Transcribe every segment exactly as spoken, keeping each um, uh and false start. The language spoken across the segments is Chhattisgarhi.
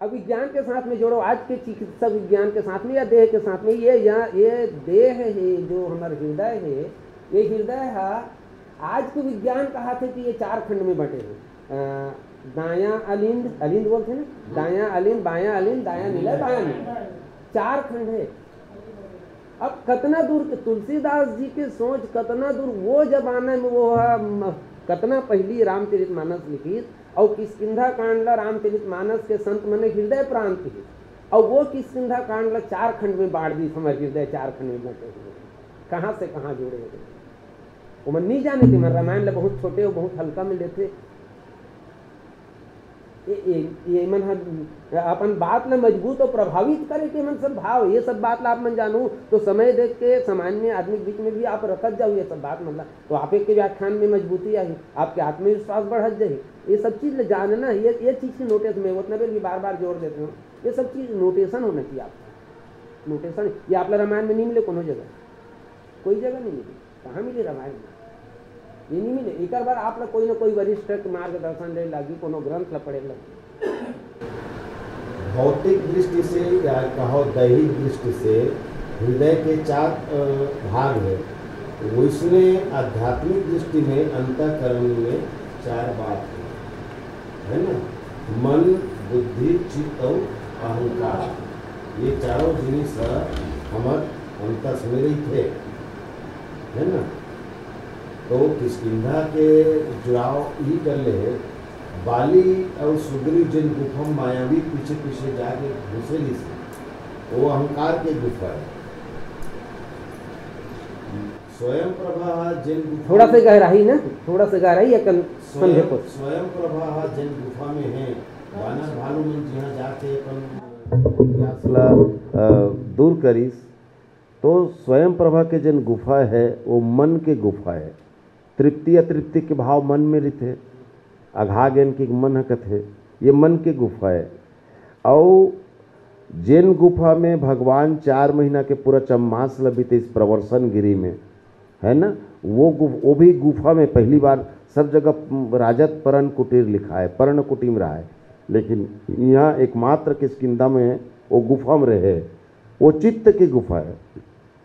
अब विज्ञान के साथ में जोड़ो, आज के चिकित्सा विज्ञान के साथ में या देह के साथ में, ये या ये देह है, जो हमर हृदय है, ये हृदय है, आज के विज्ञान कहा थे कि ये चार खंड में बंटे हैं। अ, दायां अलिंद, अलिंद बोलते हैं ना, दायां अलिंद, बायां अलिंद, दायां निलय, बायां निलय, चार खंड है। अब कतना दूर के तुलसीदास जी के सोच, कतना दूर वो जमाना में वो ह, म, कतना पहली रामचरित मानस लिखिस, और किष्किंधा कांड ला रामचरित मानस के संत मन हृदय प्राण किहिस, और वो किष्किंधा कांड ला चार खंड में बांट दिस, हमर हृदय चार खंड में बंटे हुए, कहाँ से कहाँ जुड़े हुए। ओमन नहीं जाने थे, मन रामायण ला बहुत छोटे और बहुत हल्का में लेथे। ये, ये, ये मन ह अपन बात ला मजबूत और प्रभावित करे के मन सब भाव, ये सब बात ला आप मन जानू तो समय देख के सामान्य आदमी के बीच में भी आप रखत जाओ ये सब बात, मतलब तो आप एक के व्याख्यान में मजबूती आही, आपके आत्मविश्वास बढ़त जाही। ये सब चीज ला जानना, ये ये चीज की नोटिस में उतना बेर भी बार बार जोर देते हो, ये सब चीज नोटेशन होना चाहिए आपका। नोटेशन ये आप ला रामायण में नहीं मिले कोनो जगह, कोई जगह नहीं मिले। कहाँ मिले रामायण में? ये नहीं मिले। एक बार आप लोग कोई ना कोई वरिष्ठ के मार्गदर्शन ले लागी, कोनो ग्रंथ ला पढ़े लागी। भौतिक दृष्टि से या कहो दैहिक दृष्टि से हृदय के चार, अ, भाग है, वैसने आध्यात्मिक दृष्टि में अंतःकरण में चार बात है, है ना? मन, बुद्धि, चित्त और अहंकार, ये चारों जिनिस ह हमर अंतस में रहिथे, है ना? तो किष्किंधा के जुड़ाव यही कर ले है, बाली और सुग्रीव जिन गुफा में मायावी पीछे पीछे जाके घुसे रहिस, वो अहंकार के गुफा है। स्वयं प्रभा जिन गुफा थोड़ा से में गहराई ना, थोड़ा से गहराई या कन-, समझे स्वयं, को। स्वयं प्रभा जिन गुफा में है, बानर भालू मन जिहाँ जाके अपन प्यास ला, अ, दूर करिस, तो स्वयं प्रभा के जन गुफा है, वो मन के गुफा है। तृप्ति अतृप्ति के भाव मन में रिथे, अघा गेन के मन ह कथे, ये मन के गुफा है। अउ जेन गुफा में भगवान चार महीना के पूरा चम्मास ल बीते इस प्रवर्सन गिरी में, है ना, वो गुफ-, वो भी गुफा में पहली बार, सब जगह राजत पर्ण कुटीर लिखा है, पर्ण कुटीर रहा है, लेकिन यहाँ एकमात्र किष्किंधा में वो गुफा में रहे, वो चित्त की गुफा है।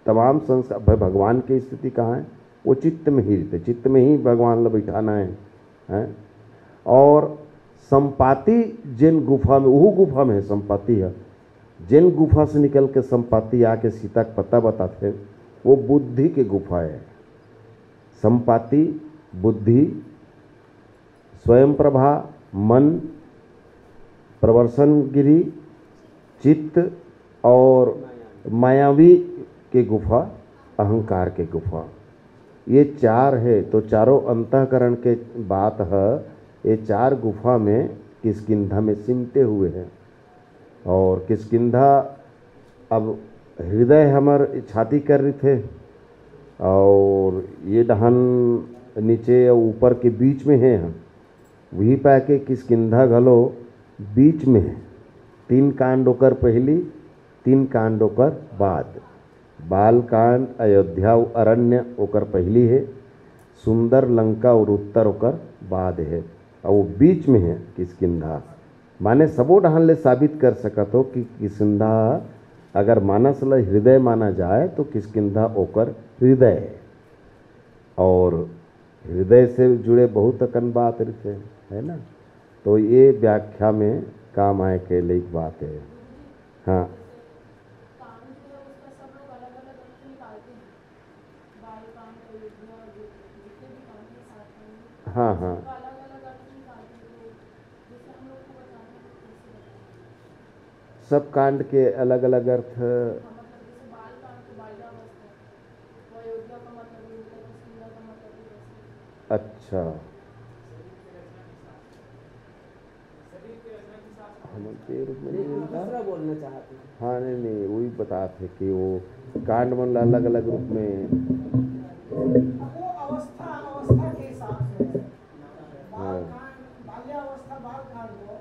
तमाम संस्कार, भाई, भगवान की स्थिति कहाँ है? वो चित्त में ही रहते, चित्त में ही भगवान ला बैठाना है, हैं? और संपाति जेन गुफा में, वहू गुफा में है संपाति है, जेन गुफा से निकल के संपाति आके सीता के पता बताथे, वो बुद्धि के गुफा है। संपाति, बुद्धि, स्वयं प्रभा, मन, प्रवर्सन गिरी, चित्त और मायावी के गुफा, अहंकार के गुफा, ये चार है। तो चारों अंतःकरण के बात है, ये चार गुफा में किष्किंधा में सिमटे हुए हैं। और किष्किंधा अब हृदय हमर छाती कर रही थे, और ये डहन नीचे और ऊपर के बीच में है। हम वही पाए के किष्किंधा घलो बीच में है। तीन कांड ओकर पहली, तीन कांड ओकर बाद। बाल कांड, अयोध्या अउ अरण्य ओकर पहली है, सुंदर लंका और उत्तर ओकर बाद है, और वो बीच में है किष्किंधा। माने सबो डहन ले साबित कर सकत हो कि किष्किंधा अगर मानस ल हृदय माना जाए तो किष्किंधा ओकर हृदय है। और हृदय से जुड़े बहुत अकन बात रहिथे, है ना? तो ये व्याख्या में काम आए के लायक बात है। हाँ। हाँ, हाँ। सब कांड के अलग-अलग अर्थ। अच्छा। हम के रूप में नहीं, नहीं मिलता। दूसरा बोलना चाहते हैं। हाँ, नहीं, नहीं, वही बता थे कि वो कांड मन ला अलग-अलग रूप में। वो अवस्था, अवस्था के हिसाब से। बाल हाँ। कांड, बाल्यावस्था, बाल कांड हो,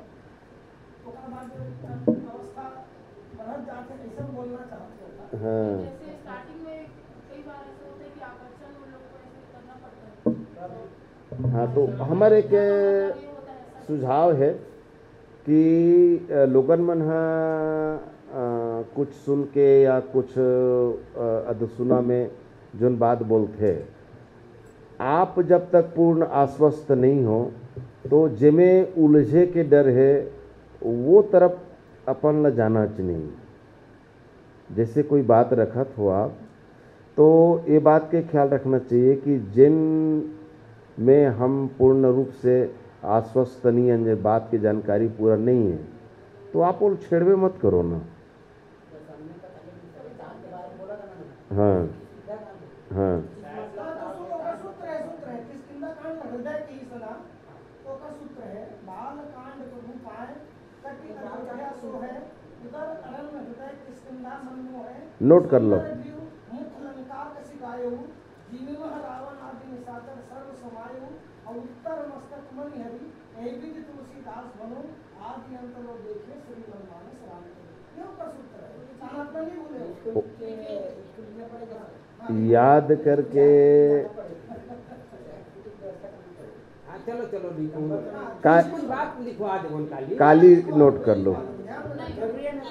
ओकर बाद अवस्था बढ़त जाथे, ऐसे बोलना चाहते हैं। हाँ। जैसे starting में कई बार ऐसे होता है कि आकर्षण उन लोग को ऐसे करना पड़ता है। हाँ, तो हमर एक सुझाव है, कि, अ, लोगन मन ह, अ, कुछ सुन के या कुछ, अ, अधसुना में जोन बात बोलथे, आप जब तक पूर्ण आश्वस्त नहीं हो, तो जेमे उलझे के डर हे, वो तरफ अपन ला जाना च नहीं। जैसे कोई बात रखत हो आप, तो ये बात के ख्याल रखना चाहिए कि जिन में हम पूर्ण रूप से आश्वस्त नहीं हैं, जे बात की जानकारी पूरा नहीं है, तो आप वो छेड़वे मत करो ना। हाँ, हाँ। नोट कर लो। याद करके। हाँ, चलो चलो लिखो। का- कुछ कुछ बात लिखवा दे उनका लिए। काली नोट कर लो। जरूरी है ना?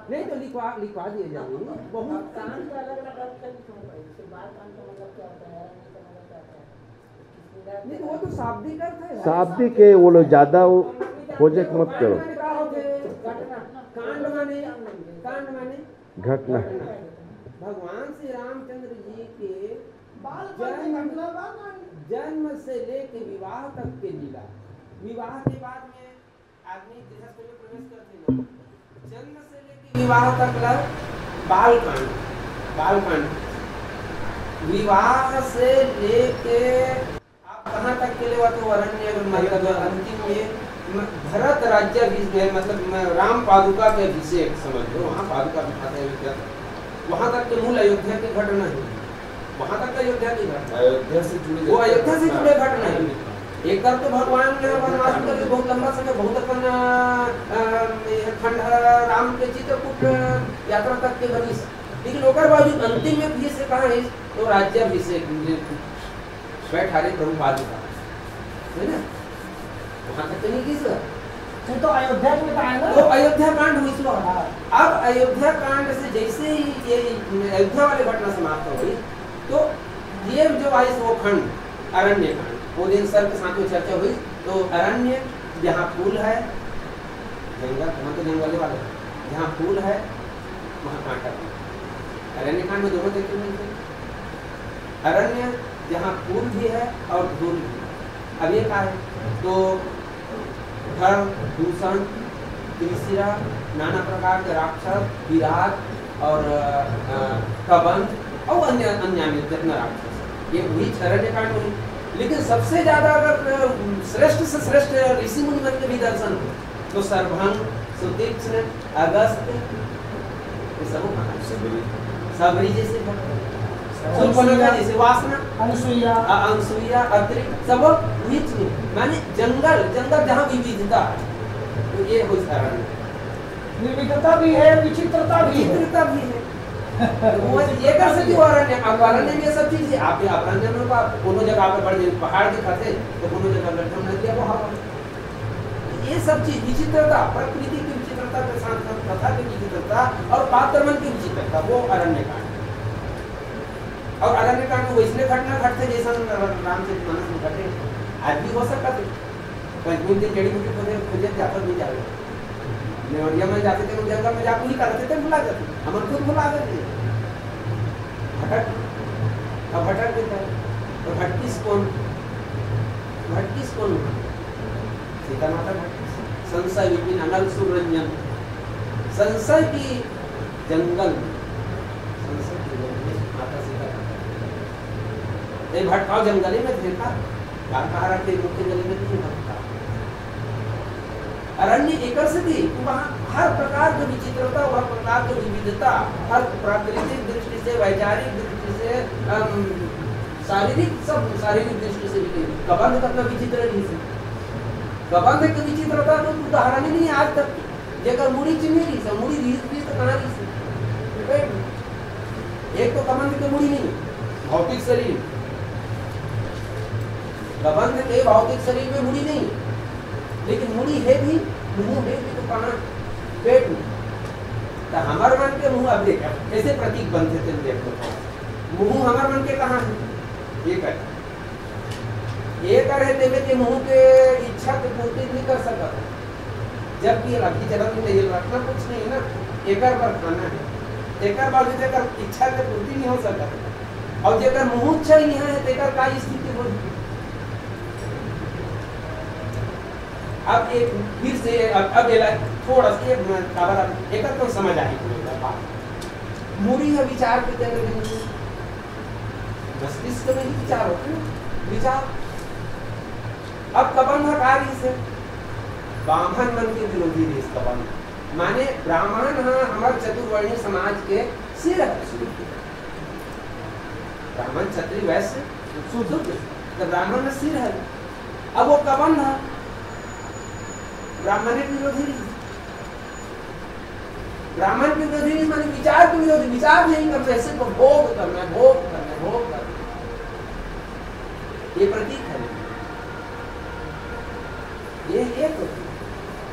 नहीं तो लिखवा लिखवा दिए जाएंगे। बहुत शांत अलग अलग अर्थ का लिखो भाई। इससे बात कान का मतलब क्या होता है, नहीं तो मतलब क्या होता है? नहीं तो वो तो शाब्दिक अर्थ है। शाब्दिक है, वो लोग ज्यादा वो खोजे के मत करो। कांड माने का होते? घटना। कांड माने कांड माने घटना। भगवान श्री रामचंद्र जी के बाल कांड जन्म घटना बा कांड। जन्म से लेके विवाह तक के लीला। विवाह के बाद में आदमी गृहस्थ में प्रवेश करते ना, जन्म से लेके विवाह तक ला बाल कांड। बाल कांड विवाह से लेके आप कहाँ तक के लेवा तो अरण्य मतलब अंतिम में म- भरत राज्याभिषेक मतलब म- राम पादुका के अभिषेक समझ लो, वहाँ पादुका बिठाते हैं अयोध्या तक। वहाँ तक के मूल अयोध्या की घटना है, वहाँ तक अयोध्या की घटना। अयोध्या से जुड़े वो अयोध्या से जुड़े घटना है। एक तरफ तो भगवान ने वनवास करके बहुत लंबा समय बहुत अपन अ, अ, खंड राम के चित्रकूट यात्रा तक के बनी, लेकिन ओकर बावजूद अंतिम में फिर से कहाँ है तो राज्याभिषेक बैठारे प्रभु पादुका, है ना? वहाँ तक तो नहीं किस तो अयोध्या में तो आया ना। तो अयोध्या कांड हुई सो हाँ। अब अयोध्या कांड से जैसे ही ये अयोध्या वाली घटना समाप्त हो गई तो ये जो आई वो खंड अरण्य कांड, वो दिन सर के साथ में चर्चा हुई तो अरण्य जहाँ फूल है, जंगल, वहाँ तो जंगल वाले, जहाँ फूल है वहाँ कांटा भी। अरण्य कांड में दोनों तरीके मिलते हैं। अरण्य जहाँ फूल भी है और धूल भी। अब ये कहा है तो घर दूषण, तीसरा नाना प्रकार के राक्षस, विराट और कबंध और अन्य अन्य जितना राक्षस, ये वही अरण्य कांड हुई। लेकिन सबसे ज्यादा अगर श्रेष्ठ से श्रेष्ठ ऋषि मुनि मन के भी दर्शन हो तो सरभंग, सुतीक्ष्ण, अगस्त, ये सब कहाँ? सबरी जैसे, सुपर्णखा जैसे, वासना, अनुसुईया, अनुसुईया, अत्रि, सब नीच में, माने जंगल, जंगल जहाँ विविधता, तो ये हो सारा विविधता भी है, विचित्रता भी है। विचित्रता भी है। तो वो ये कर सकती हो अरण्य, अब अरण्य में सब चीज है, आप अरण्य में आप कोनो जगह पे बढ़ जाए, पहाड़ दिखाते तो कोनो जगह गड्ढा में दिया वो हवा। ये सब चीज विचित्रता, प्रकृति की विचित्रता के साथ साथ कथा की विचित्रता और पात्र मन की विचित्रता, वो अरण्य कांड। और अरण्य कांड में वैसने घटना घटते जैसा रामचरित मानस में घटे, आज भी हो सकता है। कहीं दिन जड़ी बूटी खोजे खोजे जाकर भी जावे। नेवरिया में जाते थे, जंगल में जाकर ही करते थे, भुला जाते, हम खुद भुला जाते। भटक, अब भटक देता है। तो भटकिस कौन? भटकिस कौन? सीता माता भटकिस। संशय विपिन अनल सुर रंजन। संशय की जंगल में, संशय की जंगल में माता सीता भटक गई। ये भटकाव जंगल में थे का? बार बाहर आके मुख्य जंगल में क्यों भटका? अरण्य एकर से थी कि वहाँ हर प्रकार की विचित्रता, हर प्रकार की विविधता, हर प्राकृतिक दृष्टि से, वैचारिक दृष्टि से, अम, शारीरिक, सब शारीरिक दृष्टि से भी कबंध कितना विचित्र रही से। कबंध की विचित्रता तो उदाहरण ही नहीं आज तक। जेकर मुड़ी चिन्ही रही से, मुड़ी रही थी तो कहाँ रही से? एक तो कबंध की मुड़ी नहीं, भौतिक शरीर, कबंध के भौतिक शरीर में मुड़ी नहीं है, लेकिन मुड़ी है भी, मुंह हे भी तो कहाँ? पेट में। तो हमर मन के मुंह, अब देख, अब कैसे प्रतीक बनथे तेन देख लो। मुंह हमर मन के कहाँ हे? ये कर। ये कर हे तेमे के मुंह के इच्छा के पूर्ति नहीं कर सकत। जबकि अभी जगत में ये रखना कुछ नहीं है ना, एकर बर खाना है, तेकर बर भी तेकर इच्छा के पूर्ति नहीं हो सकत। और जेकर मुंह इच्छा ही नहीं है, तेकर का स्थिति होही? अब एक फिर से, अब, अब एला थोड़ा सा, एक मिनट, काबर अब एकर तो समझ आही पूरा बात। मुड़ी ह विचार के केंद्र बिंदु, मस्तिष्क में ही विचार होथे ना, विचार। अब कबंध ह का रिहिस हे? बाम्हन मन के विरोधी रिहिस कबंध। माने ब्राह्मण ह हमर चतुर्वर्णी समाज के सिर ह। ब्राह्मण, क्षत्रिय, वैश्य, शूद्र, तो ब्राह्मण ह सिर ह। अब वो कबंध ह ब्राह्मण के विरोधी रिहिस। ब्राह्मण के विरोधी रिहिस माने विचार के विरोधी, विचार नहीं करना है, सिर्फ भोग करना है, भोग करना है, भोग करना है। ये प्रतीक है। ये, ये प्रतीक।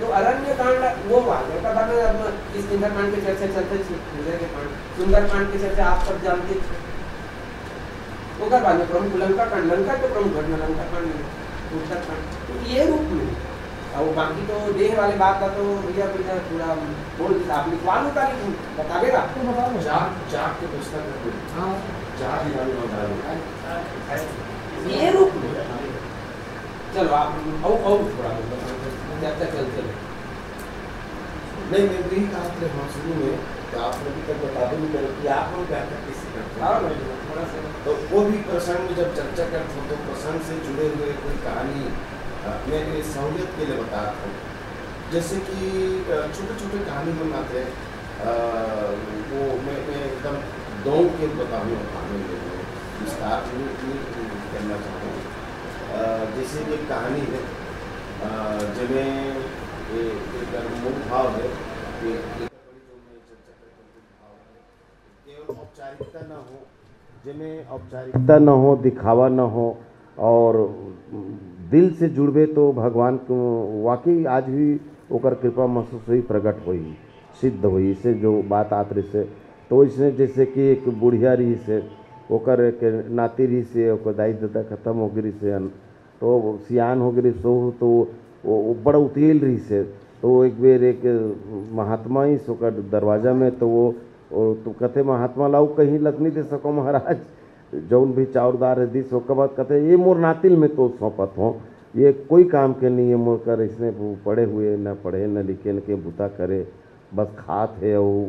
तो अरण्य कांड वो बात है, पता नहीं अब किसुंदर कांड के चर्चा चलथे, सुंदर के कांड, सुंदर कांड के चर्चा आप सब जानते थे। ओकर बाद में प्रमुख लंका कांड, लंका के प्रमुख घटना लंका कांड में, उत्तर कांड। तो ये रूप में, और बाकी तो देह वाले बात का तो भैया, भैया पूरा बोल दिया, आप लिखवा लो, तारीख बतावेगा। तो बता दो। जाग, जाग के पुस्तक है कोई। हाँ। जाग ही हम बता दो। ये रूप में। चलो, आप और, और थोड़ा बहुत बताओ, जब तक चलते हैं। नहीं, मैं वही कहा था, हाँ, शुरू में, तो आप अभी तक बता दो नहीं करो कि आप लोग व्याख्या कैसे करते हो? हाँ, मैं थोड़ा सा। तो वो भी प्रसंग में जब चर्चा करते हो, तो प्रसंग से जुड़े हुए कोई कहानी, अ, मैं ये सहूलियत के लिए बता रहा हूँ। जैसे कि, अ, छोटे-छोटे कहानी बनाते हैं, अ, वो मैं, मैं एकदम दौड़ के बताऊँ, कहानी में विस्तार नहीं, नहीं करना चाहूँ। अ, जैसे कि एक कहानी है, अ, जेमे ए-, एकर मूल भाव है कि एकर बड़ी जो मैं चर्चा करके मूल भाव है, केवल औपचारिकता ना हो, जेमे औपचारिकता न हो, दिखावा न हो और दिल से जुड़बे तो भगवान को वाकई आज भी ओकर कृपा महसूस होई, प्रकट होई, सिद्ध होई। इसे जो बात आत रहिस हे, तो इसने जैसे कि एक बुढ़िया रहिस हे, ओकर एक नाती रहिस हे, ओकर दाई ददा खत्म हो गे रहिस हे, तो सियान हो गे रहिस, तो वो, वो बड़ा उतियल रहिस हे। तो एक बेर एक महात्मा आइस ओकर दरवाजा में, तो वो, वो तो कथे, महात्मा ला अउ कहीं लखनी दे सको महाराज, जौन भी चाउर दार हे दिस, ओकर बाद कथे, "ये मोर नातिल में तो सौंपत हों, ये कोई काम के नहीं है मोर कर, इसने वो पढ़े हुए, न पढ़े, न लिखे, न के बुता करे, बस खात हे अउ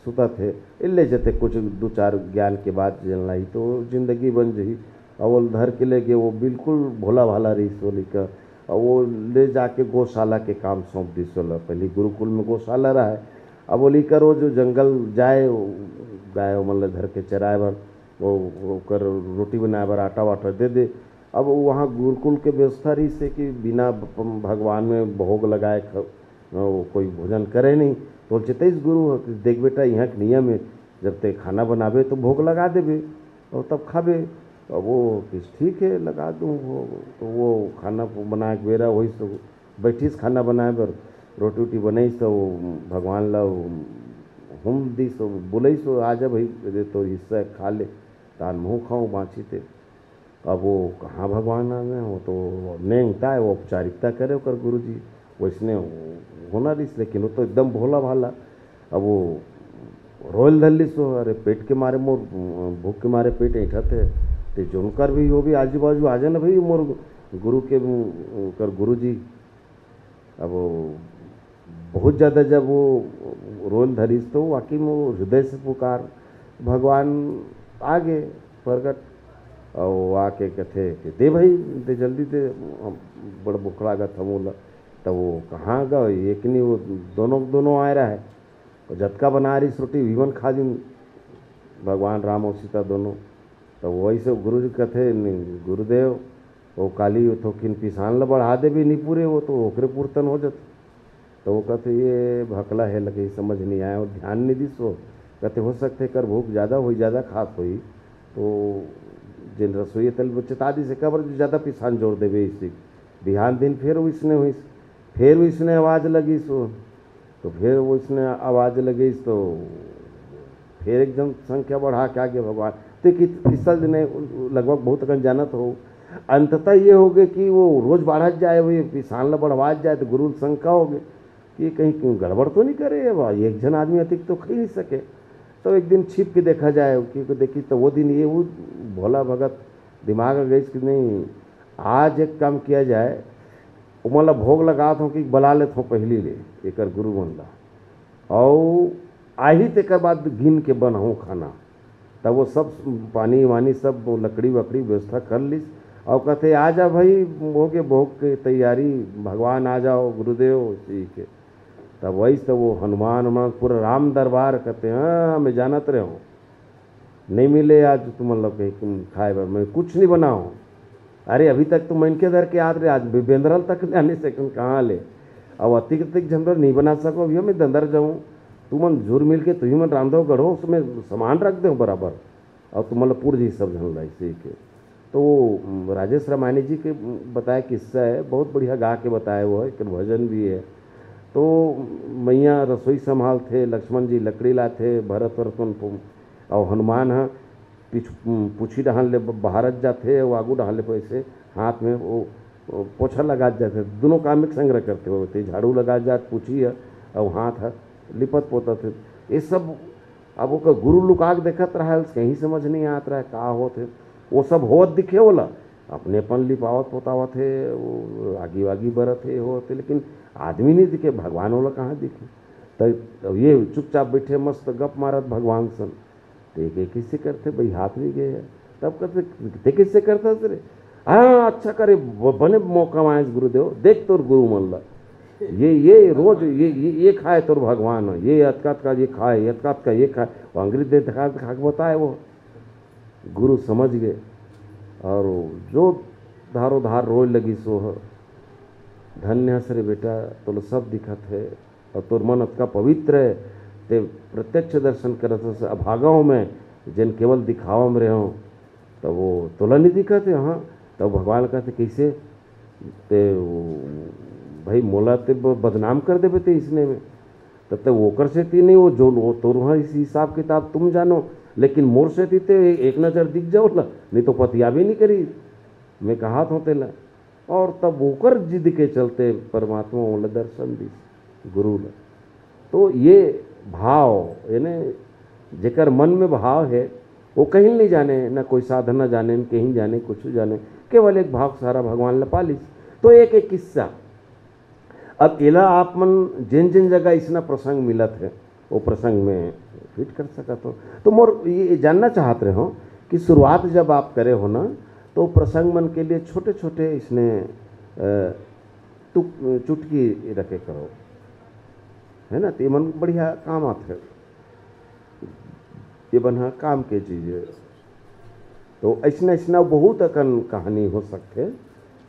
सुतत हे, एल्ले जते कुछ दू चार ज्ञान के बात जन लाई तो जिंदगी बन जही।" अउ ओला धर के ले गे, वो बिल्कुल भोला भाला रहिस वो लइका, अउ वो ले जाके गौशाला के काम सौंप दिस ओला। पहली गुरुकुल में गौशाला रहा है, अब वो लइका रोज जंगल जाए, गाय ओमन ला धर के चराए बर, वो ओकर रोटी बनाए बर आटा वाटा दे दे। अब वहाँ गुरुकुल के व्यवस्था रहिस हे कि बिना भ-, भगवान में भोग लगाए ख-, वो कोई भोजन करे नहीं। तो चितईस गुरु ह कि देख बेटा, यहाँ के नियम है, जब ते खाना बनाबे तो भोग लगा देबे और तब खाबे। अब वो किस ठीक है, लगा दूँ। वो, तो वो खाना बनाए के बेरा वही से बैठिस खाना बनाए बर, रोटी वोटी बनइस, तो भगवान ला हुम दिस, बुलइस, "आ जा भाई, दे तो हिस्सा खा ले, तान महूँ खाऊँ बाँची ते।" अब वो कहाँ भगवान आ गए, वो तो नेंगता है, वो औपचारिकता करे ओकर गुरुजी, वैसने होना रहिस, लेकिन वो तो एकदम भोला भाला। अब वो रोयल धर लिस, "अरे पेट के मारे मोर, भूख के मारे पेट ऐंठत हे।" ते जोनकर भी, वो भी आजू बाजू आ जाना भाई, मोर गुरु के, ओकर गुरुजी। अब वो बहुत ज़्यादा जब वो रोयल धरिस, तो वाकई में वो हृदय से पुकार, भगवान आ गए प्रकट, और वो आके कथे कि, "दे भाई, दे जल्दी दे, हम बड़ भूख लागत हमन ला।" तो वो कहाँ गए, एक नहीं, वो दोनों, दोनों आए रहा है, और जतका बना रहिस रोटी, वीमन खा दिन, भगवान राम और सीता दोनों। तो वैसे गुरु जी कथे, "नहीं, गुरुदेव, वो काली थोकिन पिसान ला बढ़ा देबे, नहीं पूरे, वो तो ओकरे पुरतन हो जत।" तो वो कथे, "ये भकला है, लगे समझ नहीं आया, और ध्यान नहीं दिस वो।" कथे, "हो सकथे कर भूख ज़्यादा होई, ज़्यादा खात होई, तो जेन रसोई तल वो चेता दिस, काबर जो ज़्यादा पिसान जोर देबे इसी।" बिहान दिन फिर वैसने होइस। फिर वइसने आवाज लगिस वो, तो फिर वइसने आवाज लगिस, तो फिर एक झन संख्या बढ़ा के आगे भगवान। तो कि-, किस्सा जने लगभग बहुत अकन जानत हो। अंततः ये होगे कि वो रोज बाढ़त जाए, वो ये पिसान ला बढ़वात जाए, तो गुरु ल शंका होगे कि कहीं क्यों गड़बड़ तो नहीं करे, अब एक झन आदमी अतिक तो खई नहीं सके। तो एक दिन छिप के देखा जाए, क्योंकि देखी तो वो दिन ये वो भोला भगत दिमाग आ गइस कि नहीं, आज एक काम किया जाए, ओमन ला भोग लगात हों कि बला लेत हों पहिली ले एकर गुरु मन ला, अउ आही तेकर बाद गिन के बनाहूँ खाना। तब वो सब पानी वानी, सब लकड़ी वकड़ी व्यवस्था कर लिस, अउ कहते, "आ जा भाई, होगे भोग के तैयारी, भगवान आ जाओ गुरुदेव," कहिके। तब वइस तो वो हनुमान, हनुमान पूरा राम दरबार कहते, "हाँ, मैं जानत रहे हूँ, नहीं मिले आज तुमन लोग के खाए बर, मैं कुछ नहीं बनाओ।" अरे, अभी तक तो मनखे धर के आत रहे, आज बे-, बेंदरा ल तक नहीं आने सकेन, कहाँ ले? अब अतिक अतिक झन बर नहीं बना सको, अभी मैं दंदर जाऊँ, तुमन जुर मिल के तुही मन रांधो गढ़ो, उसमें सामान रख दो बराबर, अउ तुमन ला पूर जी सब झन ला इसे के। तो वो, उम, राजेश रामायणी जी के, उम, बताए किस्सा है, बहुत बढ़िया गा के बताए वो है, एक भजन भी है। तो मैया रसोई संभालथे, लक्ष्मण जी लकड़ी लाथे, भरत वरत मन पु-, अउ हनुमान ह पीछ-, उम, पूछी डहान ले ब-, बहारत जाथे, अउ आगू डहान ले पैसे हाथ में वो, वो पोछा लगात जाथे, दोनों काम एक संग करथे, वो ते झाड़ू लगात जात पूछी ह, अउ हाथ ह लिपत पोतत हे। ये सब अब ओकर गुरु लुका के देखत रहा है, उसके ही समझ नहीं आत रहा है का होत है। वो सब होत दिखे ओला, अपने अपन लिपावत पोतावत है, वो आगी वागी बरत है, होत है, लेकिन आदमी नहीं दिखे, भगवान ओला कहाँ दिखे? तो अब ये चुपचाप बैठे, मस्त गप मारत भगवान सन। ते के किससे करते भाई, हाथ भी गए है। तब कहते, "ते किससे करता रे?" "हाँ, अच्छा करे, ब-, बने मौका मायस गुरुदेव, देख तोर गुरु मन ला, ये, ये रोज ये, ये, ये खाए तोर भगवान, ये अतका अतका ये खाए, अतका अतका ये खाए।" वो अंग्रेज दे दिखा दिखा के बताए वो। गुरु समझ गए, और जो धारो धार रोए लगी सो ह। "धन्य हस रे बेटा, तोला सब दिखत है, और तोर मन अतका पवित्र है, ते प्रत्यक्ष दर्शन करत हस, अभागा हूँ मैं, जेन केवल दिखावा में रहे हूँ।" तब वो तोला नहीं दिखत है, हाँ। तब भगवान कहते, "कैसे?" ते वो, "भाई, मोला ते ब-, बदनाम कर देबे ते इसने में।" तब तक ओकर सेती नहीं, वो जो, वो तोर वहाँ इस हिसाब किताब तुम जानो, लेकिन मोर सेती ते एक नजर दिख जाओ ला, नहीं तो पतिया भी नहीं करी। मैं कहा था तेला। और तब ओकर जिद के चलते परमात्मा ओला दर्शन दिस, गुरु ला। तो ये भाव, यानी जेकर मन में भाव है, वो कहीं नहीं जाने, ना कोई साधना जाने, न कहीं जाने, कुछ जाने, केवल एक भाव सारा भगवान ला पालिस। तो एक, एक किस्सा। अब एला आप मन जेन जेन जगह इसना प्रसंग मिलत है, वो प्रसंग में फिट कर सकत हो। तो मोर ये जानना चाहत रहे हो कि शुरुआत जब आप करे हो ना, तो प्रसंग मन के लिए छोटे छोटे इसने, अ, टुक-, चुटकी रखे करो, है ना, तो ये मन बढ़िया काम आथे। ये बन ह काम के चीज है। तो अइसना, अइसना बहुत अकन कहानी हो सकथे।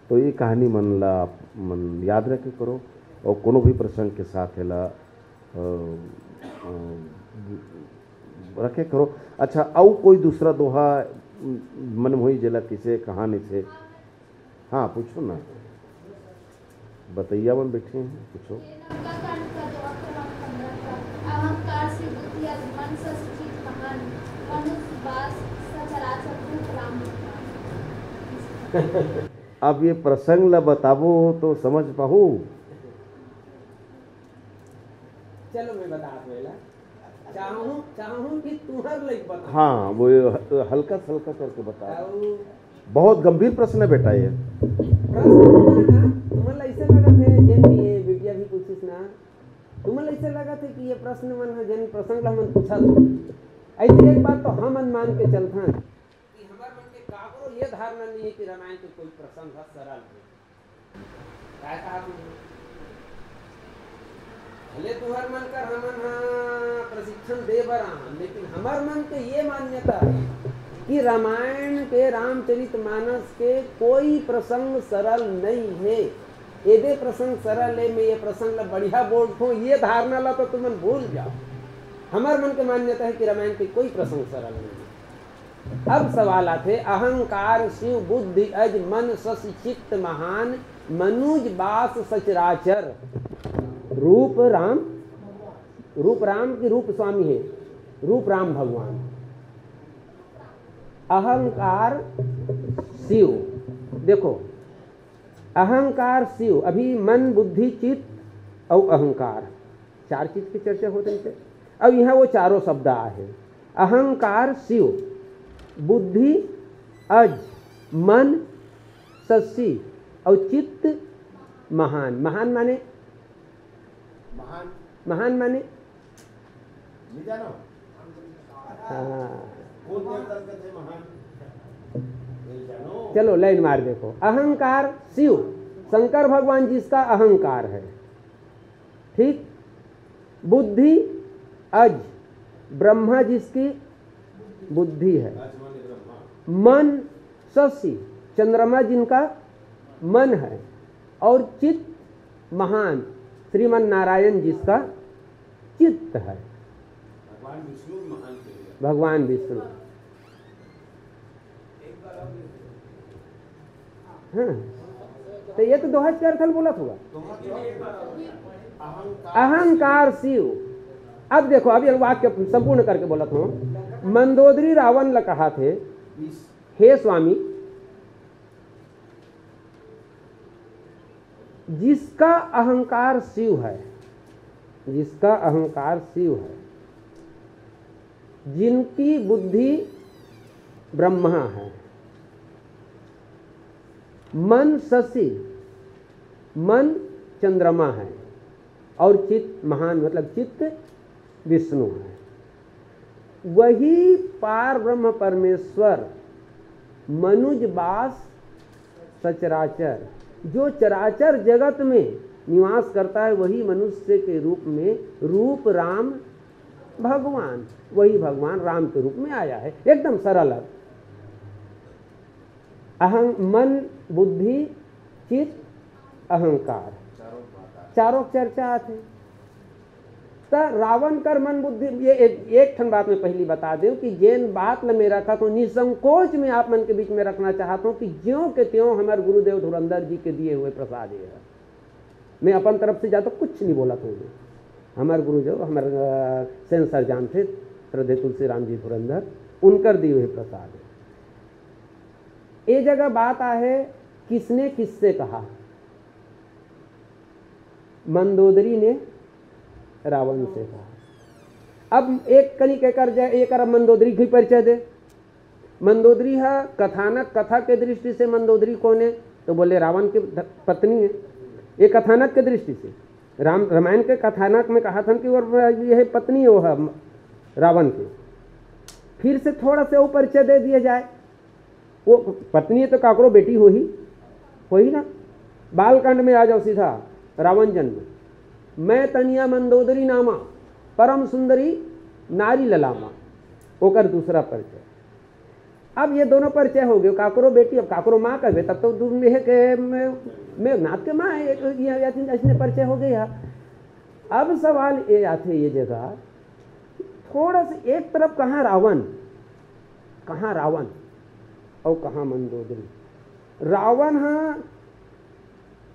तो ये कहानी मन ला आप मन याद रखे करो, और कोनो भी प्रसंग के साथ एला, अ, अ, रखे करो। अच्छा, अउ कोई दूसरा दोहा मन होई जेला किसे कहानी से? हाँ, पूछो ना। बतैया मन बैठे हैं, पूछो। ये लंका कांड का दोहा क्रमांक पन्द्रह का, अहंकार से बुद्धि अभिमान सा सुचित महान, मनुष्य बास सचराचर रूप राम रूप। अब ये प्रसंग ला बताबो तो समझ पाहू। चलो, मैं बता दो एला। चाहूं, चाहूं कि तुहर लइक बता। हाँ, वो ह-, हल्का से हल्का करके बता। अउ बहुत गंभीर प्रश्न है बेटा ये। प्रश्न तुमन ना, तुमन ला ऐसे लगत है, जेन भी ये बिटिया भी पूछिस ना, तुमन ला ऐसे लगत है कि ये प्रश्न मन है, जेन प्रसंग ला हमन पूछत हो। ऐसे एक बात तो हमन मान के चलथन कि हमर मन के काकरो ये धारणा नहीं है कि रामायण के कोई प्रसंग है सरल है। काय कहा तुमन? भले तुहर मन कर हमन ह प्रशिक्षण दे बर आहन, लेकिन हमर मन के ये मान्यता है कि रामायण के रामचरित मानस के कोई प्रसंग सरल नहीं है। एदे प्रसंग सरल है, मैं ये प्रसंग ला बढ़िया बोलथों, ये धारणा ला तो तुमन भूल जाओ। हमर मन के मान्यता है कि रामायण के कोई प्रसंग सरल नहीं है। अब सवाल आथे, अहंकार शिव बुद्धि अज मन सस चित्त महान, मनुज बास सचराचर। रूप राम, रूप राम की रूप स्वामी है, रूप राम भगवान। अहंकार शिव, देखो, अहंकार शिव, अभी मन बुद्धि चित्त और अहंकार, चार चीज की चर्चा होत रहिथे। अब यहाँ वो चारों शब्द आए हैं, अहंकार शिव, बुद्धि अज, मन शशि और चित्त महान। महान माने, महान। महान माने, नहीं जानो? हाँ। कौन देवता कहते हैं महान? नहीं जानो? चलो लाइन मार, देखो, अहंकार शिव, शंकर भगवान जिसका अहंकार है, ठीक। बुद्धि अज, ब्रह्मा जिसकी बुद्धि है। मन शशि, चंद्रमा जिनका मन है। और चित्त महान, श्रीमन नारायण जिसका चित्त है। भगवान विष्णु। हाँ, तो ये तो दोहा के अर्थ ल बोलत होगा। अहंकार शिव। अब देखो, अब ये वाक्य संपूर्ण करके बोलत हूँ। मंदोदरी रावण ल कहा थे, हे स्वामी, जिसका अहंकार शिव है, जिसका अहंकार शिव है, जिनकी बुद्धि ब्रह्मा है, मन शशि, मन चंद्रमा है, और चित्त महान, मतलब चित्त विष्णु है। वही पार ब्रह्म परमेश्वर मनुज बास सचराचर, जो चराचर जगत में निवास करता है, वही मनुष्य के रूप में रूप राम भगवान, वही भगवान राम के रूप में आया है। एकदम सरल है। अहं मन बुद्धि चित्त अहंकार, चारों चर्चा आथे। त रावण कर मन बुद्धि, ये एक, एक ठन बात मैं पहली बता देव कि जेन बात ल मैं रखत हूँ, निसंकोच में आप मन के बीच में रखना चाहत हूँ कि ज्यों के त्यों हमर गुरुदेव धुरंधर जी के दिए हुए प्रसाद ये है। मैं अपन तरफ से जादा कुछ नहीं बोलत हूँ। हमर गुरुदेव, हमर, अ, सेंसर जानथे, श्रद्धे तुलसी राम जी धुरंधर, उनकर दिए हुए प्रसाद है। ए जगह बात आहे, किसने किससे कहा? मंदोदरी ने रावण से कहा। अब एक कनिक एकर जा-, एकर मंदोदरी के परिचय दे। मंदोदरी ह कथानक, कथा के दृष्टि से मंदोदरी कौन है? तो बोले, रावण की ध-, पत्नी है। ये कथानक के दृष्टि से, राम, रामायण के कथानक में कहा था कि और यह पत्नी वो है रावण की। फिर से थोड़ा सा वो परिचय दे दिया जाए। वो पत्नी तो काकरो बेटी होही, होही ना। बालकांड में आ जाओ सीधा, रावण जन्म। मैं तनिया मंदोदरी नामा, परम सुंदरी नारी ललामा। ओकर दूसरा परिचय। अब ये दोनों परिचय हो गए, काकरो बेटी, अब काकरो माँ कहबे, तब तो दू मेह के, मे-, मेघनाथ के माँ है, ये, ये, ये ऐसने परिचय हो गया। अब सवाल ये आथे ये जगह, थोड़ा सा एक तरफ कहाँ रावण, कहाँ रावण और कहाँ मंदोदरी। रावण ह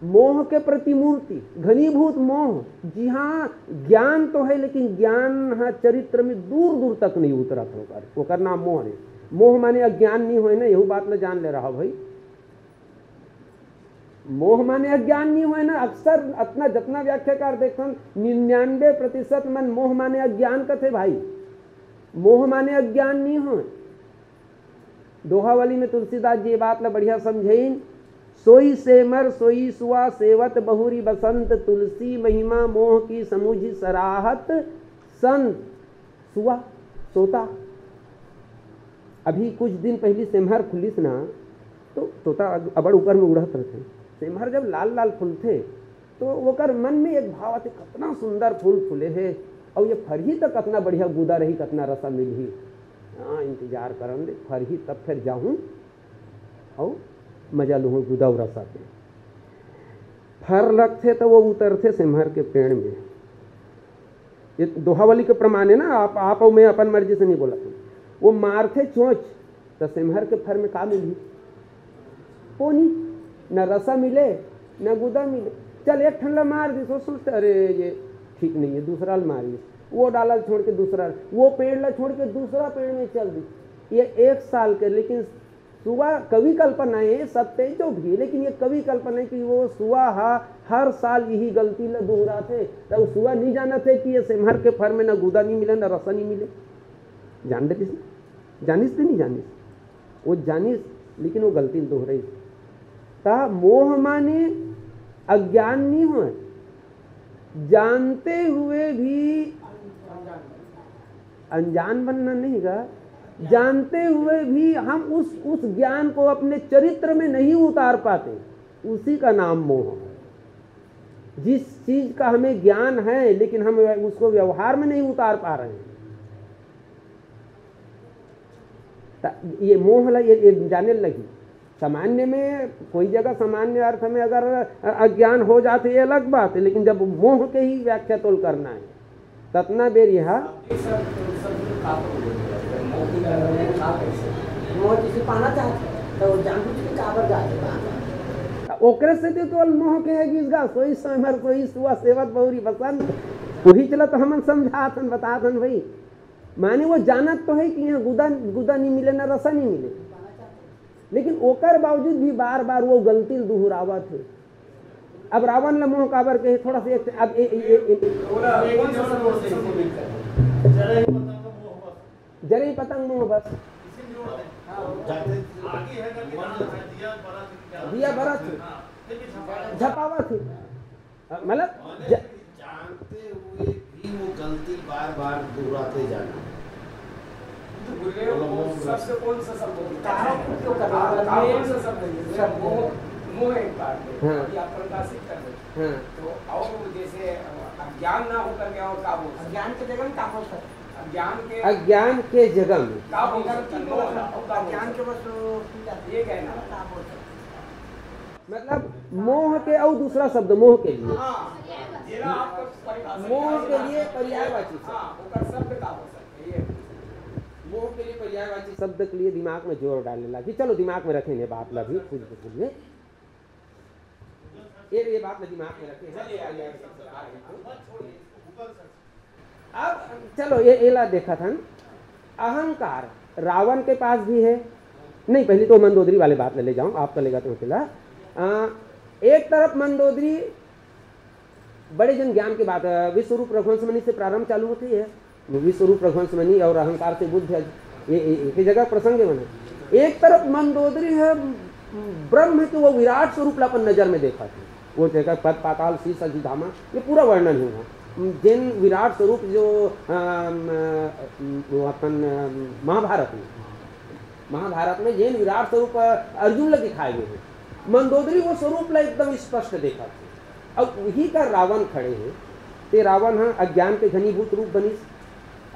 मोह के प्रतिमूर्ति, घनीभूत मोह, जिहाँ ज्ञान तो है, लेकिन ज्ञान ह चरित्र में दूर दूर तक नहीं उतरत ओकर, ओकर नाम मोह है। मोह माने अज्ञान नहीं होए ना, यहू बात ल जान ले रहा भाई। मोह माने अज्ञान नहीं होए ना। अक्सर अतना जतना व्याख्याकार देखथन, निन्यानवे प्रतिशत मन मोह माने अज्ञान कथे भाई। मोह माने अज्ञान नहीं होए। दोहावली में तुलसीदास जी ये बात ला बढ़िया समझेन, सोई सेमर सोई सुआ, सेवत बहुरी बसंत, तुलसी महिमा मोह की समुझ सराहत संत। सुआ, तोता। अभी कुछ दिन पहली सेमहर फुलिस ना, तो तोता अग-, अबड़ ऊपर में उड़त रहथे। सेमहर जब लाल लाल फुलथे, तो ओकर मन में एक भाव आथे, "कतना सुंदर फूल फूले हे, अउ ये फरही त कतना बढ़िया गुदा रही, कतना रसा मिलही।" हाँ, इंतजार करन दे, फरही तब फिर जाहूँ अउ मजा लूहूँ गुदा अउ रसा के। फर लगथे त वो उतरथे सेमहर के पेड़ में। ये दोहावली के प्रमाण है ना, आप, आप अउ मैं अपन मर्जी से नहीं बोलत हूँ। वो मारथे चोंच, त सेमहर के फर में का मिलही? पोनी। न रसा मिले, न गुदा मिले। चल, एक ठन ला मार दिस, वो सोचते, "अरे, ये ठीक नहीं है, दूसरा ला मारिस।" वो डाला छोड़ के दूसरा, वो पेड़ ला छोड़ के दूसरा पेड़ में चल दिस। ये एक साल के, लेकिन सुआ कवि कल्पना है, सत्य है जो भी है, लेकिन ये कवि कल्पना है कि वो सुआ हा हर साल यही गलती ला दोहराथे। त वो सुआ नहीं जानत है कि ये सेमहर के फर में न गुदा नहीं मिले, न रसा नहीं मिले। जान डरिस ना? जानिस ते नहीं जानिस? वो जानिस, लेकिन वो गलती ल दोहराइस। त मोह माने अज्ञान नहीं होय, जानते हुए भी अनजान बनना नहीं गा, जानते हुए भी हम उस, उस ज्ञान को अपने चरित्र में नहीं उतार पाते, उसी का नाम मोह है। जिस चीज का हमें ज्ञान है, लेकिन हम उसको व्यवहार में नहीं उतार पा रहे हैं, त ये मोह ला ये, ये जाने लगी। सामान्य में कोई जगह सामान्य अर्थ में अगर अज्ञान हो जाते, ये अलग बात है, लेकिन जब मोह के ही व्याख्या तोल करना है, ततना बेर यह मोह जैसे पाना चाहते हैं, तो वो जानबूझ के काबर जाते हैं। ओकरे से तो मोह के है गिस गा, सोई सोमर, सोई सुआ, सेवत बहुरी बसन। वही चला तो हमन समझात हन, बतात हन भाई। माने वो जानत तो है कि यहाँ गुदा, गुदा नहीं मिले, ना रसा नहीं मिले, लेकिन ओकर बावजूद भी बार बार वो गलती ल दोहरावत है। अब रावण ल मोह काबर के, थोड़ा सा एक, अब ए, ए, ए, ए, जरे ही पतंग मोह बस। दिया बरत। झपावत है। मतलब, ज- जानते हुए भी वो गलती बार बार दोहराते जाना। तो बोल रहे हो, वो शब्द कौन सा शब्द होता है? कहाँ उपयोग करना है? कहाँ, कौन सा शब्द है? जैसे मोह, मोह एक बात है। हाँ। अभी आप परिभाषित कर रहे हो। हाँ। तो और जैसे अज्ञान ना होकर के और क्या बोल सकते? अज्ञान के जगह में क्या बोल सकते? अज्ञान के, अज्ञान के जगह में का बोल सकते? मोह, का बोल सकते? अज्ञान के बस ये कहना। क्या बोल सकते? मतलब, मोह के अउ दूसरा शब्द मोह के लिए, हाँ, जेला आप परिभाषा मोह के लिए पर्यायवाची शब्द। हाँ, ओकर शब्द का हो सकता है, ये। मोह के लिए पर्यायवाची शब्द के लिए दिमाग में जोर डाले ला कि चलो, दिमाग में रखे ने बात ला भी, कुछ भी बोलिए। ये, ये बात ला दिमाग में रखे हैं। चलिए, आइए, आइए, आइए। अब चलो, ये, ये ला देखत हन, अहंकार रावण के पास भी है। नहीं, पहले तो मंदोदरी वाले बात ले, ले जाऊं, आप तो लेगा तो अकेला। आ, एक तरफ मंदोदरी बड़े जन ज्ञान की बात, अ, विश्वरूप रघुवंश मणि से प्रारंभ चालू होती है, विश्वरूप रघुवंश मणि और अहंकार से बुद्ध है, ये, ये, एक ही जगह प्रसंग है बने। एक तरफ मंदोदरी है, ब्रह्म के वो विराट स्वरूप ला अपन नजर में देखा था, वो जगह पद पाताल शीश अधिधामा, ये पूरा वर्णन हुआ। जेन विराट स्वरूप जो, अम, अम, वो अपन, अम, महाभारत में, महाभारत में जेन विराट स्वरूप, अ, अर्जुन ला दिखाए गए हैं, मंदोदरी वो स्वरूप ला एकदम स्पष्ट देखा था। अब वही का रावण खड़े हैं, ते रावण ह अज्ञान के घनीभूत रूप बनिस।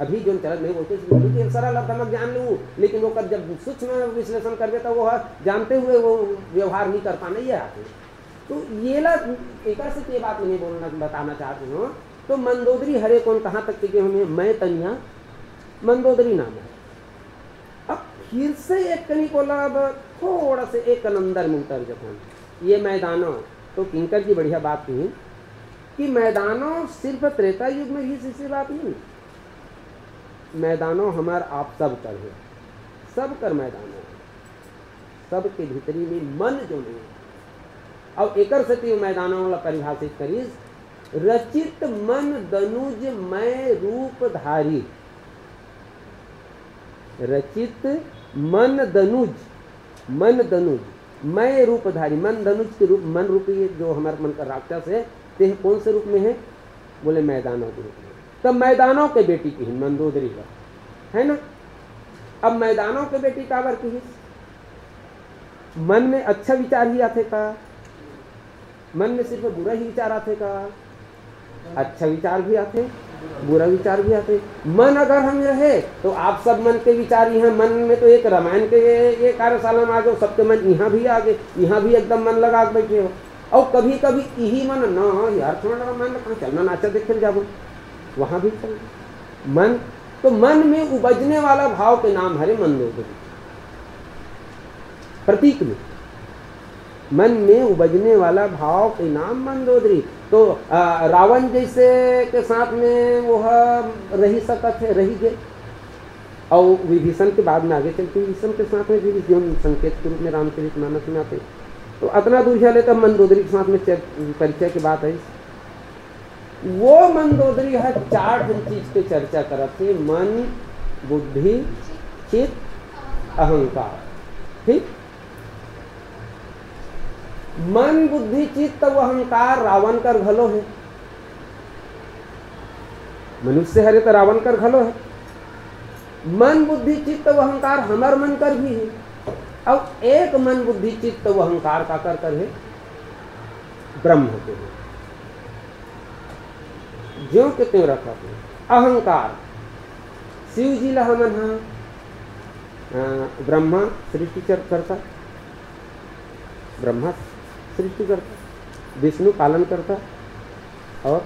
अभी जो चलत नहीं बोलते, बोलते कि सरल अर्थम अज्ञान लू, लेकिन ओकर जब सूक्ष्म विश्लेषण करबे, तो वो ह जानते हुए वो व्यवहार नहीं कर पाना, ये आते। तो ये ला, एकर से ये बात नहीं बोलना, बताना चाहते हो, तो मंदोदरी हरे कौन, कहाँ तक के हमें, मैं तनिया मंदोदरी नाम है। अब फिर से एक कनी को ला, अब थोड़ा से एक कन अंदर में उतर जथन। ये मैदानों, तो किंकर जी बढ़िया बात कही कि मैदानों सिर्फ त्रेता युग में ही शिष्य बात नहीं, मैदानों हमार आप सब कर है, सब कर मैदानों, सब के भीतरी में मन जो नहीं है। अब एकर सेती वो मैदानों ला परिभाषित करिस, रचित मन दनुज मय रूपधारी। रचित मन दनुज, मन दनुज, मय रूपधारी, मन दनुज के रूप, मन रूपी जो हमारे मन का राक्षस है, ते कौन से रूप में है? बोले, मैदानों के रूप में। तब मैदानों के बेटी की मंदोदरी का, है ना? अब मैदानों के बेटी काबर की, मन में अच्छा विचार ही आथे का? मन में सिर्फ बुरा ही विचार आथे का? अच्छा विचार भी आथे, बुरा विचार भी आथे। मन अगर हम रहे, तो आप सब मन के विचार यहाँ मन में, तो एक रामायण के ये, ये कार्यशाला में आ गए, सबके मन यहाँ भी आ गए, यहाँ भी एकदम मन लगा के बैठे हो। और कभी कभी यही मन, "ना यार, थोड़ा मन कहाँ चलना, नाचा देखे जाबो, वहाँ भी चल।" मन, तो मन में उपजने वाला भाव के नाम हरे मंदोदरी। प्रतीक में, मन में उपजने वाला भाव के नाम मंदोदरी। तो, आ, रावण जैसे के साथ में वो ह रही सकत हे, रही गे। और विभीषण के बाद में आगे चल के विभीषण के साथ में भी, जो संकेत के रूप में रामचरित मानस में आते। तो अतना दूर ले तो मंदोदरी के साथ में चर-, परिचय के बात है। वो मंदोदरी ह चार ठन चीज के चर्चा करत हे, मन, बुद्धि, चित्त, अहंकार। ठीक? मन, बुद्धि, चित्त अउ अहंकार रावण कर घलो हे। मनुष्य हरे त रावण कर घलो हे। मन, बुद्धि, चित्त अउ अहंकार हमर मन कर भी हे। अउ एक मन, बुद्धि, चित्त अउ अहंकार काकर कर हे? ब्रह्म के हे। ज्यों के त्यों रखत हे। अहंकार, शिव जी ला हमन ह, अ, ब्रह्मा सृष्टि चर-, करता, ब्रह्मा सृष्टि करता, विष्णु पालन करता और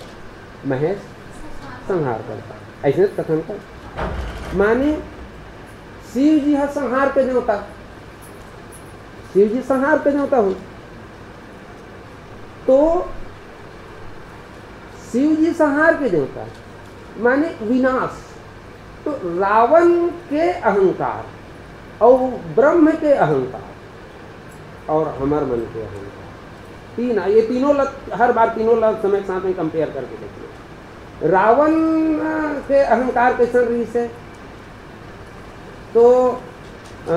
महेश संहार करता। ऐसे कथन का माने शिव जी ह संहार के देवता, शिव जी संहार के देवता हो। तो शिव जी संहार के देवता माने विनाश। तो रावण के अहंकार और ब्रह्म के अहंकार और हमर मन के अहंकार, तीन, ये तीनों ल-, हर बार तीनों ल समय के साथ में कंपेयर करके देखिए। रावण के अहंकार कैसन रहिस हे? तो, अ,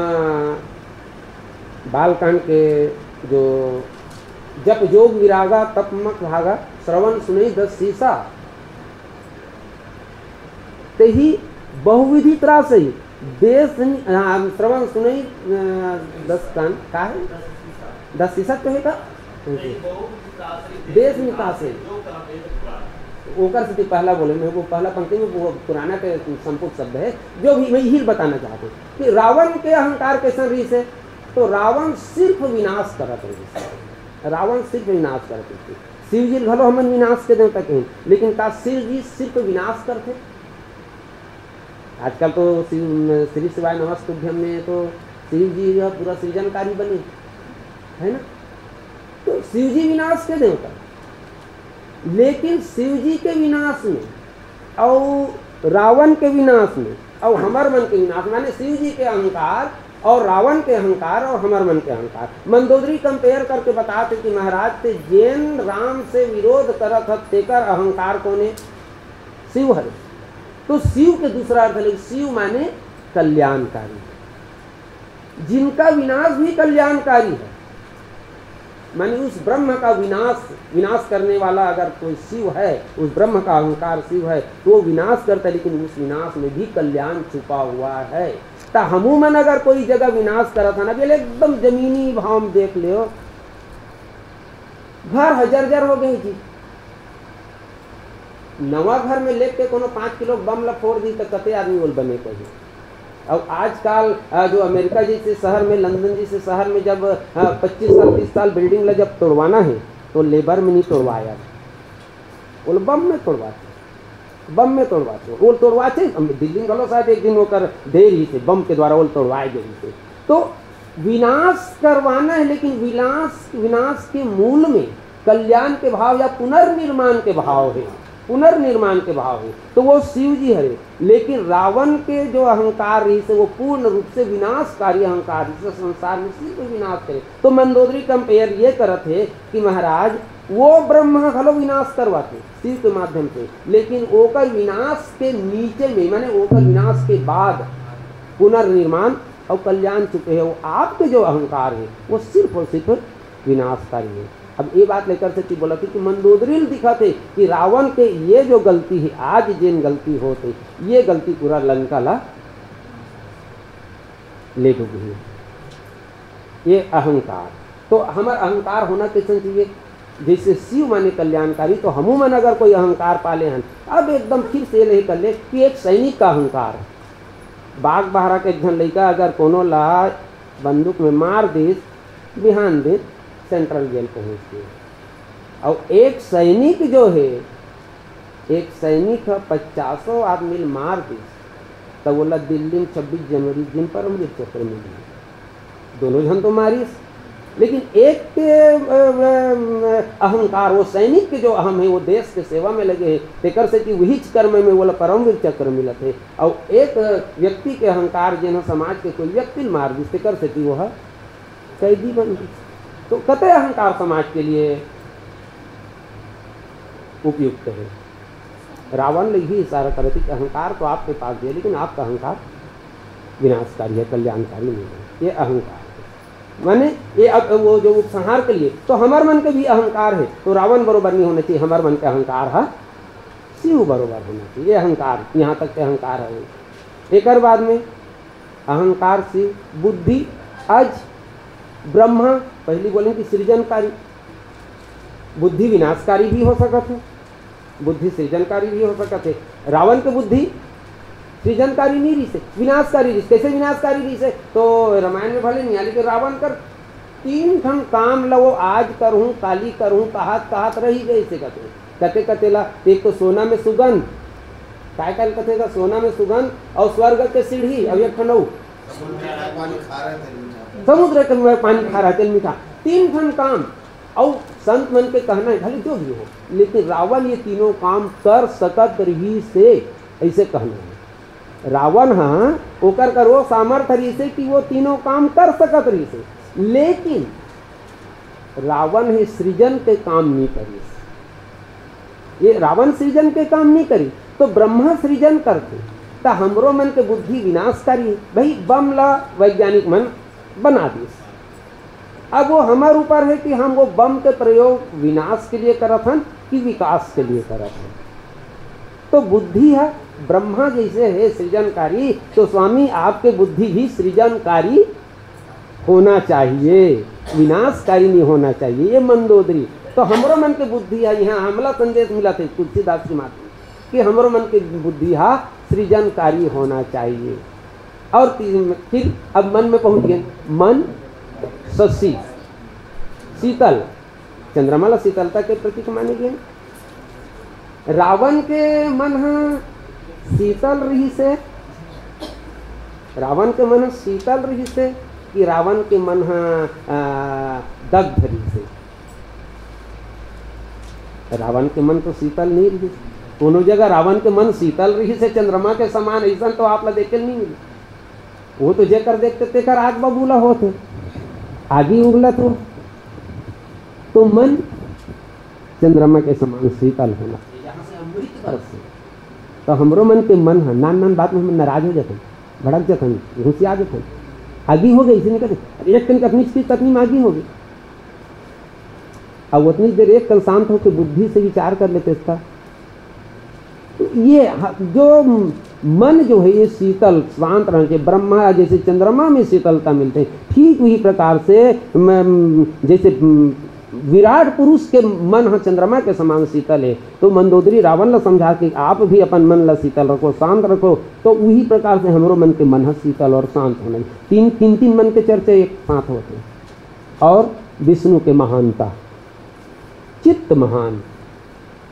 बालकांड के जो जप जोग विरागा तप मत भागा, श्रवण सुनई दस सीसा, तेहि बहुविधि त्रासई, देश नि-, अ, श्रवण सुनई, अ, दस कान, का हे? दस सीसा तो हे का? देश निकासे। ओकर सेती पहला बोले, मैं वो पहला पंक्ति में वो पुराना के संपुट शब्द हे, जो भी मैं यही बताना चाहत हूँ कि रावण के अहंकार कैसन रहिस हे, तो रावण सिर्फ विनाश करत रहिस हे, रावण सिर्फ विनाश करत रहिस हे। शिव जी घलो हमन विनाश के देवता कहेन, लेकिन का शिव जी सिर्फ विनाश करथे? आजकल तो शिव, श्री शिवाय नमस्तुभ्यम में तो शिव जी ह पूरा सृजनकारी बने, है ना? तो शिव जी विनाश के देवता, लेकिन शिव जी के विनाश में और रावण के विनाश में और हमर मन के विनाश, माने शिव जी के अहंकार और रावण के अहंकार और हमर मन के अहंकार, मंदोदरी कंपेयर करके बताथे कि महाराज, ते जेन राम से विरोध करत हस, तेकर अहंकार कोने? शिव हरे। तो शिव के दूसरा अर्थ ले, शिव माने कल्याणकारी, जिनका विनाश भी कल्याणकारी है। माने उस ब्रह्म का विनाश, विनाश करने वाला अगर कोई शिव है, उस ब्रह्म का अहंकार शिव है, तो वो विनाश करता है, लेकिन उस विनाश में भी कल्याण छुपा हुआ है। त हमू मन अगर कोई जगह विनाश करत हन, अब ये एकदम जमीनी भाव में देख लेव, घर ह जर्जर हो गए जी, नवा घर में लेके कोनो पाँच किलो बम ला फोड़ दी, त कते आदमी ओल बने कही? अउ आजकाल, अ, जो अमेरिका जैसे शहर में, लंदन जैसे शहर में जब, अ, पच्चीस साल, तीस साल बिल्डिंग ला जब तोड़वाना है, तो लेबर में नहीं तोड़वाया, ओल बम में तोड़वाथे, बम में तोड़वाथे, ओल तोड़वाथे। हम दिल्ली में घलो शायद एक दिन ओकर देर ही से बम के द्वारा ओल तोड़वाए गए थे। तो विनाश करवाना है, लेकिन विनाश, विनाश के मूल में कल्याण के भाव या पुनर्निर्माण के भाव है, पुनर्निर्माण के भाव है, तो वो शिव जी हरे। लेकिन रावण के जो अहंकार रहिस हे, वो पूर्ण रूप से विनाशकारी अहंकार रहिस हे, संसार में सिर्फ विनाश करे। तो मंदोदरी कंपेयर ये करत हे कि महाराज, वो ब्रह्म घलो विनाश करवाथे शिव के माध्यम से, लेकिन ओकर विनाश के नीचे में, माने ओकर विनाश के बाद पुनर्निर्माण और कल्याण छुपे हे। वो आपके जो अहंकार है, वो सिर्फ और सिर्फ विनाशकारी है। अब ये बात लेकर से कि बोला कि मंदोदरी ल दिखत हे कि रावण के ये जो गलती है, आज जेन गलती होत हे, ये गलती पूरा लंका ला ले डूबही। ये अहंकार, तो हमर अहंकार होना कैसन चाहिए? जैसे शिव माने कल्याणकारी, तो हमू मन अगर कोई अहंकार पाले हन, अब एकदम फिर से ये नहीं कर ले कि एक सैनिक का अहंकार है। बागबाहरा के एक झन लइका अगर कोनो ला बंदूक में मार दिस, बिहान दिन सेंट्रल जेल पहुंच गे। अउ एक सैनिक जो है, एक सैनिक ह पचासों आदमी ल मार दिस, त ओला दिल्ली में छब्बीस जनवरी दिन पर अमृत चक्र मिली। दोनों झन तो मारिस, लेकिन एक के अ, अ, अहंकार, वो सैनिक के जो अहम है, वो देश के सेवा में लगे है, तेकर से कि वही कर्म में वो परमवीर चक्र मिलत है। और एक व्यक्ति के अहंकार, जेन समाज के कोई व्यक्ति ल मार दिस, तेकर से कि वो कैदी बन गए। तो कते अहंकार समाज के लिए उपयुक्त है? रावण ले ही इशारा करे थी कि अहंकार तो आपके पास भी है, लेकिन आपका अहंकार विनाशकारी है, कल्याणकारी नहीं है। ये अहंकार है। माने, ये अब वो जो उपसंहार के लिए, तो हमर मन के भी अहंकार है, तो रावण बरोबर नहीं होना चाहिए, हमर मन के अहंकार है, शिव बरोबर होना चाहिए। ये अहंकार, यहाँ तक के अहंकार है। एक बाद में अहंकार शिव, बुद्धि अज, ब्रह्मा, पहली बोले कि सृजनकारी, बुद्धि विनाशकारी भी हो सकत है, बुद्धि सृजनकारी भी हो सकत है। रावण के बुद्धि सृजनकारी नहीं रहिस हे, विनाशकारी रहिस। कैसे विनाशकारी रहिस हे? तो रामायण में भले नहीं आली कि रावण कर तीन ठन काम ल वो आज करहूँ, काली करहूँ, कहत कहत रही गए से कथे। कते कते ला, एक तो सोना में सुगंध, काय काल कथे था, सोना में सुगंध और स्वर्ग के सीढ़ी, और एक ठन अउ समुद्र के पानी खारा तेल मीठा। समुद्र के पानी खारा तेल मीठा, तीन ठन काम। और संत मन के कहना है, भले जो भी हो, लेकिन रावण ये तीनों काम कर सकत रहिस हे, ऐसे कहना है। रावण हा, ओकर कर वो सामर्थ्य रहिस हे कि वो तीनों काम कर सकत रहिस हे, लेकिन रावण हे सृजन के काम नहीं करिस। ये रावण सृजन के काम नहीं करी, तो ब्रह्मा सृजन करते, त हमरो मन के बुद्धि विनाशकारी है। भाई, बम ला वैज्ञानिक मन बना दिस। अब वो हमर ऊपर है कि हम वो बम के प्रयोग विनाश के लिए करत हन कि विकास के लिए करत हन। तो बुद्धि है, ब्रह्मा जैसे है सृजनकारी, तो स्वामी, आपके बुद्धि भी सृजनकारी होना चाहिए, विनाशकारी नहीं होना चाहिए। ये मंदोदरी, तो हमरो मन के बुद्धि है, यहाँ हमला संदेश मिला थे तुलसीदास के माध्यम कि हमरो मन के बुद्धि हा सृजनकारी होना चाहिए। और ती-, फिर अब मन में पहुंच गए, मन शशि, शीतल, चंद्रमा ला शीतलता के प्रतीक माने गए। रावण के मन ह शीतल रहिस हे, रावण के मन ह शीतल रहिस हे कि रावण के मन ह, आ, दग्ध रहिस हे? रावण के मन तो शीतल नहीं रहिस। कोनो जगह रावण के मन शीतल रहिस हे चंद्रमा के समान, ऐसन तो आप ला देखे नहीं मिले। वो तो जेकर देखते तेकर आग बबूला होत हे, आगी उगलत हो। तो मन चंद्रमा के समान शीतल होना, यहाँ से अमृत बरसे। तो हमरो मन के मन ह नान नान बात में हम नाराज हो जाते, भड़क जाते, घुसिया जाते। आगी हो गई, इसे नहीं कहते, अरे एक कन कतनी चीज कतनी में आगी हो गई। अब उतनी देर एक कन शांत होकर बुद्धि से विचार कर लेते इसका। तो ये ह-, जो मन जो है ये शीतल शांत रहना चाहिए। ब्रह्मा जैसे चंद्रमा में शीतलता मिलते हैं, ठीक वही प्रकार से म-, जैसे म, विराट पुरुष के मन ह चंद्रमा के समान शीतल है, तो मंदोदरी रावण ला समझा कि आप भी अपन मन ला शीतल रखो, शांत रखो, तो वही प्रकार से हमरो मन के मन ह शीतल और शांत होना चाहिए। तीन, तीन, तीन मन के चर्चा एक साथ होते हैं। और विष्णु के महानता, चित्त महान,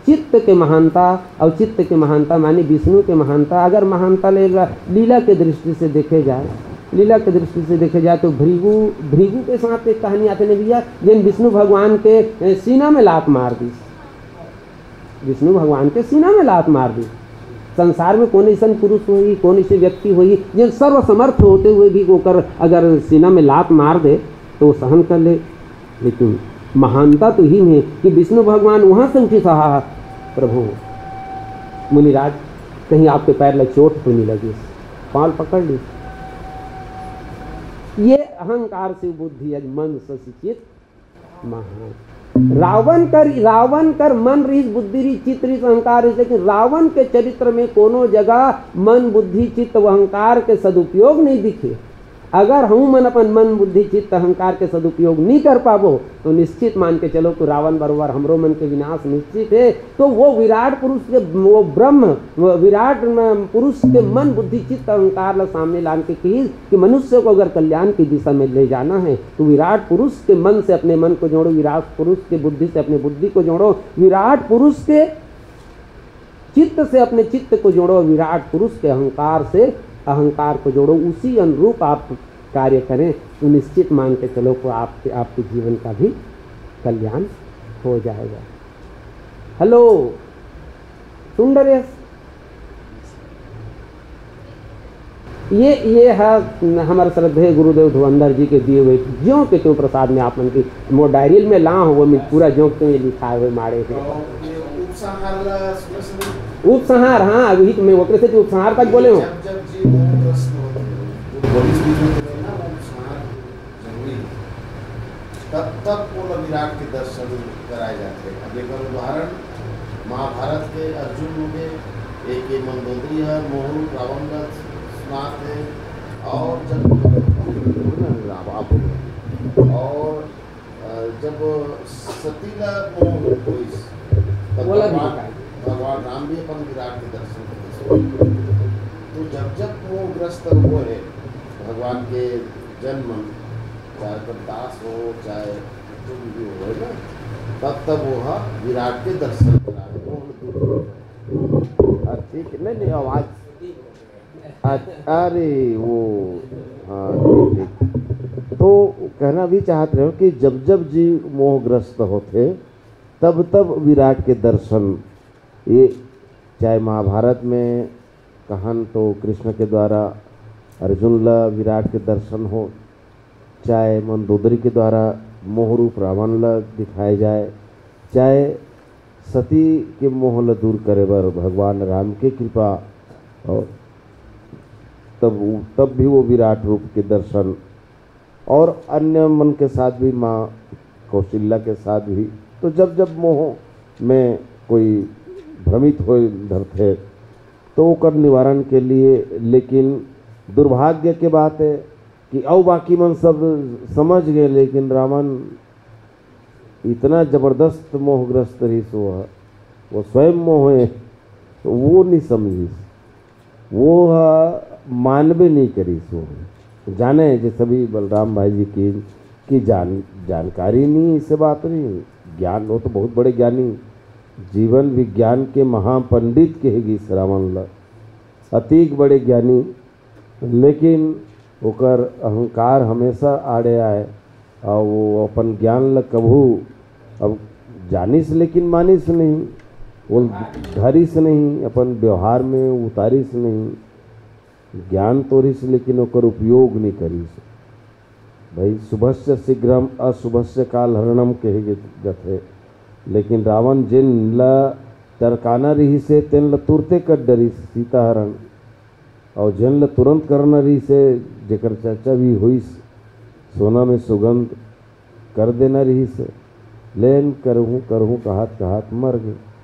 चित्त के महानता और चित्त के महानता माने विष्णु के महानता। अगर महानता ले ला-, लीला के दृष्टि से देखे जाए, लीला के दृष्टि से देखे जाए तो भृगु, भृगु के साथ एक कहानी आते ने भैया, जिन विष्णु भगवान के, ए, सीना में लात मार दी, विष्णु भगवान के सीना में लात मार दी। संसार में कौन ऐसा पुरुष होई, कौन ऐसे व्यक्ति होई, जिन सर्वसमर्थ होते हुए भी ओकर अगर सीना में लात मार दे तो वो सहन कर ले। लेकिन महानता तो ही में कि विष्णु भगवान वहां से उठी सहा, "प्रभु मुनिराज, कहीं आपके पैर ला चोट तो नहीं लगी?" पाल पकड़ ली। ये अहंकार से बुद्धि अज मन शशि चित्त महान। रावण कर, रावण कर मन रहिस, बुद्धि रहिस, चित्त रहिस, अहंकार रहिस, लेकिन रावण के चरित्र में कोनो जगह मन, बुद्धि, चित्त व अहंकार के सदुपयोग नहीं दिखे। अगर हमू मन अपन मन, बुद्धि, चित्त, अहंकार के सदुपयोग नहीं कर पाबो, तो निश्चित मान के चलो कि रावण बरोबर हमरो मन के विनाश निश्चित है। तो वो विराट पुरुष के, वो ब्रह्म, वो विराट म-, पुरुष के मन, बुद्धि, चित्त, अहंकार ला सामने लान के कही कि मनुष्य को अगर कल्याण की दिशा में ले जाना है, तो विराट पुरुष के मन से अपने मन को जोड़ो, विराट पुरुष के बुद्धि से अपने बुद्धि को जोड़ो, विराट पुरुष के चित्त से अपने चित्त को जोड़ो, विराट पुरुष के अहंकार से अहंकार को जोड़ो। उसी अनुरूप आप कार्य करें, तो निश्चित मान के चलो कि आपके, आपके जीवन का भी कल्याण हो जाएगा। हेलो, सुन डरेस? ये, ये है हमारे श्रद्धेय गुरुदेव धुरंधर जी के दिए हुए ज्यों के त्यों प्रसाद में आप मन की मोर डायरी में ला हो, वो में पूरा ज्यों के त्यों ये लिखा हुए माड़े हैं। और ये उपसंहार ला सुने सुने उपसंहार, हाँ, अभी तो मैं ओकरे से तो उपसंहार तक बोले हूँ। जब जब जीव मोहग्रस्त होते हैं, वो बड़ी चीज होती है ना, वो उपसंहार जरूरी है। तब तब वो विराट के दर्शन कराए जाते हैं। अब एक उदाहरण महाभारत के अर्जुन हो गए, एक ये मंदोदरी है, मोहन रावण का सुनाते हैं। और जब आप, आप और अ, जब सती ला मोह होइस, तब ओला भी भगवान, बताए। भगवान राम भी अपन विराट के दर्शन करते। तो जब जब मोहग्रस्त हुए हैं भगवान के जन्म, चाहे ओकर दास हो, चाहे जो भी हो, है ना, तब तब वो हा विराट के दर्शन करा, मोह दूर हो जाए। हाँ, ठीक है, नहीं, नहीं, आवाज अ-, अरे, वो, हाँ, ठीक, ठीक। तो कहना भी चाहत रहे हो कि जब जब जीव मोहग्रस्त होथे, तब तब विराट के दर्शन। ये चाहे महाभारत में कहन तो कृष्ण के द्वारा अर्जुन ला विराट के दर्शन हो, चाहे मंदोदरी के द्वारा मोह रूप रावण ला दिखाए जाए, चाहे सती के मोह ला दूर करे बर भगवान राम के कृपा, और तब, तब भी वो विराट रूप के दर्शन, और अन्य मन के साथ भी, माँ कौशल्या के साथ भी। तो जब जब मोह में कोई भ्रमित हो धरथे, तो ओकर निवारण के लिए, लेकिन दुर्भाग्य के बात है कि अउ बाकी मन सब समझ गए, लेकिन रावण इतना जबरदस्त मोहग्रस्त रहिस, वो, वो स्वयं मोह है, तो वो नहीं समझिस, वो ह मानबे नहीं करिस। वो जाने, जैसे भी बलराम भाई जी की, कि जान, जानकारी नहीं, इससे बात नहीं, ज्ञान, वो तो बहुत बड़े ज्ञानी, जीवन विज्ञान के महापंडित कहे गिस रावण ला, अतीक बड़े ज्ञानी, लेकिन ओकर अहंकार हमेशा आड़े आए, और वो अपन ज्ञान ल कभू, अब जानिस लेकिन मानिस नहीं, वो धरिस नहीं, अपन व्यवहार में उतारिस नहीं। ज्ञान तो रिस लेकिन ओकर उपयोग नहीं करिस। भाई, शुभस्य शीघ्रम अशुभस्य कालहरणम कहे गे-, जथे। लेकिन रावण जेन ल टरकाना रिहिसे, तेन ल तुरते कर डरिस, सीता हरण। और जेन ल तुरंत करना रिहिसे, जेकर चर्चा भी होइस, सोना में सुगंध कर देना रिहिसे, लेन करहूँ, करहूँ कहत, कहत मर गे।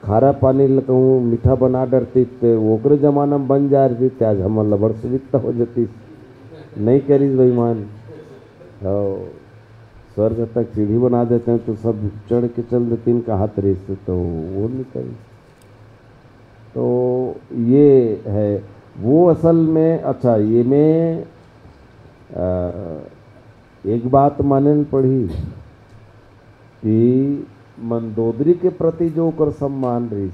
खारा पानी ल कहूँ मीठा बना डरती, ते ओकरे जमाना में बन जा रही, ते आज हमन ल बड़ सुविधा हो जाती। नहीं करिस बेईमान। और स्वर्ग तक सीढ़ी बना देते हैं, तो सब चढ़ के चल देती, कहत रहिस, तो वो नहीं करिस। तो ये है वो असल में। अच्छा, ये में, अ, एक बात माने ल पड़ी कि मंदोदरी के प्रति जो ओकर सम्मान रहिस,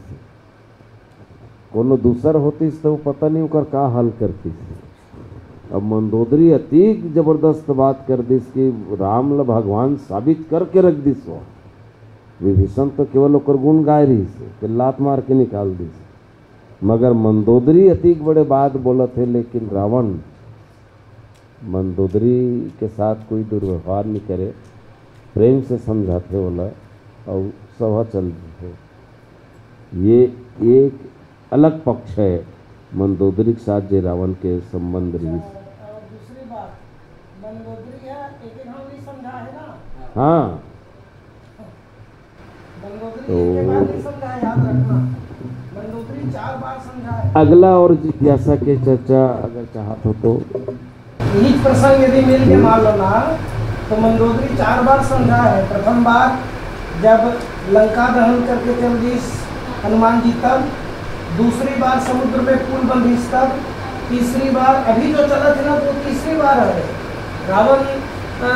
कोनो दूसर होतिस तो पता नहीं ओकर का हाल करतिस। अब मंदोदरी अतीक जबरदस्त बात कर दिस कि राम ल भगवान साबित करके रख दिस। वो विभीषण तो केवल ओकर गुण गाय रहिस, फिर लात मार के निकाल दिस। मगर मंदोदरी अतीक बड़े बात बोलत हे, लेकिन रावण मंदोदरी के साथ कोई दुर्व्यवहार नहीं करे, प्रेम से समझाथे ओला, और सभा चल देथे। ये एक अलग पक्ष है मंदोदरी के साथ जे रावण के संबंध रहिस। और दूसरी बात, मंदोदरी है, एक एक हम नहीं समझा है ना। हाँ। मंदोदरी तो एक बार नहीं समझा है, याद रखना। मंदोदरी चार बार समझा है। अगला और जिज्ञासा के चर्चा अगर चाहत हो तो। यही प्रसंग यदि मिल के मान लो ना, तो मंदोदरी चार बार समझा है। प्रथम बार जब लंका दहन करके चल दिस हनुमान जी, तब। दूसरी बार समुद्र में पुल बंधिस, तब। तीसरी बार अभी जो चलत है ना, वो तीसरी बार है। रावण, अ,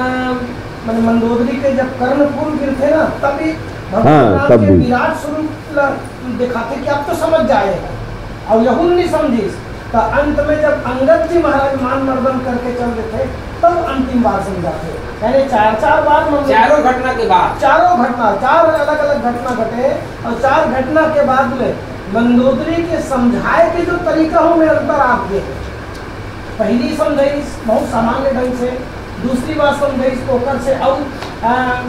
माने मंदोदरी के जब कर्णपुर गिरथे ना, तभी भगवान हाँ, राम तब के भी। विराट स्वरूप ला दिखाथे कि अब तो समझ जाए। और यहू नहीं समझिस, तो अंत में जब अंगद जी महाराज मान मर्दन करके चल देथे, तब अंतिम बार समझाथे। यानी चार चार बार मंदोदरी, चारों घटना के बाद। चारों घटना, चार अलग अलग घटना घटे, और चार घटना के बाद में मंदोदरी के समझाए के जो तरीका हो में अंतर आप देखे। पहली समझाई बहुत सामान्य ढंग से, दूसरी बार समझाई ओकर से और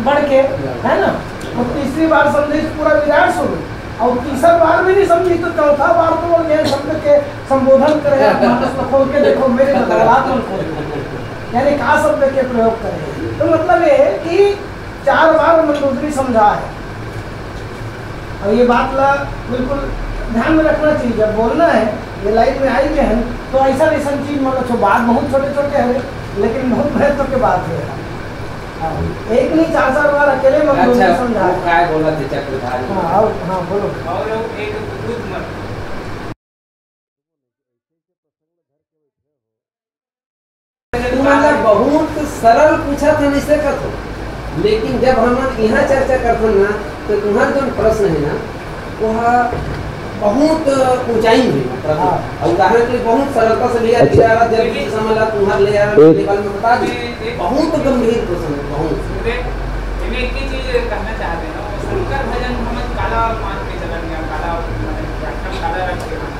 बढ़ के, है ना? और तीसरी बार समझाई पूरा विराट स्वरूप, और तीसर बार भी नहीं समझी तो चौथा बार तो वो ज्ञान शब्द के संबोधन करे, मानस ला खोल के देखो, मेरे जगन्नाथ मन खोल के। यानी का शब्द के प्रयोग करे। तो मतलब ये है कि चार बार मंदोदरी समझा है। और ये बात ला बिल्कुल ध्यान में रखना चाहिए, जब बोलना है, ये लाइन में आई गए हैं, तो ऐसा ऐसा चीज, मतलब, छो-, बात बहुत छोटे छोटे हैं, लेकिन बहुत महत्व के बात है। हाँ, एक नहीं, चार चार बार अकेले मंदोदरी अच्छा, समझा वो है। काय बोला थे चक्रधारी? हाँ, और, हाँ, बोलो। और एक दूध मत। तुमन ला बहुत सरल पूछत हन, अइसे कथो, लेकिन जब हमन इहाँ चर्चा करथन ना, तो तुम्हार जौन प्रश्न है ना, वह बहुत ऊंचाई में है प्रश्न। हाँ। और उदाहरण के लिए बहुत सरलता से लिया एक जा रहा, जब भी समझ ला तुम्हार ले आ रहा, एक लेवल में बता दी, बहुत गंभीर प्रश्न है, बहुत। एमे एक ही चीज कहना चाहते हैं, शंकर भजन हमन काला मान के चलन या काला, मतलब, व्याख्या काला रख के मानन?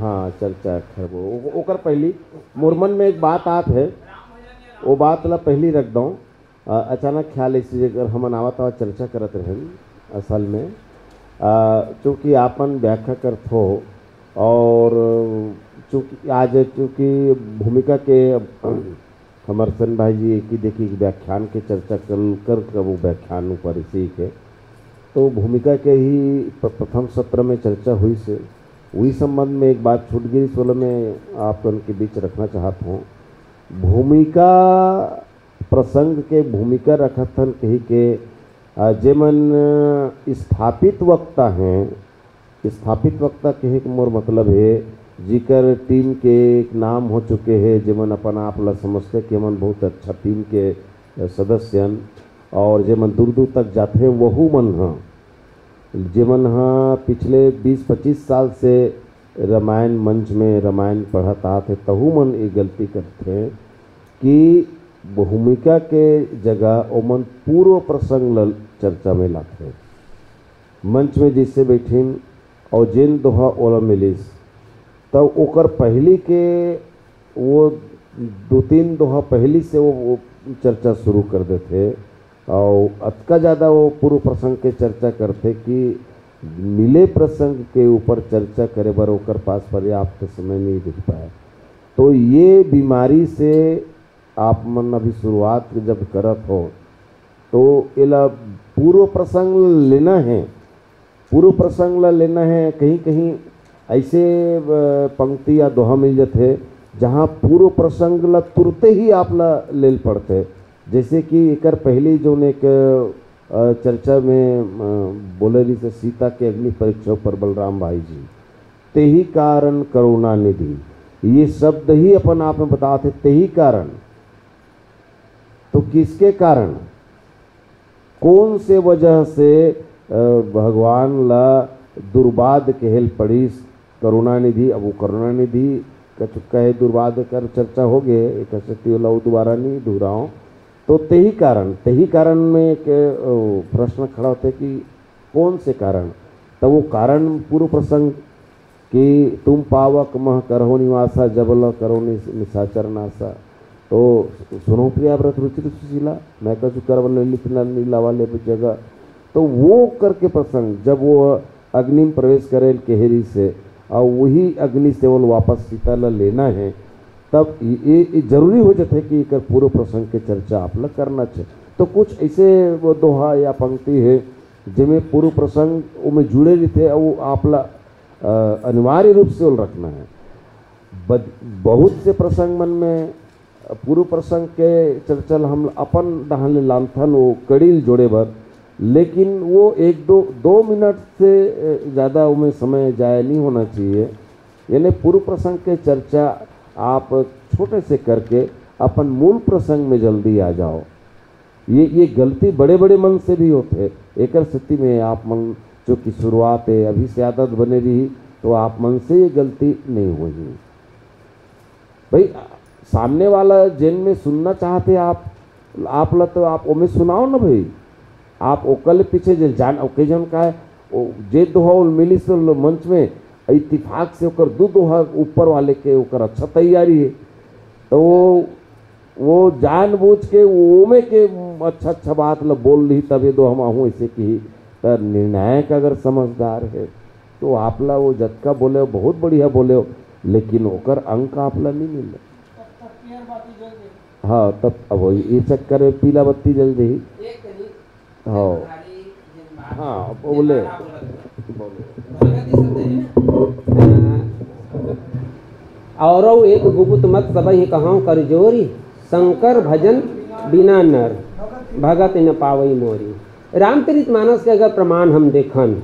हाँ, चर्चा खरबो। ओ-, ओकर पहली मोर मन में एक बात आत है, वो बात ला पहली रख दऊँ। अ, अचानक ख्याल ऐसी, अगर हमन आवत आवत चर्चा करत रहन, असल में, अ, चूँकि आपन व्याख्या करत हो, और चूँकि आज, चूँकि भूमिका के हमर सेन भाई जी एक ही देखी व्याख्यान के चर्चा कर, कर, कर वो व्याख्यान ऊपर इसी के, तो भूमिका के ही प-, प्रथम सत्र में चर्चा हुई से, वही संबंध में एक बात छूट गई, इस वाला मैं आप लोगन के बीच रखना चाहत हूँ। भूमिका प्रसंग के भूमिका रखत हन कही के, अ, जेमन, अ, स्थापित वक्ता हैं, स्थापित वक्ता कहे के मोर मतलब हे, जिकर टीम के एक नाम हो चुके हे, जेमन अपन आप ला समझथे कि हमन बहुत अच्छा टीम के सदस्य हन, और जेमन दूर-दूर तक जाथे, वहू मन ह, जेमन ह पिछले बीस पच्चीस साल से रामायण मंच में रामायण पढ़त आत हे, तहू मन ये गलती करथे कि भूमिका के जगह ओमन पूर्व प्रसंग ल चर्चा में लाथे। मंच में जइसे बैठिन और जेन दोहा ओला मिलिस, तब ओकर पहली के वो दो तीन दोहा पहली से वो, वो चर्चा शुरू कर देथे और अतका ज़्यादा वो पूर्व प्रसंग के चर्चा करथे कि मिले प्रसंग के ऊपर चर्चा करे बर ओकर पास पर्याप्त समय नहीं दिख पाए। तो ये बीमारी से आप मन अभी शुरुआत जब करत हो, तो एला पूर्व प्रसंग लेना है, पूर्व प्रसंग ला लेना है। कहीं-कहीं ऐसे, अ, पंक्ति या दोहा मिल जाथे, जहाँ पूर्व प्रसंग ला तुरते ही आप ला लेल पड़थे। जैसे कि एकर पहले जोन एक, अ, चर्चा में, अ, बोले रहिस सीता के अग्नि परीक्षा पर बलराम भाई जी, "तेहि कारण करुणा निधि", ये शब्द ही अपन आप में बताथे, "तेहि कारण"। तो किसके कारण? कौन से वजह से, अ, भगवान ला दुर्बाद कहेल पड़िस करुणानिधि? अब वो करुणानिधि कछु कहे दुर्बाद कर चर्चा हो गए, एक सेती ओला वो दोबारा नहीं दोहराओ। तो तेही कारण, तेही कारण में एक, अ, प्रश्न खड़ा होता है कि कौन से कारण? तो वो कारण पूर्व प्रसंग कि "तुम पावक मह करहु निवासा, जब ल करो नि-, निशाचर नासा।" तो सुनो प्रिया व्रत रुचिर सुशीला, मैं कछु करब ललित नर लीलावा लेब जगह। तो वो करके प्रसंग, जब वो अग्नि में प्रवेश करे केहरी से, और वही अग्नि से वो वापस सीता ला लेना है, तब ये, ये, ये जरूरी हो जाता है कि एकर पूर्व प्रसंग के चर्चा आप ला करना चाहिए। तो कुछ ऐसे वो दोहा या पंक्ति है, जेमे पूर्व प्रसंग ओमे जुड़े रहिथे, और आप ला अ, अनिवार्य रूप से ओला रखना है। बद-, बहुत से प्रसंग मन में पूर्व प्रसंग के चर्चा ल हम अपन डहान ले लानथन, वो कड़ी ल जोड़े बर, लेकिन वो एक दो, दो मिनट से, अ, ज़्यादा ओमे समय जाया नहीं होना चाहिए। यानी पूर्व प्रसंग के चर्चा आप छोटे से करके अपन मूल प्रसंग में जल्दी आ जाओ। ये, ये गलती बड़े-बड़े मन से भी होथे। एकर सेती में आप मन जो कि शुरुआत है, अभी से आदत बने रही, तो आप मन से ये गलती नहीं होही। भाई, सामने वाला जेन में सुनना चाहथे आप, आप ला तो आप ओमे सुनाओ ना भाई। आप ओकर ले पीछे जे जान, ओके जन का है, ओ, जे दोहा उल मिलिस तो लो मंच में, इत्तेफाक से ओकर दू दोहा ऊपर वाले के ओकर अच्छा तैयारी है। तो वो, वो जानबूझ के ओमे के अच्छा अच्छा बात ला बोल ली, तब ये दोहा माहू ऐसे की। पर निर्णायक अगर समझदार है, तो आपला वो जतका बोले हो, बहुत बढ़िया बोले हो, लेकिन ओकर अंक आपला नहीं मिले। हाँ, तब अब वही ये चक्कर में पीला बत्ती जल जाही। हाँ। हाँ, बोले। बोले। औरौ एक गुपुत मत सबहि कहौं कर जोरी, शंकर भजन बिना नर भगति न पावई मोरी। रामचरित मानस के अगर प्रमाण हम देखन,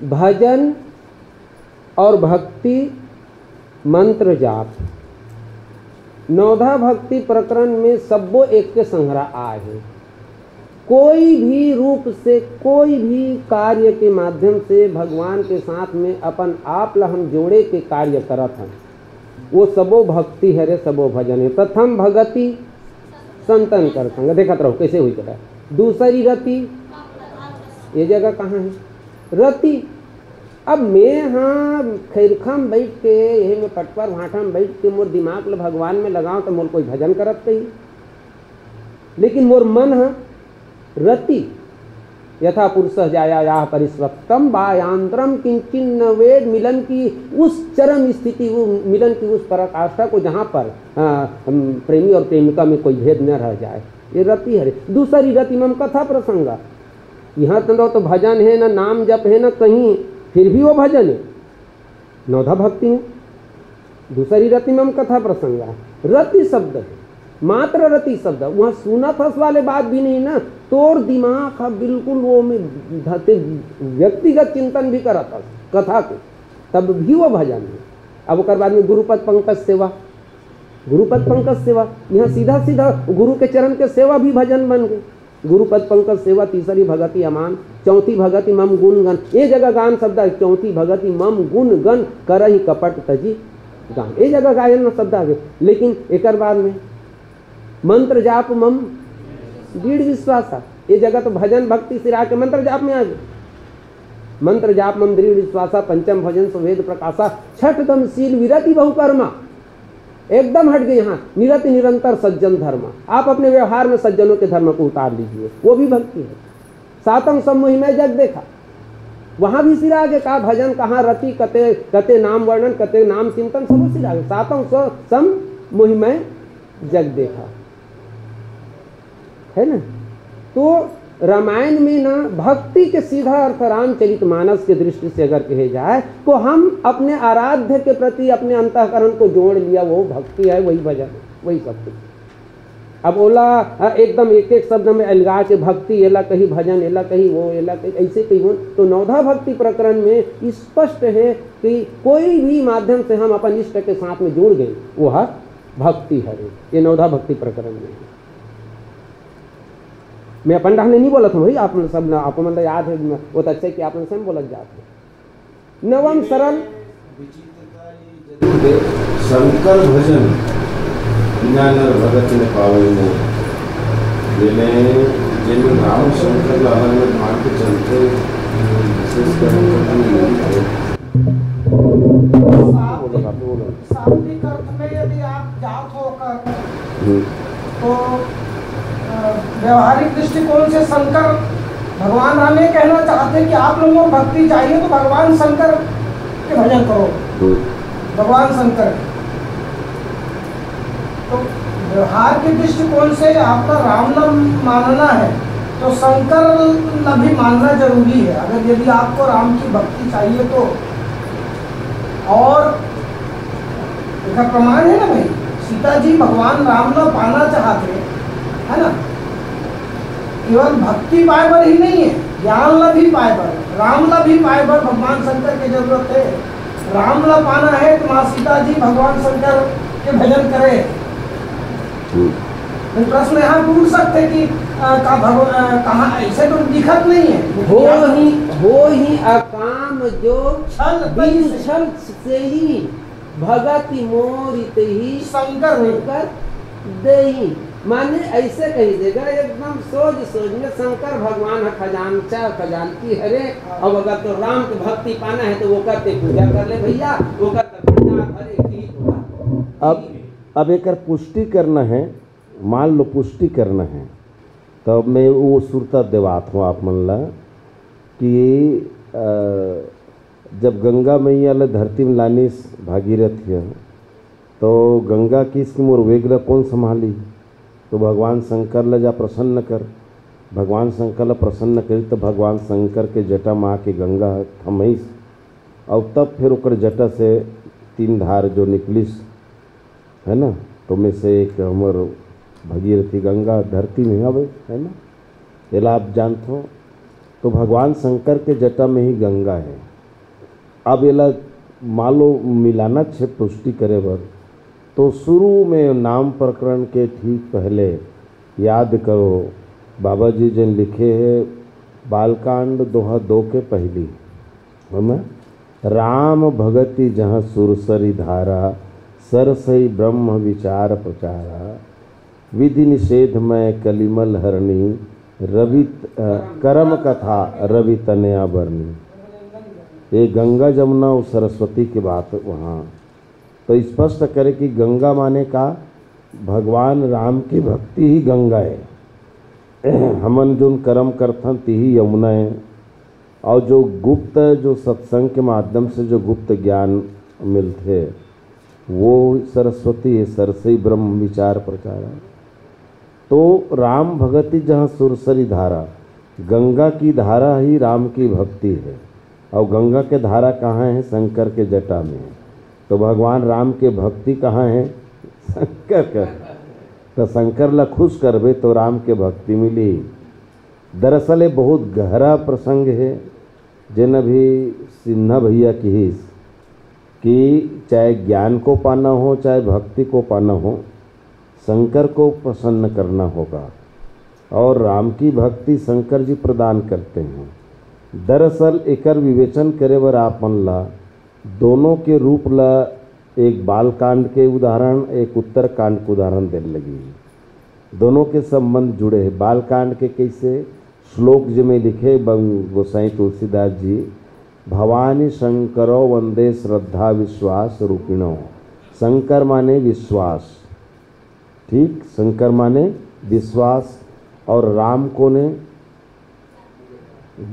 भजन और भक्ति, मंत्र जाप, नवधा भक्ति प्रकरण में सब्बो एक के संघरा आए हे। कोई भी रूप से, कोई भी कार्य के माध्यम से भगवान के साथ में अपन आप ला हम जोड़े के कार्य करत हन, वो सबो भक्ति हरे, सबो भजन है। प्रथम भगति संतन कर संग, देखत रहो कैसे हुई कथा। दूसरी रति, ये जगह कहाँ है? रति। अब मैं हाँ खैरखा में बैठ के, यही में पटपर भाठा में बैठ के मोर दिमाग ल भगवान में लगाओ तो मोर कोई भजन करत कही, लेकिन मोर मन ह रति। यथा पुरुष जाया या परिस्वक्तम बायांतरम किंचिन न वेद। मिलन की उस चरम स्थिति, वो मिलन की उस पराकाष्ठा को जहाँ पर, हाँ, हम प्रेमी और प्रेमिका में कोई भेद न रह जाए, ये रति हरे। दूसरी रति मम कथा प्रसंग, यहाँ तो, तो भजन है ना, नाम जप है ना कहीं, फिर भी वो भजन है। नवधा भक्ति में दूसरी रति मम कथा प्रसंग है, रति शब्द है, मात्र रति शब्द। वहाँ सुनत हस वाले बात भी नहीं ना, तोर दिमाग ह बिल्कुल वो में धते, व्यक्तिगत चिंतन भी करत हस कथा के, तब भी वो भजन है। अब ओकर बाद में गुरुपद पंकज सेवा, गुरुपद पंकज सेवा, यहाँ सीधा सीधा गुरु के चरण के सेवा भी भजन बन गए। गुरुपद पंकज सेवा, तीसरी भगति अमान, चौथी भगति मम गुण गन। ये जगह गान शब्द है, चौथी भगति मम गुण गन, करहि कपट तजी गान। ये जगह गायन में शब्द आ गए, लेकिन एकर बाद में मंत्र जाप मम दृढ़ विश्वासा। ये जगह तो भजन भक्ति सिरा के मंत्र जाप में आ गए। मंत्र जाप मम दृढ़ विश्वासा, पंचम भजन सो वेद प्रकाशा, छठ दम शील विरति बहुकर्मा। एकदम हट गए यहाँ, निरति निरंतर सज्जन धर्म। आप अपने व्यवहार में सज्जनों के धर्म को उतार लीजिए, वो भी भक्ति है। सातम सम मोहि मैं जग देखा, वहां भी सिरा के का भजन, कहाँ रति, कते कते नाम वर्णन, कते नाम चिंतन, सब सिरा के। सातम स-, सम मोहि मैं जग देखा, है ना? तो रामायण में ना भक्ति के सीधा अर्थ रामचरित मानस के दृष्टि से अगर कहे जाए, तो हम अपने आराध्य के प्रति अपने अंतःकरण को जोड़ लिया, वो भक्ति है, वही भजन है, वही सब कुछ। अब ओला, अ, एकदम एक एक शब्द में अलगा के भक्ति एला कही, भजन एला कही, वो एला कही, ऐसे कही हो, तो नवधा भक्ति प्रकरण में स्पष्ट है कि कोई भी माध्यम से हम अपन इष्ट के साथ में जुड़ गए, वो है भक्ति हरे। ये नवधा भक्ति प्रकरण में है। मैं अपन डहर ले नहीं बोलत हूँ भाई, आप मन सब ना, आप मन ला याद है, वो तो अच्छा है कि आप मन से हम बोलत जात हैं। नवम सरल शंकर भजन बिना नर भगति न पावे मोर। जेने, जेने राम शंकर ला अलग अलग मान के चलते, विशेष कर शाब्दिक अर्थ में यदि आप जात हो कर, हम्म। तो, अ, व्यवहारिक दृष्टिकोण से शंकर, भगवान राम ये कहना चाहते हैं कि आप लोगों को भक्ति चाहिए तो भगवान शंकर के भजन करो। हम्म। भगवान शंकर। तो व्यवहार के दृष्टिकोण से आपका राम ला मानना है, तो शंकर ला भी मानना जरूरी है। अगर यदि आपको राम की भक्ति चाहिए तो, और इसका प्रमाण है ना भाई, सीता जी भगवान राम ला पाना चाहते, है ना? केवल भक्ति पाए बर ही नहीं है, ज्ञान ला भी पाए बर, राम ला भी पाए बर भगवान शंकर के जरूरत है। राम ला पाना है तो माँ सीता जी भगवान शंकर के भजन करे। हम्म। फिर प्रश्न यहाँ भी उठ सकते कि, अ, का भगव-, अ, कहाँ, ऐसे तो दिखत नहीं है। हो नहीं, होही अकाम जो छल बिनु तैसे। छल से ही भगति मोर तेहि शंकर देहि। शंकर देहि। माने ऐसे कही देगा, एकदम सोझ सोझ में शंकर भगवान ह खजांचा, खजांची हरे। हाँ। अब अगर तो राम के भक्ति पाना है तो ओकर ते पूजा कर ले भैया, ओकर ते भंडार भरे की होगा। अब, अब एकर पुष्टि करना है, मान लो पुष्टि करना है, तब मैं वो सुरता देवात हूँ आप मन ला कि, अ, जब गंगा मैया ल धरती में लानिस भागीरथ ह, तो गंगा किस कि मोर वेग ल कौन संभाली? तो भगवान शंकर ल जा प्रसन्न कर। भगवान शंकर ल प्रसन्न करी, तो भगवान शंकर के जटा में आके गंगा ह थमइस, और तब फिर ओकर जटा से तीन धार जो निकलिस, है ना, तो में से एक हमर भगीरथी गंगा धरती में हवे, है ना, एला आप जानथो। तो भगवान शंकर के जटा में ही गंगा है। अब एला मान लो मिलाना छे पुष्टि करे बर, तो शुरू में नाम प्रकरण के ठीक पहले याद करो, बाबा जी जन लिखे है बालकांड दोहा दो के पहली, है ना? राम भगति जहाँ सुरसरी धारा, सरसई ब्रह्म विचार प्रचारा, विधि निषेध मय कलिमल हरणी, रवि, अ, करम कथा रवि तनया बरनी। ये गंगा जमुना और सरस्वती की बात वहाँ तो स्पष्ट करे कि गंगा माने का, भगवान राम की भक्ति ही गंगा है। हमन जोन कर्म करथन, तिही यमुना है। और जो गुप्त, जो सत्संग के माध्यम से जो गुप्त ज्ञान मिलथे, वो सरस्वती है, सरसई ब्रह्म विचार प्रचार है। तो राम भगति जहाँ सुरसरी धारा, गंगा की धारा ही राम की भक्ति है। और गंगा के धारा कहाँ है? शंकर के जटा में। तो भगवान राम के भक्ति कहाँ है? शंकर का। तो शंकर ला खुश करबे तो राम के भक्ति मिली। दरअसल ये बहुत गहरा प्रसंग है, जेन अभी सिन्हा भैया किहिस कि चाहे ज्ञान को पाना हो, चाहे भक्ति को पाना हो, शंकर को प्रसन्न करना होगा। और राम की भक्ति शंकर जी प्रदान करते हैं। दरअसल एकर विवेचन करे बर आप मन ला दोनों के रूप ला एक बालकांड के उदाहरण, एक उत्तरकांड के उदाहरण देन लगी। दोनों के संबंध जुड़े हैं। बालकांड के कैसे? श्लोक जे में लिखे बं-, गोसाई तुलसीदास जी, "भवानी शंकरो वंदे श्रद्धा विश्वास रूपिणो।" शंकर माने विश्वास, ठीक, शंकर माने विश्वास। और राम को ने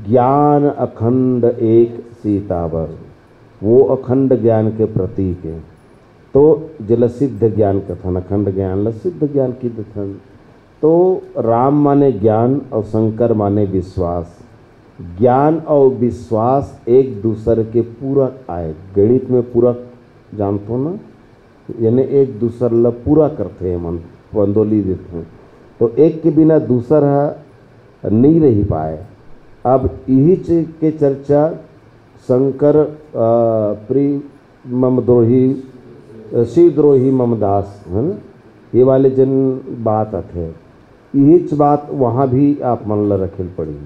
ज्ञान अखंड एक सीतावर, वो अखंड ज्ञान के प्रतीक है। तो जेला सिद्ध ज्ञान कथन, अखंड ज्ञान ला सिद्ध ज्ञान की दथन। तो राम माने ज्ञान और शंकर माने विश्वास। ज्ञान और विश्वास एक दूसर के पूरक आए, गणित में पूरक जानथो ना, यानी एक दूसर ला पूरा करथे, मन पंदोली देथे। तो एक के बिना दूसर ह नहीं रही पाए। अब इही चीज के चर्चा शंकर, अ, प्रिय मम द्रोही, अ, शिव द्रोही मम दास, है ना, ये वाले जन बात आथे। इहीच बात वहाँ भी आप मन ला रखेल पड़ी।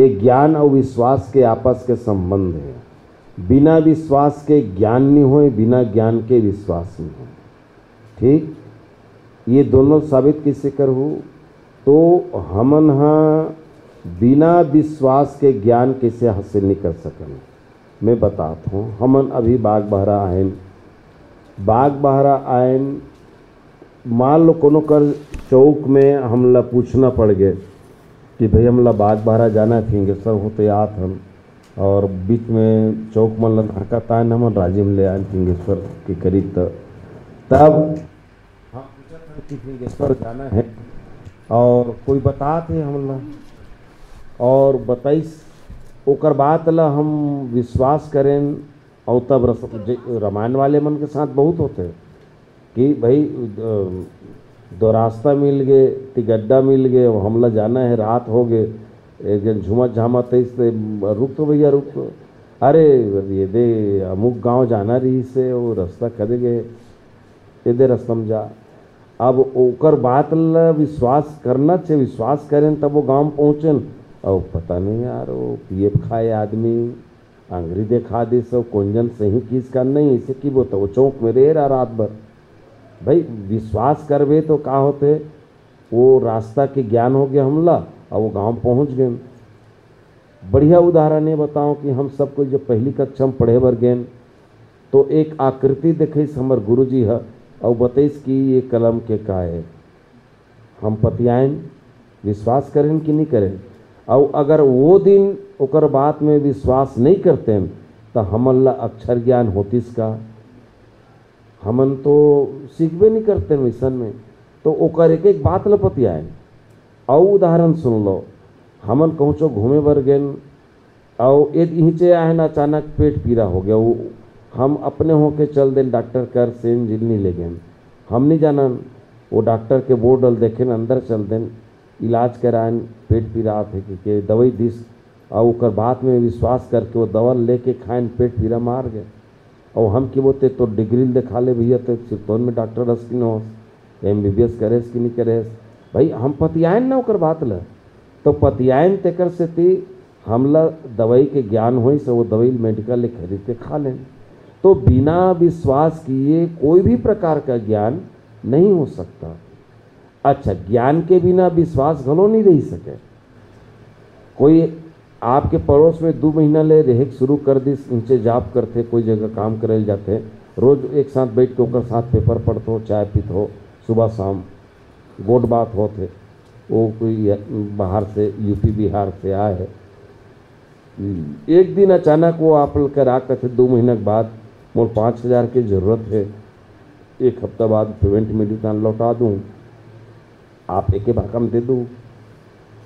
ये ज्ञान और विश्वास के आपस के संबंध है। बिना विश्वास के ज्ञान नहीं होए, बिना ज्ञान के विश्वास नहीं होए। ठीक, ये दोनों साबित कइसे करहू? तो हमन ह बिना विश्वास के ज्ञान कइसे हासिल नहीं कर सकन? मैं बतात हूँ, हमन अभी बाग बहरा आयन, बाग बहरा आयन, मान लो कोनो कर चौक में हमला पूछना पड़ गए कि भाई हमला बाग बहरा जाना है, फिंगेश्वर होते आत हन, और बीच में चौक मन ला नाका तान हमन राजिम ले आयन फिंगेश्वर के करीब। त तब हम पूछत हन कि फिंगेश्वर जाना है और कोई बतात हे हमला, और बताइस, ओकर बात ला हम विश्वास करेन। और तब रस-, जे-, रामायण वाले मन के साथ बहुत होते कि भाई, अ, दो रास्ता मिल गए, तिगड्डा मिल गए, वो हमला जाना है, रात हो गए, एक जन झूमत झामत तइस ते, "रुक तो भैया, रुक तो, अरे ये दे अमुक गांव जाना रही से, वो रास्ता कदे गए, ये दे रास्ता में जा।" अब ओकर बात ला विश्वास करना छे, विश्वास करेन तब वो गांव पहुँचेन। अउ पता नहीं यार, वो पीएफ खाए आदमी अंगरी देखा दिस, अउ कोन जन सही किस का नहीं, इसे की बोलता, वो चौक में रहे रहा रात भर। भाई, विश्वास करबे तो का होते, वो रास्ता के ज्ञान हो गया हमला, अउ वो गांव पहुंच गए। बढ़िया उदाहरण ये बताओ कि हम सब कोई जब पहली कक्षा में पढ़े बर गेन, तो एक आकृति देखइस हमर गुरुजी ह, अउ बतइस कि ये कलम के का है। हम पतियाएन, विश्वास करेन कि नहीं करेन? अउ अगर वो दिन ओकर बात में विश्वास नहीं करतेन, त हमन ला अक्षर ज्ञान होतिस का? हमन तो सीखबे नहीं करतेन वैसन में। तो ओकर एक एक बात ल पतियाएन। अउ उदाहरण सुन लो, हमन कहूँचो घूमे बर गेन, अउ एक इहिंचे आए न, अचानक पेट पीरा हो गया। वो हम अपने होके चल देन डॉक्टर कर सेन जिन नहीं ले गेन। हम नहीं जानन, वो डॉक्टर के बोर्ड ल देखेन, अंदर चल देन, इलाज कराएन, पेट पीरा आत हे कि के दवाई दिस, अउ ओकर बात में विश्वास करके वो दवा लेके खाएन, पेट पीरा मार गए। अउ हम की बोलते तो डिग्री ल दिखा ले भैया, तो सिरतोन में डॉक्टर हस कि न होस, एमबीबीएस करेस कि नहीं करेस। भाई, हम पतियाएन ना ओकर बात ल, तो पतियाएन तेकर सेती हमला दवाई के ज्ञान होइस, वो दवाई ल मेडिकल ले खरीद के खा लेन। तो बिना विश्वास किए कोई भी प्रकार का ज्ञान नहीं हो सकता। अच्छा, ज्ञान के बिना विश्वास घलो नहीं रह सके। कोई आपके पड़ोस में दू महीना ले रेहे के शुरू कर दिस, इहिंचे जॉब करथे, कोई जगह काम करे ल जाथे, रोज एक साथ बैठ के ओकर साथ पेपर पढ़थो, चाय पीथो, सुबह शाम गोठ बात होत हे। वो कोई बाहर से, यूपी बिहार से आए हे। एक दिन अचानक वो आप लोग के राग कथे, दो महीना के बाद मोर पाँच हजार के जरूरत हे, एक हफ्ता बाद पेमेंट मिली त लौटा दूँ, आप एके भाका में दे दू।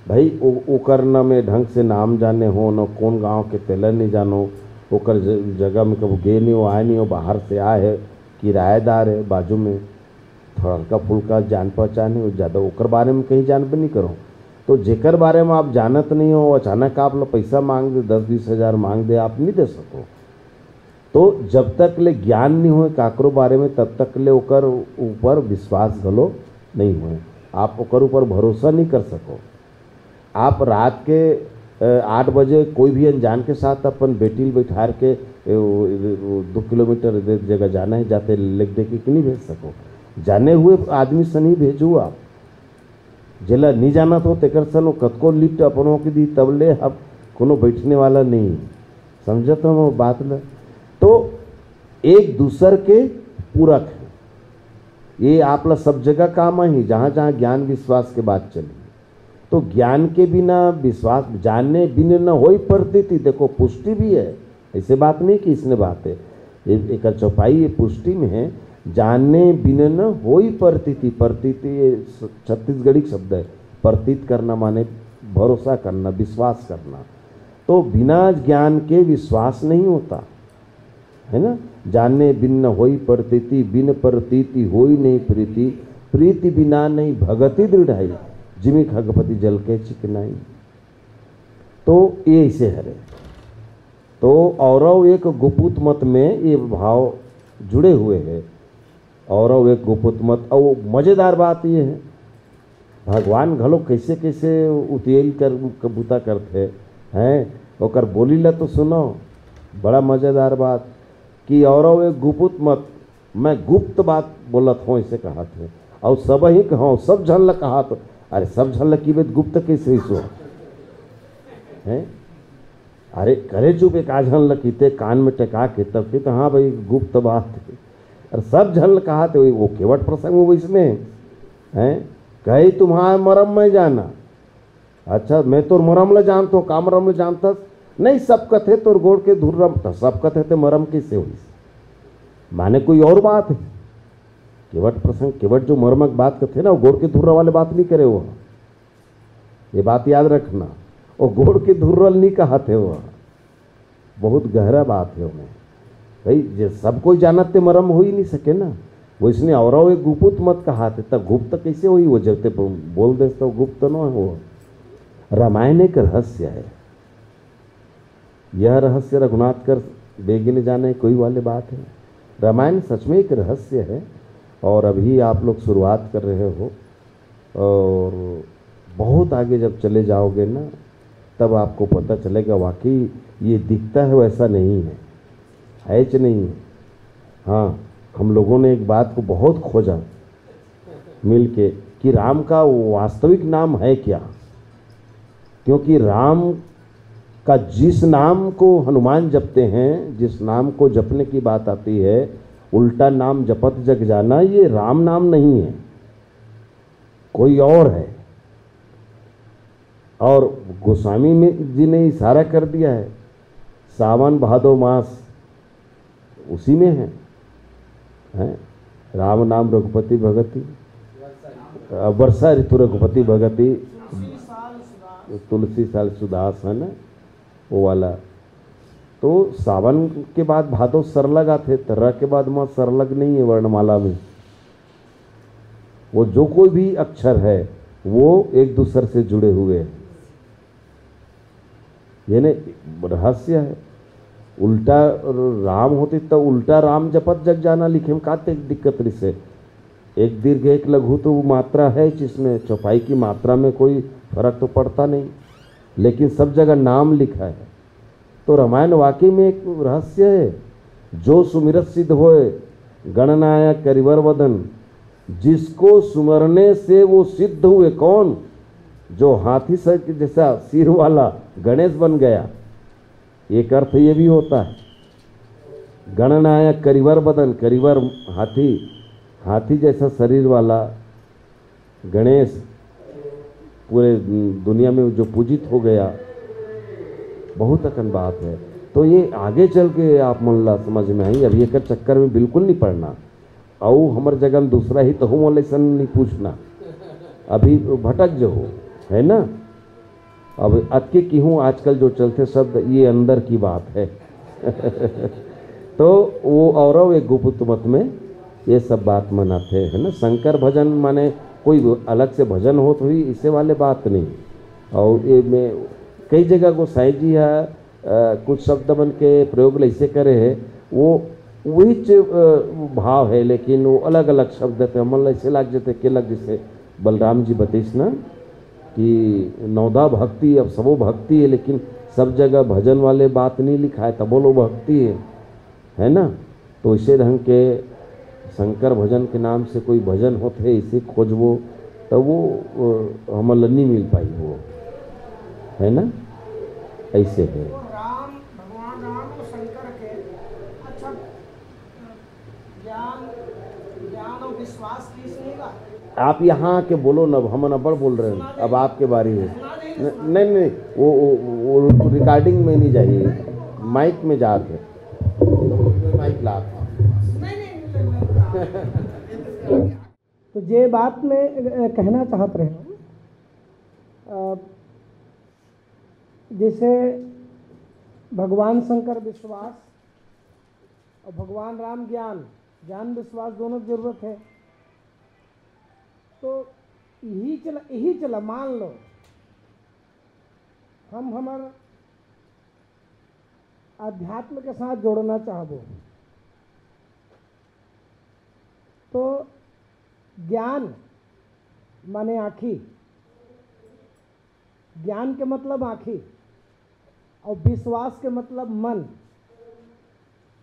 भाई, ओ-, ओकर न में ढंग से नाम जाने हो, न कौन गांव के, तेला नहीं जानो, ओकर ज-, जगह में कबो गे नहीं हो, आए नहीं हो, बाहर से आए हे, किराएदार हे बाजू में, थोड़ा हल्का फुल्का जान पहचान हे, ज्यादा ओकर बारे में कहीं जानबे नहीं करो। तो जेकर बारे में आप जानत नहीं हो, अचानक आप लो पैसा मांग दे, दस बीस हजार मांग दे, आप नहीं दे सको। तो जब तक ले ज्ञान नहीं होए काकरो बारे में, तब तक ले ओकर ऊपर विश्वास घलो नहीं होए, आप ओकर ऊपर भरोसा नहीं कर सको। आप रात के, अ, आठ बजे कोई भी अनजान के साथ अपन बेटी ल बैठार के, ए, वो, वो दो किलोमीटर दे जगह जाना हे, जाते लिख दे के नहीं भेज सको। जाने हुए आदमी से नहीं भेजू आप। जेला नहीं जानत हो, तेकर सन वो कतको लिफ्ट अपन हो के दी, तब ले अब कोनो बैठने वाला नहीं। समझत हो वो बात ल? तो एक दूसर के पूरक हे। ये आप ला सब जगह काम आही, जहाँ जहाँ ज्ञान विश्वास के बात चली। तो ज्ञान के बिना विश्वास, जाने बिन न होई प्रतीति। देखो, पुष्टि भी है, ऐसे बात नहीं कि इसने बात है, ये एकर चौपाई ये पुष्टि में है, जाने बिन न होई प्रतीति। प्रतीति ये स-, छत्तीसगढ़ी शब्द है। प्रतीत करना माने भरोसा करना, विश्वास करना। तो बिना ज्ञान के विश्वास नहीं होता। है ना? जाने बिन न होई प्रतीति, बिन प्रतीति होई नहीं प्रीति, प्रीति बिना नहीं भगति दृढ़ाई, जिमि खगपति जल के चिकनाई। तो ये ऐसे हरे। तो औरव एक गुपुत मत में ये भाव जुड़े हुए है। औरव एक गुपुत मत, और मजेदार बात ये है, भगवान घलो कैसे कैसे उतियल कर, क-, बुता करथे, हैं? ओकर बोली ला तो सुनो, बड़ा मजेदार बात कि औरव एक गुपुत मत, मैं गुप्त बात बोलत हों, ऐसे कहत हे। और सब ही कहो, सब झन ला कहत, अरे सब झन ला की बेत गुप्त कैसे होइस वो? हैं? अरे करे चुप, एक आध झन ला किते कान में टेका के तब के तो, हाँ भाई, गुप्त बात हे। अरे सब झन ला कहत हे, वो केवट प्रसंग में वैसने हैं, कहे तुम्हारा मरम मैं जाना। अच्छा, मैं तोर मरम ला जानत हों, का मरम ला जानथस? नहीं, सब कथे तोर गोड़ के धुर्रा, त सब कथे ते मरम कैसे होइस? माने कोई और बात है। केवट प्रसंग, केवट जो मरमक बात कथे ना, वो गोड़ के धुर्रा वाले बात नहीं करे वो। ये बात याद रखना, वो गोड़ के धुर्रल नहीं कहत हे वो। बहुत गहरा बात है ओमे। भाई, जे सब कोई जानत ते मरम हो ही नहीं सके ना। वैसने औरव एक गुपुत मत कहत हे, त गुप्त कैसे होई? वो जब ते बोल देस तो गुप्त न हो। रामायण एक रहस्य है। यह रहस्य रघुनाथ कर बेगिन जाने कोई वाले बात है। रामायण सच में एक रहस्य है। और अभी आप लोग शुरुआत कर रहे हो और बहुत आगे जब चले जाओगे ना, तब आपको पता चलेगा वाकई ये दिखता है वैसा नहीं है, है च नहीं है। हाँ, हम लोगों ने एक बात को बहुत खोजा मिलके कि राम का वास्तविक नाम है क्या, क्योंकि राम का जिस नाम को हनुमान जपते हैं, जिस नाम को जपने की बात आती है, उल्टा नाम जपत जग जाना, ये राम नाम नहीं है, कोई और है। और गोस्वामी में जी ने इशारा कर दिया है, सावन भादो मास उसी में है, हैं? राम नाम रघुपति भगति, अ, वर्षा ऋतु रघुपति भगति, तुलसी साल सुदास है ना, वो वाला। तो सावन के बाद भादो सरलग आथे, त र के बाद मां सरलग नहीं है वर्णमाला में। वो जो कोई भी अक्षर है, वो एक दूसर से जुड़े हुए हैं। ये ने रहस्य है। उल्टा राम होती तो उल्टा राम जपत जग जाना लिखे में का ते दिक्कत रहिसे? एक दीर्घ एक लघु तो वो मात्रा है, जिसमें चौपाई की मात्रा में कोई फर्क तो पड़ता नहीं, लेकिन सब जगह नाम लिखा है। तो रामायण वाकई में एक रहस्य है। जो सुमिरत सिद्ध होए, गणनायक करिवर वदन, जिसको सुमरने से वो सिद्ध हुए। कौन? जो हाथी सर के जैसा सिर वाला गणेश बन गया। एक अर्थ ये भी होता है। गणनायक करिवर बदन, करिवर हाथी, हाथी जैसा शरीर वाला गणेश पूरे दुनिया में जो पूजित हो गया, बहुत अकन बात है। तो ये आगे चल के आप मन ला समझ में आई। अब ये कर चक्कर में बिल्कुल नहीं पड़ना। अउ हमर जगह में दूसरा ही तो हम वाले सन नहीं पूछना, अभी भटक जो हो, है ना। अब अतके की हूँ, आजकल जो चलते शब्द, ये अंदर की बात है। तो वो और एक गुप्त मत में ये सब बात मनाते हैं ना। शंकर भजन माने कोई अलग से भजन होत हुई, इसे वाले बात नहीं। और ये में कई जगह गोसाई जी है, अ, कुछ शब्द मन के प्रयोग ऐसे करे है, वो वही च-, अ, भाव है, लेकिन वो अलग-अलग शब्द थे। हमन ला ऐसे लाग जते के लग जैसे बलराम जी बतइस ना कि नवधा भक्ति, अब सबो भक्ति है, लेकिन सब जगह भजन वाले बात नहीं लिखा है, तबो लो भक्ति है, है ना। तो इसे ढंग के शंकर भजन के नाम से कोई भजन होत है, इसे खोजबो, तो वो, अ, हमन ला नहीं मिल पाई वो, है ना। ऐसे है। तो राम, भगवान राम और शंकर के, अच्छा, ज्ञान, ज्ञान और विश्वास की इसमें का? आप यहाँ आके बोलो ना, अब हमन अब्बड़ बोल रहे हैं, अब आपके बारी है। नहीं, नहीं, वो, वो, वो रिकॉर्डिंग में नहीं जाइए, माइक में जाके, माइक ला। तो जे बात मैं, अ, कहना चाहत रहे हूँ, अ, जैसे भगवान शंकर विश्वास और भगवान राम ज्ञान, ज्ञान विश्वास दोनों की जरूरत है। तो यही चला, यही चला, मान लो हम हमर अध्यात्म के साथ जोड़ना चाहबो, तो ज्ञान माने आँखी, ज्ञान के मतलब आँखी, और विश्वास के मतलब मन।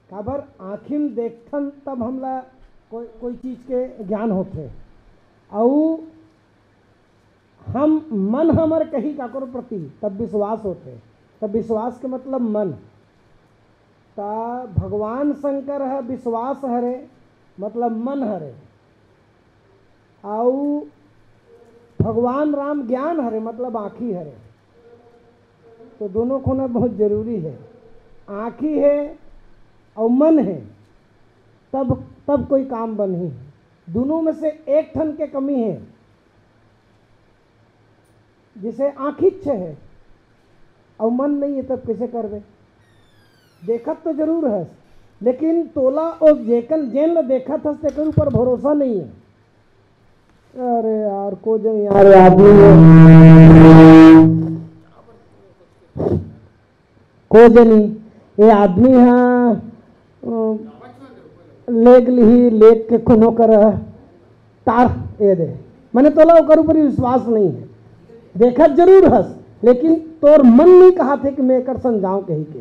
काबर आँखी में देखथन तब हमला कोई, कोई चीज के ज्ञान होथे, अउ हम मन हमर कही काकरो प्रति तब विश्वास होथे। तब विश्वास के मतलब मन। त भगवान शंकर ह विश्वास हरे, मतलब मन हरे, अउ भगवान राम ज्ञान हरे, मतलब आँखी हरे। तो दोनों के होना बहुत जरूरी है। आँखी है और मन है, तब, तब कोई काम बनही। दोनों में से एक ठन के कमी है। जैसे आँखिच है और मन नहीं है, तब कैसे करबे? देखत तो जरूर हस, लेकिन तोला ओ जेकन, जेन ल देखत हस, तेकर ऊपर भरोसा नहीं है। अरे यार, को जनी यार, ये आदमी है। को जनी, ये आदमी ह, अ, लेग लिही, लेग के कोनो कर तार ए दे। माने तोला ओकर ऊपर विश्वास नहीं है। देखत जरूर हस, लेकिन तोर मन नहीं कहा थे कि मैं एकर संग जाऊं कही के,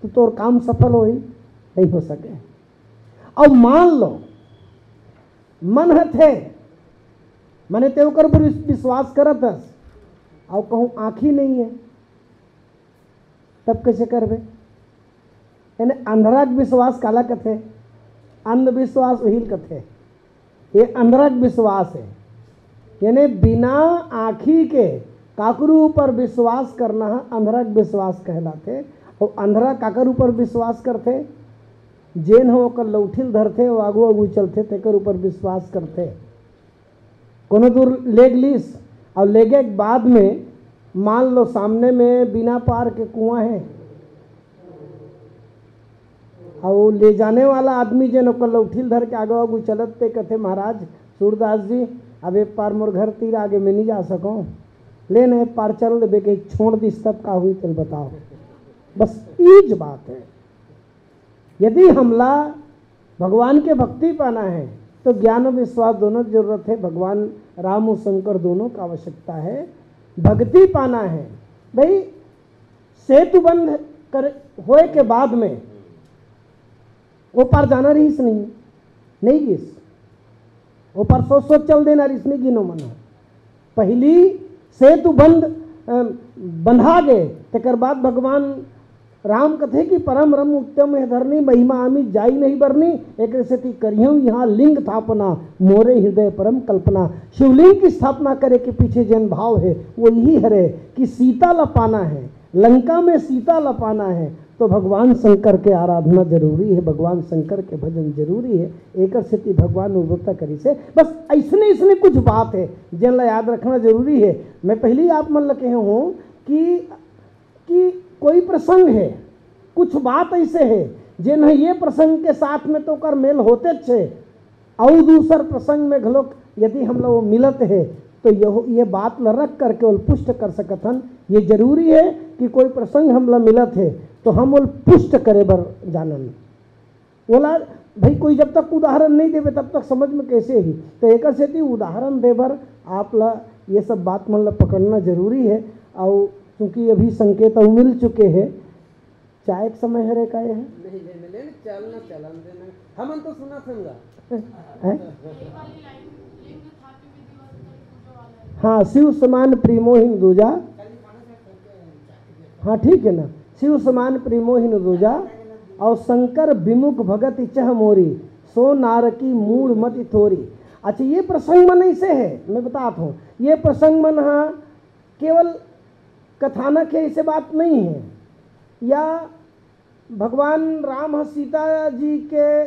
तो तोर काम सफल होही? नहीं हो सके। अब मान लो, मन ह थे, मने ते ओकर ऊपर विस-, विश्वास करत हस, अउ कहूं आंखी नहीं है, तब कैसे करबे? यानी अंधरा के विश्वास काला कथे? अंधविश्वास उहिल कथे। ये अंधरा के विश्वास है, यानी बिना आंखी के काकरू ऊपर विश्वास करना ह अंधरा के विश्वास कहलाथे। और अंधरा काकर ऊपर विश्वास करथे? जेन ह ओकर लौठिल धरथे, वो आगू आगू चलथे, तेकर ऊपर विश्वास करथे। कोनो दूर लेग लीस, और लेगे के बाद में मान लो सामने में बिना पार के कुआं है, और ले जाने वाला आदमी जेन ओकर लौठिल धर के आगे आगू चलत, ते कथे, "महाराज सूरदास जी, अब एक पार मोर घर तीर आगे मैं नहीं जा सकूं, ले न एक पार चल देबे, के छोड़ दिस तब का हुई, तेल बताओ।" बस ईज बात है। यदि हमला भगवान के भक्ति पाना है, तो ज्ञान और विश्वास दोनों की जरूरत है। भगवान राम और शंकर दोनों का आवश्यकता है। भक्ति पाना है भाई, सेतु बंध कर होए के बाद में वो पार जाना रहीस नहीं, नहीं गिस। वो पार सोच सोच चल देना रहीस नहीं, गिनो मनो। पहली सेतु बंध, अ, बंधा गे, तेकर बाद भगवान राम कथे कि "परम रम उत्तम है धरनी, महिमा आमी जाई नहीं बरनी, एक सेती करिहूं यहाँ लिंग थापना, मोरे हृदय परम कल्पना।" शिवलिंग की स्थापना करे के पीछे जेन भाव है, वो यही हरे कि सीता ला पाना है, लंका में सीता ला पाना है, तो भगवान शंकर के आराधना जरूरी है, भगवान शंकर के भजन जरूरी है। एकर सेती भगवान उर्वरता करिस हे। बस ऐसने, ऐसने कुछ बात है, जेन ला याद रखना जरूरी है। मैं पहले ही आप मन ला कहे हूँ कि, कि कोई प्रसंग है, कुछ बात ऐसे है, जेन ह ये प्रसंग के साथ में तो ओकर मेल होते छे, अउ दूसर प्रसंग में घलोक यदि हमला वो मिलत हे, तो यह, ये बात ल रख करके ओल पुष्ट कर सकत हन। ये जरूरी है कि कोई प्रसंग हमला मिलत हे, तो हम ओल पुष्ट करे बर जानन। ओला भाई, कोई जब तक उदाहरण नहीं देवे, तब तक समझ में कैसे ही? तो एकर सेती उदाहरण दे बर आप ला ये सब बात मन ला पकड़ना जरूरी है। और चूंकि अभी संकेत अउ मिल चुके हैं, चाय के समय हरे का ये है? नहीं, ले, ले, ले, चल ना, चलन देना। हमन तो सुना संगा। हैं? हाँ, शिव समान प्रेमो हिन दूजा। हाँ, ठीक है ना, शिव समान प्रेमो हिन दूजा। और शंकर विमुख भगत इच्छा मोरी, सो नारकी मूढ़ मति थोरी। अच्छा, ये प्रसंग मन ऐसे है, मैं बताता हूँ, ये प्रसंग मन हा केवल कथानक है, ऐसे बात नहीं है। या भगवान राम ह सीता जी के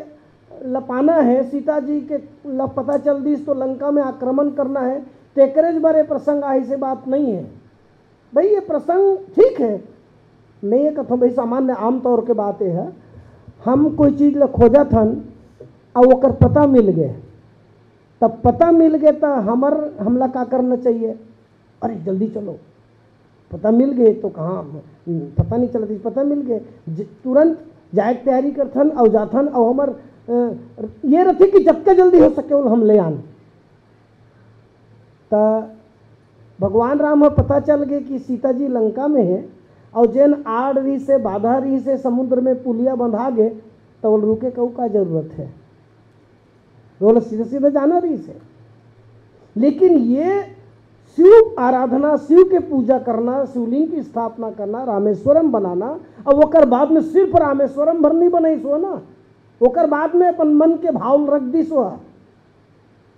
ल पाना है, सीता जी के ल पता चल दिस तो लंका में आक्रमण करना है, तेकरे ज बर ये प्रसंग आहे, ऐसे बात नहीं है। भाई, ये प्रसंग ठीक है, मैं ये कहता हूँ भाई, सामान्य आमतौर के बात ये है, हम कोई चीज ल खोजत हन, अउ ओकर पता मिल गए, तब पता मिल गए तो हमर, हमला का करना चाहिए? अरे जल्दी चलो, पता मिल गए तो कहाँ, पता नहीं चलत, पता मिल गए, ज-, तुरंत जाए के तैयारी करथन अउ जाथन, अउ हमर, अ, ये रथे कि जतका जल्दी हो सके ओला हम ले आन। त भगवान राम ह पता चल गए कि सीता जी लंका में है, अउ जेन आड़ रहिस हे, बाधा रहिस हे, समुद्र में पुलिया बंधा गए, त ओला रुके के का जरूरत है? ओला सीधा सीधा जाना रहिस हे। लेकिन ये शिव आराधना, शिव के पूजा करना, शिवलिंग की स्थापना करना, रामेश्वरम बनाना, अब ओकर बाद में सिर्फ रामेश्वरम भर नहीं बनाइस हो ना, ओकर बाद में अपन मन के भाव रख दिस हो।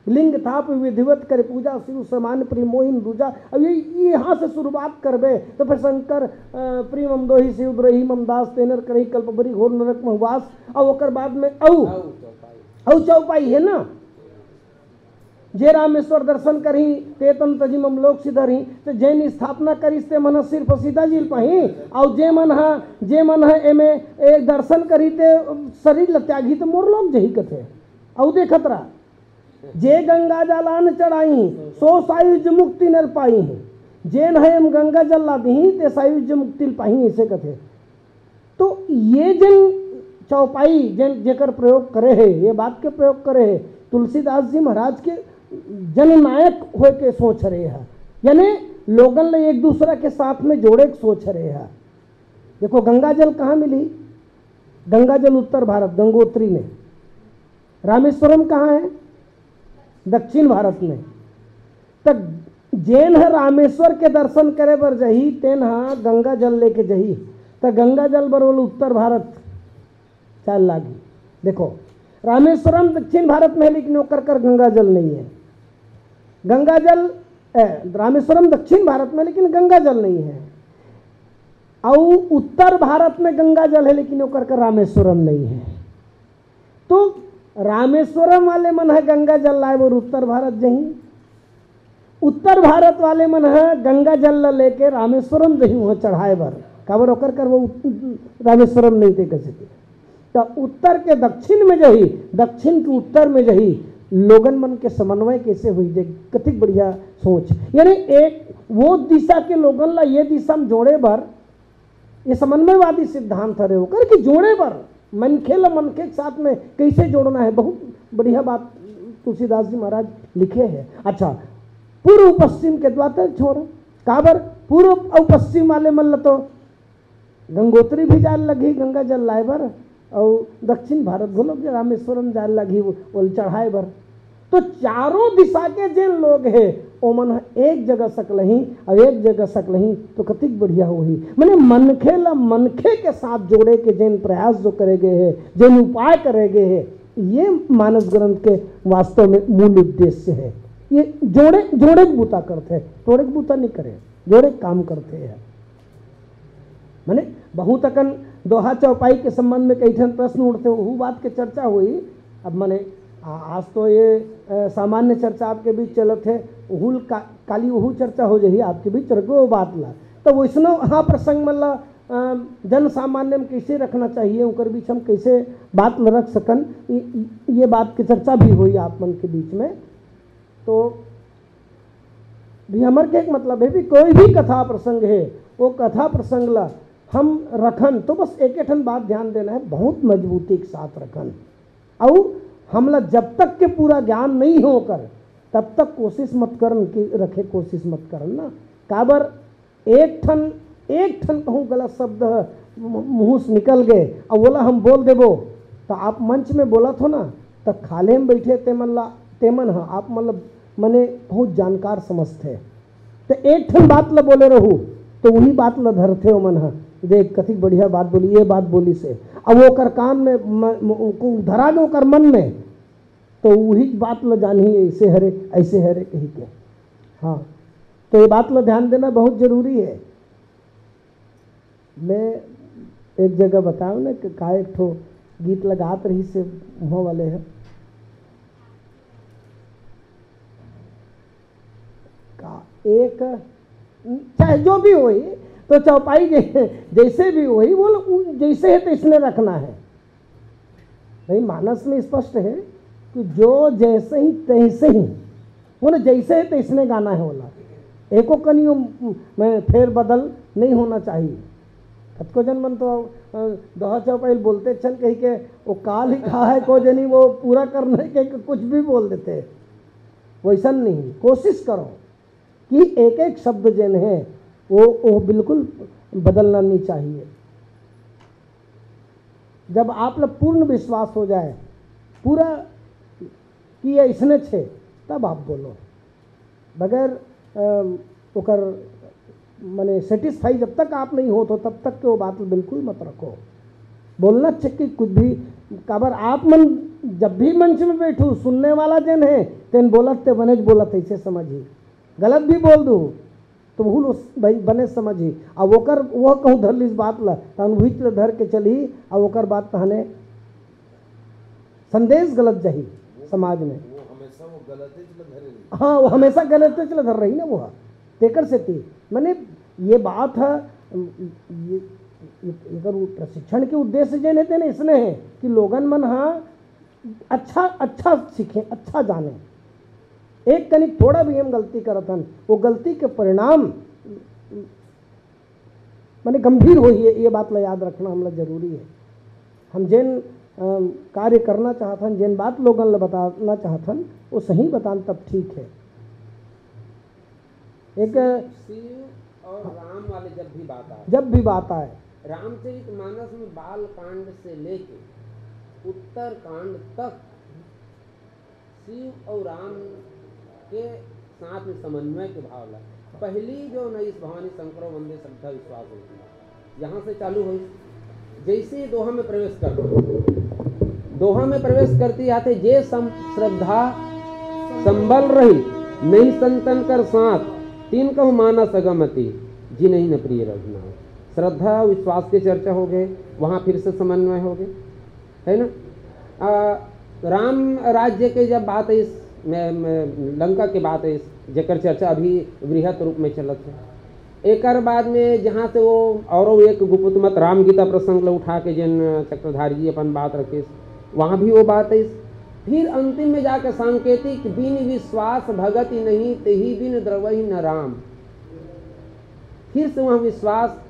लिंग थाप विधिवत कर पूजा, शिव समान प्रेम मोहिन दूजा। अब ये, ये यहाँ से शुरुआत करबे तो फिर शंकर, अ, "प्रेम मम दोही शिव द्रोही मम दास, तेनर करही कल्प बरी घोर नरक महवास।" अब ओकर बाद में अउ, अउ चौपाई। अउ चौपाई है ना, "जे रामेश्वर दर्शन करही, ते तन तजी मम लोक सिधरही।" तो जेन स्थापना करिस ते मन ह सिर्फ सीता जी ल पाही, अउ जे मन ह, जे मन ह एमे एक दर्शन करही ते शरीर ल त्यागही तो मोर लोक जही कथे। अउ देखत रहा, "जे गंगा जलान चढ़ाई, सो सायुज मुक्ति नर पाई।" जेन ह एम गंगा जल ला दिही, ते सायुज मुक्ति ल पाही, ऐसे कथे। तो ये जेन चौपाई, जेन, जेकर प्रयोग करे हे, ये बात के प्रयोग करे हे, तुलसीदास जी महाराज के जननायक होए के सोच रहे हे। यानी लोगन ल एक दूसरा के साथ में जोड़े के सोच रहे हे। देखो, गंगा जल कहाँ मिली? गंगा जल उत्तर भारत, गंगोत्री में। रामेश्वरम कहाँ है? दक्षिण भारत में। त जेन ह रामेश्वर के दर्शन करे बर जही, तेन ह गंगा जल लेके जही। त गंगा जल बर ओला उत्तर भारत चाल लागी। देखो, रामेश्वरम दक्षिण भारत में है, लेकिन ओकर कर गंगा जल नहीं है। गंगा जल, ए, रामेश्वरम दक्षिण भारत में, लेकिन गंगा जल नहीं है। अउ उत्तर भारत में गंगा जल है, लेकिन ओकर कर रामेश्वरम नहीं है। तो रामेश्वरम वाले मन ह गंगा जल लाए बर उत्तर भारत जही, उत्तर भारत वाले मन ह गंगा जल ल लेके रामेश्वरम जही, वहाँ चढ़ाए बर। काबर? ओकर कर वो उत-, रामेश्वरम नहीं, ते कह सके। त उत्तर के दक्षिण में जही, दक्षिण के उत्तर में जही, लोगन मन के समन्वय कैसे हुई? देख, कतिक बढ़िया सोच। यानी एक वो दिशा के लोगन ला ये दिशा में जोड़े बर ये समन्वयवादी सिद्धांत हरे ओकर कि जोड़े बर मनखे ल मनखे के साथ में कैसे जोड़ना है। बहुत बढ़िया बात तुलसीदास जी महाराज लिखे हैं। अच्छा, पूर्व पश्चिम के बात छोड़, काबर पूर्व अउ पश्चिम वाले मन ल तो गंगोत्री भी जाए लगही गंगा जल लाए बर, अउ दक्षिण भारत घलो के रामेश्वरम जाए लगही वो, ओल चढ़ाए बर। तो चारों दिशा के जेन लोग हे, ओमन ह एक जगह सकलही, अब एक जगह सकलही, तो कतिक बढ़िया होही। माने मनखे ला मनखे के साथ जोड़े के जेन प्रयास जो करे गए हे, जेन उपाय करे गए हे, ये मानस ग्रंथ के वास्तव में मूल उद्देश्य है। ये जोड़े, जोड़े के बूता करथे, तोड़े के बूता नहीं करे, जोड़े के काम करथे। माने बहुत अकन दोहा चौपाई के संबंध में कई ठन प्रश्न उठथे, वहू बात के चर्चा होई। अब माने आ-, आज तो ये, अ, सामान्य चर्चा आपके बीच चलत हे, उहुल का-, काली वहू चर्चा हो जाही आपके बीच, रखो वो बात ला। तो वैसनो हाँ प्रसंग मन ला, अ, जन सामान्य में कैसे रखना चाहिए, ओकर बीच हम कैसे बात ल रख सकन, ये, ये बात के चर्चा भी होई आप मन के बीच में। तो भी हमर के एक मतलब है भी कोई भी कथा प्रसंग है, वो कथा प्रसंग ला हम रखन तो बस एक ठन बात ध्यान देना है, बहुत मजबूती के साथ रखन। अउ हमला जब तक के पूरा ज्ञान नहीं हो कर, तब तक कोशिश मत करन कि रखे, कोशिश मत करन ना। काबर एक ठन, एक ठन कहूँ गलत शब्द ह मु-, मुँह से निकल गए, अब ओला हम बोल देबो, तो आप मंच में बोलत हो ना, तो खाले में बैठे ते मन ला, ते मन ह आप मतलब मने बहुत जानकार समझथे। तो एक ठन बात ला बोले रहू, तो वही बात ला धरथे ओमन ह, देख कतिक बढ़िया बात बोली, ये बात बोली से। अब ओकर कान में म-, म-, उनको धरा दे ओकर मन में, तो वही बात ला जानही, ऐसे हरे, ऐसे हरे कही के। हाँ, तो ये बात ला ध्यान देना बहुत जरूरी है। मैं एक जगह बताऊँ ना कि का एक ठो गीत लगात रही से वहाँ वाले हैं का एक, चाहे जो भी होई, तो चौपाई जै-, जैसे भी होई, वो लोग जैसे है तो इसने रखना है। भाई, मानस में स्पष्ट है कि जो जैसे ही तैसे ही, बोले जैसे है तैसने गाना है बोला, एको कनियो में फेर बदल नहीं होना चाहिए। कतको जन मन तो, अ, दोहा चौपाई बोलते चल कही के वो का लिखा है को जनी वो पूरा करने के कुछ भी बोल देते। वैसा नहीं, कोशिश करो कि एक एक शब्द जेन है वो, वो बिल्कुल बदलना नहीं चाहिए। जब आप लोग पूर्ण विश्वास हो जाए पूरा कि ये इसने छे, तब आप बोलो। बगैर, अम, ओकर माने सेटिस्फाई जब तक आप नहीं हो तो तब तक के वो बात बिल्कुल मत रखो। बोलना चाहिए कुछ भी। काबर आप मन जब भी मंच में बैठू, सुनने वाला जेन है, तेन बोलत ते बने ज बोलत, ऐसे समझी। गलत भी बोल दू तो भूल उस भाई बने समझी। अब ओकर वो कहूँ धर लीस बात ला, तो अनुभूति ला धर के चली, अब ओकर बात तहने संदेश गलत जाही समाज में। वो हमेशा वो गलत ला धरे रही। हाँ, वो हमेशा गलत ला धर रही ना वो। तेकर सेती माने ये बात है, ये, ये, एकर उ-, प्रशिक्षण के उद्देश्य जेन हे तेन इसने है कि लोगन मन हाँ अच्छा, अच्छा सीखें, अच्छा जाने। एक कनिक थोड़ा भी हम गलती करत हन, वो गलती के परिणाम माने गंभीर होही, ये, ये बात ला याद रखना हमला जरूरी है। हम जेन, अम, कार्य करना चाहत हन, जेन बात लोगन ला बताना चाहत हन, वो सही बतान तब ठीक है। एक शिव और राम वाले जब भी बात आए, जब भी बात आए, रामचरित मानस में बाल कांड से लेके उत्तर कांड तक शिव और राम के साथ में समन्वय के भाव ला। पहली जो नई इस भवानी शंकरो वंदे श्रद्धा विश्वास होती है, यहाँ से चालू हुई। जैसे ही दोहा में प्रवेश करती, दोहा में प्रवेश करती आते, जे सम श्रद्धा संबल रही, नहीं संतन कर साथ, तीन कहु मानस अगमति, जिनहि न प्रिय रघुनाथ। श्रद्धा विश्वास के चर्चा हो गए, वहाँ फिर से समन्वय हो गए, है ना? आ, राम राज्य के जब बात है इस में, में, लंका के बात है इस, जेकर चर्चा अभी बृहत रूप में चलत है। एकर बाद में जहाँ से वो औरो एक गुप्त मत राम गीता प्रसंग ल उठा के जेन चक्रधारी जी अपन बात रखिस, वहाँ भी वो बात है इस। फिर अंतिम में जाके सांकेतिक, बिन विश्वास भगति नहीं, तेहि बिन द्रवहि न राम। फिर से वहाँ विश्वास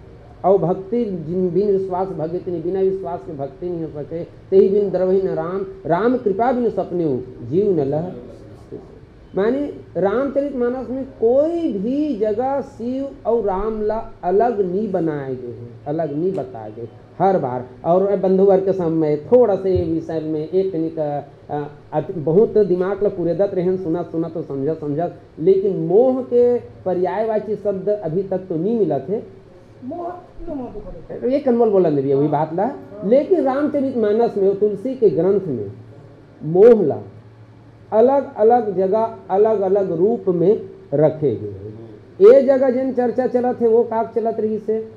और भक्ति, जिन बिन विश्वास भगति नहीं, बिना विश्वास के भक्ति नहीं हो सके, तेहि बिन द्रवहि न राम, राम कृपा बिन सपने जीव न लह। माने रामचरित मानस में कोई भी जगह शिव और राम ला अलग नहीं बनाए गए हैं, अलग नहीं बताए गए। हर बार, और बंधुवर के समय थोड़ा से ये विषय में एक तनिक, अ, अत-, बहुत दिमाग ला कुरेदत रहन, सुनत सुनत तो समझत समझत, लेकिन मोह के पर्यायवाची शब्द अभी तक तो नहीं मिलत हे। मोह, मोह तो खत्म। ये कनमोल बोलन रही है वही बात ला, लेकिन रामचरित मानस में, वो तुलसी के ग्रंथ में मोह ला अलग-अलग जगह, अलग-अलग रूप में रखे गए हैं। ए जगह जिन चर्चा चलत है, वो काक चलत रही से,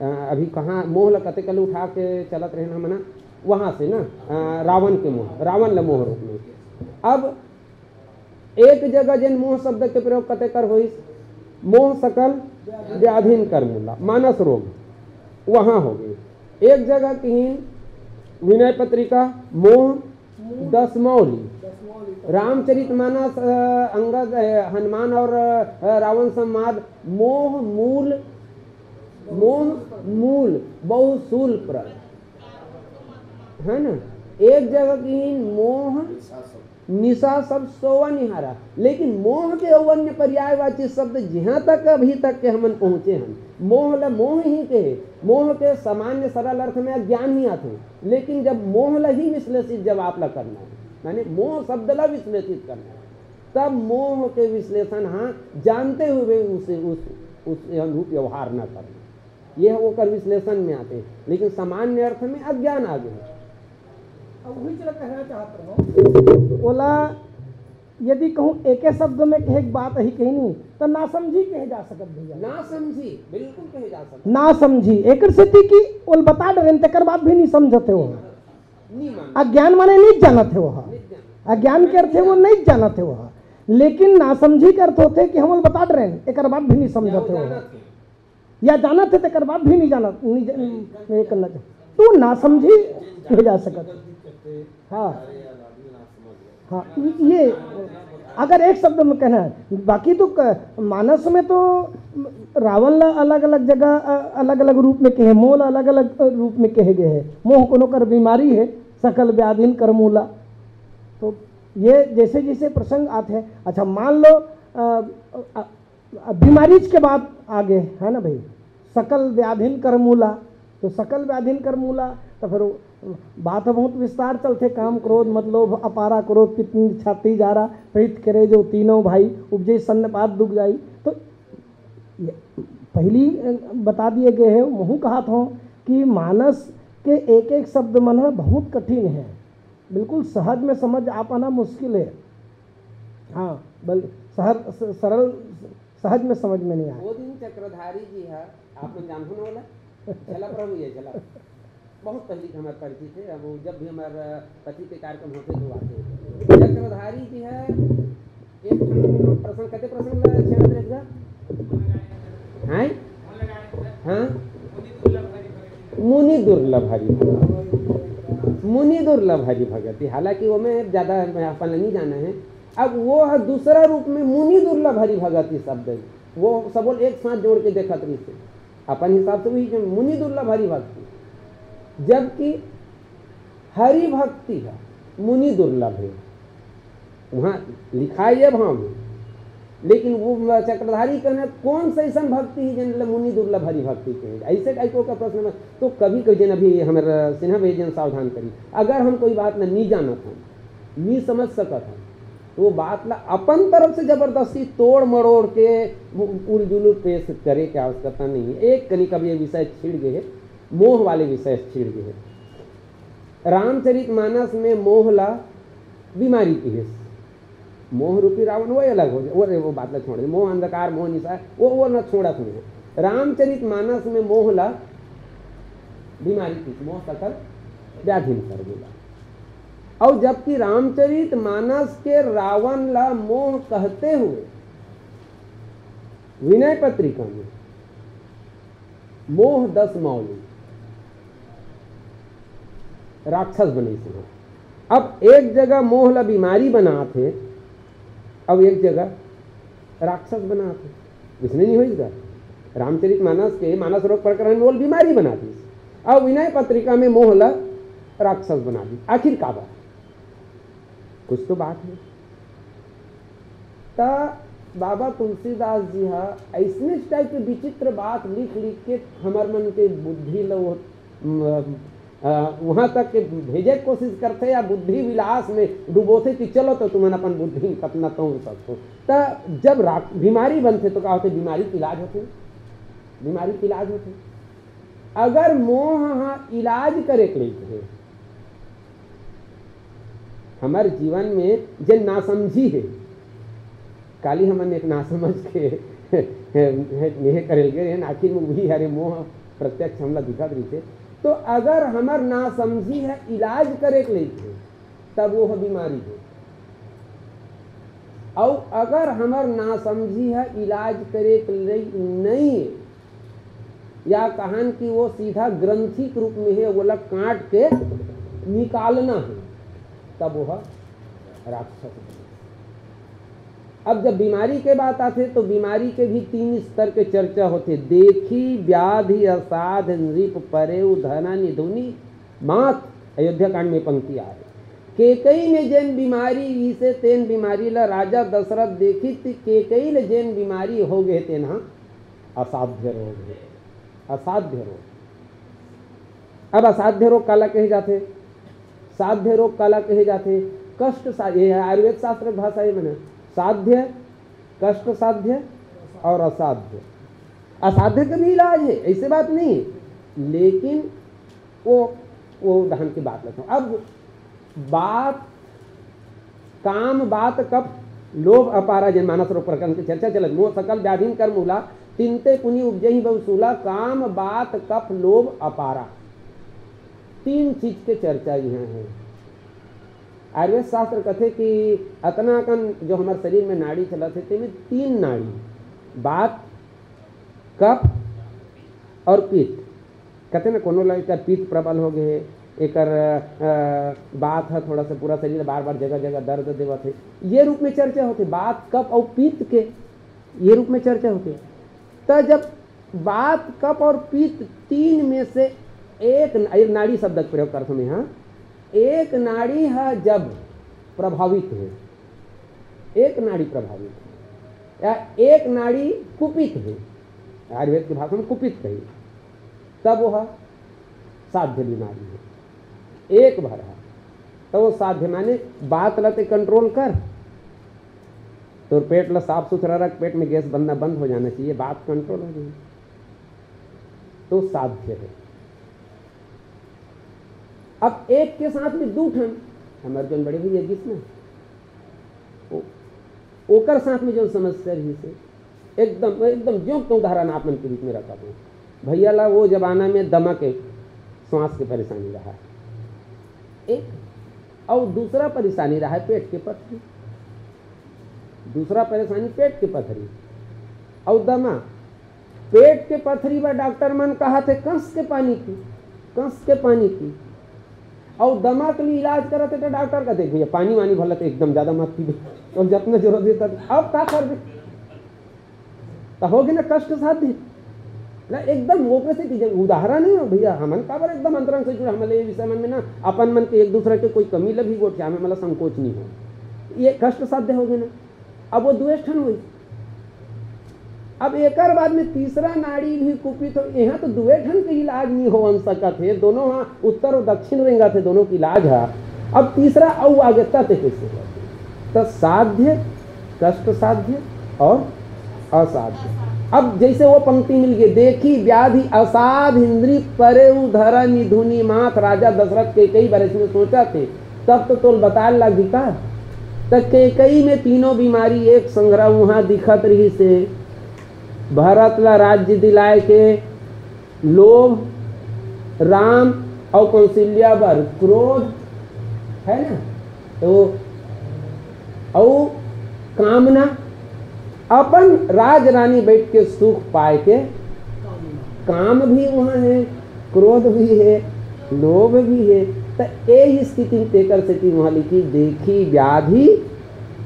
अ, अभी कहाँ मोह ला कते कल उठा के चलत रहे ना हमना, वहाँ से ना, अ, रावण के मोह, रावण ला मोह रूप में। अब एक जगह जिन मोह शब्द के प्रयोग कते कर होइस, मोह सकल व्याधिन कर मूला, मानस रोग, वहाँ हो गई। एक जगह कहीं विनय पत्रिका, मोह दसमौली, रामचरित मानस, अ, अंगद, अ, हनुमान और, अ, रावण संवाद, मोह मूल, मोह मूल बहुशूल प्र, है ना? एक जगह की मोह निशा सब सोवा निहारा, लेकिन मोह के अन्य पर्यायवाची शब्द जहाँ तक अभी तक के हमन पहुँचे हन, मोह ल मोह ही कहे, मोह के सामान्य सरल अर्थ में अज्ञान ही आथे। लेकिन जब मोह ल ही विश्लेषित जब आप ला करना है, माने मोह शब्द ला विश्लेषित करना है, तब मोह के विश्लेषण, हाँ, जानते हुए उसे, उस, उस अनुरूप व्यवहार न करना, यह ओकर विश्लेषण में आते। लेकिन सामान्य अर्थ में अज्ञान आ गए। अब वही चला कहना चाहत रहो, ओला यदि कहूँ एके शब्द में कहे के बात ही कही नहीं, तो ना समझी कहे जा सकत भैया। ना समझी, बिल्कुल कहे जा सकत। ना समझी, एकर सेती कि ओल बता डरेन, तेकर बाद भी नहीं समझत हे वो। नहीं मानत। अज्ञान माने नहीं जानत हे वो। नहीं जानत। अज्ञान के अर्थ हे वो नहीं जानत हे वो। लेकिन ना समझी के अर्थ होथे कि हम ओल बता डरेन, एकर बाद भी नहीं समझत हे वो। जानत हे। या जानत हे, तेकर बाद भी नहीं जानत, नहीं जा-, ये करना चाहिए। तो ना समझी नहीं जा सकत। हाँ। हाँ, ये अगर एक शब्द में कहना है, बाकी तो क-, मानस में तो रावण ला अलग-अलग जगह, अ, अलग-अलग रूप में कहे, मोह ला अलग-अलग रूप में कहे गए हैं। मोह कोनो कर बीमारी है, सकल व्याधिन कर मूला। तो ये जैसे जैसे प्रसंग आते हैं, अच्छा मान लो, अ, अ, अब बीमारीज के बात आगे है ना भाई, सकल व्याधिन कर मूला, तो सकल व्याधिन कर मूला, तो फिर बात बहुत विस्तार चलथे, काम क्रोध मद लोभ अपारा, क्रोध पित्त छाती जारा, प्रीत करे जो तीनों भाई, उपजे सन्न पात दुख जाई। तो ये पहली बता दिए गए हैं, महू कहत हों कि मानस के एक एक शब्द मन ह बहुत कठिन है, बिल्कुल सहज में समझ आ पाना मुश्किल है। हाँ, बल-, सहर-, स-, सरल, सहज में समझ में नहीं आया। वो दिन चक्रधारी जी है, आप मन जानहु ना वाला? झला प्रभु ये झला। बहुत पहले के हमारे परिचित है, अब वो जब भी हमारे पति के कार्यक्रम होते तो आते हैं। चक्रधारी जी है, एक ठन प्रसंग, कते प्रसंग ला छेड़त रहिस गा? हैं? हाँ? मुनि दुर्लभ हरि भगति। मुनि दुर्लभ हरि भगति। हालांकि वो में ज्यादा अपन नहीं जाना है। अब वो ह दूसरा रूप में मुनि दुर्लभ हरि भगति शब्द है। वो सबो ल एक साथ जोड़ के देखत रहिस हे। अपन हिसाब से वही जो मुनि दुर्लभ हरि भक्ति, जबकि हरि भक्ति ह मुनि दुर्लभ हे। वहाँ लिखाय ये भाव में, लेकिन वो चक्रधारी कन कौन सा अइसन भक्ति हे, जेन ल मुनि दुर्लभ हरि भक्ति कहे? अइसे टाइप के ओकर प्रश्न में। तो कभी कभी, जेन अभी हमर सिन्हा भैया जी सावधान करी, अगर हम कोई बात ल नी जानत हन, नी समझ सकत हन, तो वो बात ला अपन तरफ से जबरदस्ती तोड़ मरोड़ के वो उलझुल पेश करे के आवश्यकता नहीं है। एक कनी कभी ये विषय छिड़ गए है, मोह वाले विषय छिड़ गए है। रामचरित मानस में मोह ला बीमारी किहिस, मोह रूपी रावण वो अलग हो जाए, वो, वो बात ला छोड़ दे, मोह अंधकार, मोह निशा, वो वो ना छोड़ा तुमने। रामचरित मानस में मोह ला बीमारी किहिस, मोह सकल व्याधिन कर बोला। और जबकि रामचरित मानस के रावण ला मोह कहते हुए विनय पत्रिका में मोह दस मौली राक्षस बने सुना। अब एक जगह मोह ला बीमारी बनात हे, अब एक जगह राक्षस बनात हे। इसने नहीं होई इसका। रामचरित मानस के मानस रोग प्रकरण में वो बीमारी बना दी, अब विनय पत्रिका में मोह ला राक्षस बना दी। आखिर का बात? कुछ तो बात है। त बाबा तुलसीदास जी हा ऐसने टाइप के विचित्र बात लिख लिख के हमर मन के बुद्धि ल वो, म, अ, वहाँ तक के भेजे के कोशिश करथे या बुद्धि विलास में डुबोथे कि चलो तो तुमन अपन बुद्धि कतना तोड़ सकथो। त जब रा-, बीमारी बनथे तो का होथे? बीमारी के इलाज होथे, बीमारी के इलाज होथे। अगर मोह हा इलाज करे के लइक हे, हमर जीवन में जे नासमझी हे, काली हमन एक नासमझ के नेह करे गे रहेन, आखिर में वही हरे मोह प्रत्यक्ष हमला दिखत रहिथे। तो अगर हमर नासमझी हे इलाज करे के लइक हे, तब वो ह बीमारी हे। अउ अगर हमर नासमझी ह इलाज करे के लइक नइ हे, या कहन कि वो सीधा ग्रंथि के रूप में हे, ओला काट के निकालना हे, तब वो ह राक्षस बने। अब जब बीमारी के बात आथे तो बीमारी के भी तीन स्तर के चर्चा होथे, देखी, व्याधि, असाध, नृप, परेउ, धन, निधुनि, मात। अयोध्या कांड में पंक्ति आए, केकई में जेन बीमारी ईसे तेन बीमारी ला राजा दशरथ देखी, ति केकई ले जेन बीमारी हो गए तेन हा असाध्य रोग हे, असाध्य रोग। अब असाध्य रोग काला कहे जाथे? साध्य रोग काला कहे जाथे? कष्ट सा-, ये आयुर्वेद शास्त्र के भाषा ये मने साध्य, कष्ट साध्य और असाध्य। असाध्य के भी इलाज हे, ऐसे बात नहीं हे, लेकिन वो, वो उदाहरण की बात लेता हूँ। अब बात काम बात कफ लोभ अपारा, जेन मानस रोग प्रकरण के चर्चा चलत, मोह सकल व्याधिन कर मूला, तिनते पुनि उपजही बहुसूला, काम बात कफ लोभ अपारा, तीन चीज के चर्चा यहाँ है। आयुर्वेद शास्त्र कथे कि अतना कन जो हमारे शरीर में नाड़ी चलत है, तेमें तीन नाड़ी, बात, कफ और पित्त। कथे ना, कोनो ला एकर पित्त प्रबल हो गए, एकर, अ, बात ह थोड़ा सा पूरा शरीर बार बार जगह जगह दर्द देवत हे, ये रूप में चर्चा होथे बात, कफ और पित्त के, ये रूप में चर्चा होथे। त जब बात, कफ और पित्त तीन में से एक न-, ये नाड़ी शब्द के प्रयोग करथों मैं, हाँ, एक नाड़ी ह जब प्रभावित हे, एक नाड़ी प्रभावित हे या एक नाड़ी कुपित हे, आयुर्वेद की भाषा में कुपित कही, तब वह साध्य बीमारी हे। एक भर हे, तब वो साध्य माने बात ला ते कंट्रोल कर, तोर पेट ला साफ सुथरा रख, पेट में गैस बनना बंद हो जाना चाहिए, बात कंट्रोल हो जाए, तो साध्य हे। अब एक के साथ में दू ठन, हमर जोन बड़े भैया गिस ना, ओ-, ओकर साथ में जोन समस्या रहिस हे, एकदम, एकदम ज्यों के उदाहरण आप मन के बीच में रखत हूँ। भैया ला वो जमाना में दमा के, श्वास के परेशानी रहा, एक, और दूसरा परेशानी रहा पेट के पथरी, दूसरा परेशानी पेट के पथरी और दमा। पेट के पथरी बर डॉक्टर मन कहा थे, "कस के पानी पी, कस के पानी पी।" और दमा के लिए इलाज करत हे तो डॉक्टर का, "देख भैया, पानी वानी भला तो एकदम ज्यादा मत पीबे, और जितना जरूरत है तब।" अब का करबे? तो हो गए ना कष्ट साध्य ना, एकदम ओकरे से कि जब उदाहरण हे भैया, हमन काबर एकदम अंतरंग से जुड़े, हमन ले ये विषय मन में ना अपन मन के एक दूसरा के कोई कमी ल भी गोठिया में मतलब संकोच नहीं हो, ये कष्ट साध्य हो गए ना। अब वो दुए ठन हुई, अब एकर बाद में तीसरा नाड़ी भी कुपित हो, यहाँ तो दुए ठन के इलाज नहीं होवन सकत हे, दोनों हा उत्तर और दक्षिण रेंगत हे, दोनों के इलाज हा। अब तीसरा अउ आगे तत कैसे होथे? त साध्य, कष्ट साध्य और असाध्य। अब जैसे वो पंक्ति मिल गई, "देखी व्याधि असाध इंद्री परे उधर निधुनी माथ।" राजा दशरथ के कई बार इसमें सोचा थे, तब तो तोल बताए लगी का। त केकई में तीनों बीमारी एक संघरा उहाँ दिखत रहिस हे। भरत ला राज्य दिलाए के लोभ, राम अउ कौशल्या बर क्रोध, है ना, तो अउ कामना, अपन राज रानी बैठ के सुख पाए के काम भी उहाँ है, क्रोध भी है, लोभ भी है। त ए स्थिति में तेकर सेती उहाँ लिखी, "देखी व्याधि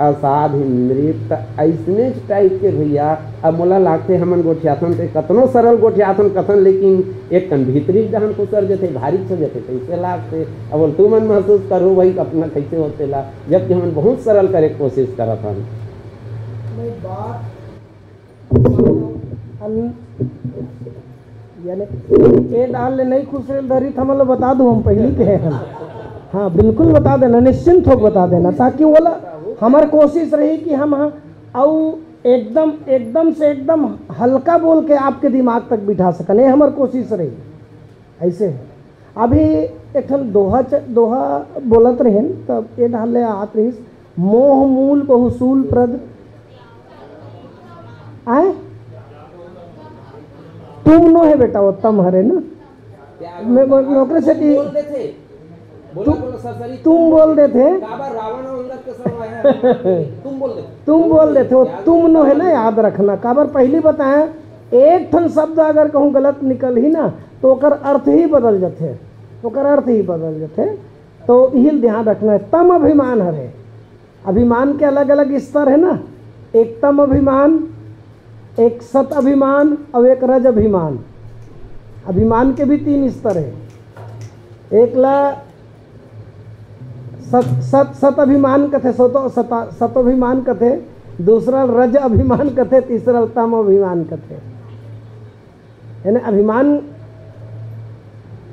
असाध इंद्री।" त अइसने टाइप के भैया, अब मोला लागथे हमन गोठियाथन ते कतनो सरल गोठियाथन कथन, लेकिन एक कन भीतरी जहन खुसर जथे, भारी हो जथे, कैसे लागथे? अब बोल, तू मन महसूस करो भाई, अपना कैसे होथे ला, जबकि हमन बहुत सरल करे के कोशिश करत हन। नहीं, बात हम, यानी ए डाल ले नहीं खुसरे ल धरी, त हमन ल बता दू, हम पहली के हन। हाँ, बिल्कुल बता देना, निश्चिंत होके बता देना, ताकि वो ला, हमर कोशिश रही कि हम, हाँ, अउ एकदम, एकदम से एकदम हल्का बोल के आपके दिमाग तक बिठा सकन, ये हमर कोशिश रही। ऐसे है। अभी एक ठन दोहा च-, दोहा बोलत रहेन, तब ए डाल ले आत रहिस, "मोह मूल बहुसूल प्रद।" आय? तुम नो है बेटा, वो तम हरे ना। मैं, मैं, मैं ओकरे से कि बोल देथे। बोलो, तु-, बोलो, सर, सर, तुम बोल देथे। काबर रावण और अंगद के समय है। तुम बोल देथे। तुम बोल देथे, वो तुम नो है ना, याद रखना। काबर पहली बताया, एक ठन शब्द अगर कहूँ गलत निकल ही ना, तो ओकर अर्थ ही बदल जथे, ओकर अर्थ ही बदल जथे। तो इही ल ध्यान रखना है। तम अभिमान हरे, अभिमान के अलग-अलग स्तर है ना, एक तम अभिमान, एक सत अभिमान और एक रज अभिमान। अभिमान के भी तीन स्तर है। एक ला सत, सत, सत अभिमान कथे, सतो, सता, सतोभिमान कथे, दूसरा रज अभिमान कथे, तीसरा तम अभिमान कथे। यानी अभिमान। हाँ,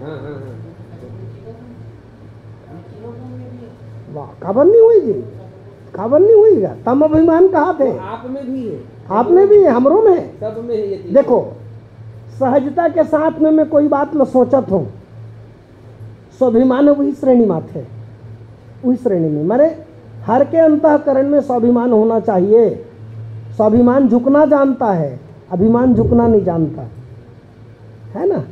हाँ, हाँ। वाह, काबर नहीं हुई जी? काबर नहीं हुई गा? तम अभिमान कहा थे? वो आप में भी है। आप में भी है, हमरो में है। सब में है ये तीन। देखो, सहजता के साथ में मैं कोई बात ल सोचत हूँ, स्वाभिमान वही श्रेणी में आथे, वही श्रेणी में। मारे हर के अंतःकरण में स्वाभिमान होना चाहिए। स्वाभिमान झुकना जानता है, अभिमान झुकना नहीं जानता, है ना?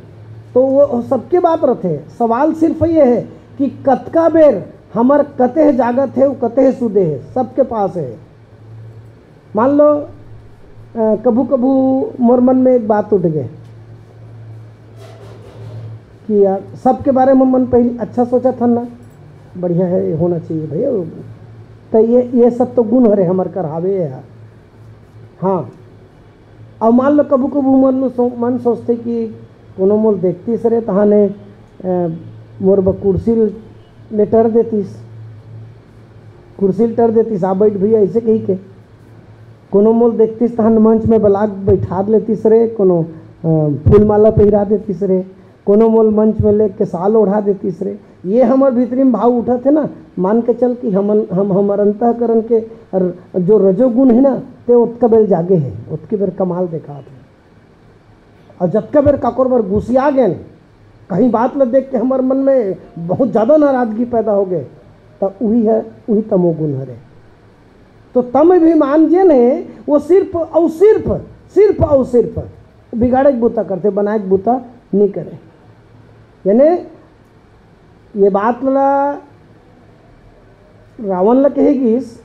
तो वो सबके बात रथे। सवाल सिर्फ ये है कि कतका बेर हमर कतेह जागत है, वो कतेह सुदे है, सबके पास है। मान लो, अ, कभू कभू मोर मन में एक बात उठ गए कि यार, सबके बारे में मन पहले अच्छा सोचा था ना, बढ़िया है, ये होना चाहिए भैया। तो ये, ये सब तो गुण हरे हमर कर हावे है। हाँ, अब मान लो कभू कभू मन में सो-, मन सोचथे कि कोनो मोल देखतीस रे, तहाने, अ, मोर बर कुर्सी लेटर देतीस, कुर्सी लेटर देतीस, "आ बैठ भैया," ऐसे कही के। कोनो मोल देखतीस तहन मंच में बला के बैठा लेतीस रे, कोनो, अ, फूल माला पहिरा देतीस रे, कोनो मोल मंच में लेके साल ओढ़ा देतीस रे। ये हमर भीतरी में भाव उठत है ना, मान के चल कि हमन, हम, हमर अंतःकरण के र-, जो रजोगुण है ना, ते ओतका बेर जागे है, ओतके बेर कमाल देखात है। और जतका बेर काकोर बर गुसिया गेन, कहीं बात ल देख के हमर मन में बहुत ज्यादा नाराजगी पैदा हो गए, त उही है, उही तमोगुण हरे। तो तम अभिमान जेन है, वो सिर्फ और सिर्फ, सिर्फ और सिर्फ बिगाड़े के बूता करथे, बनाए के बूता नहीं करे। यानी ये बात ला रावण ला कहे गिस,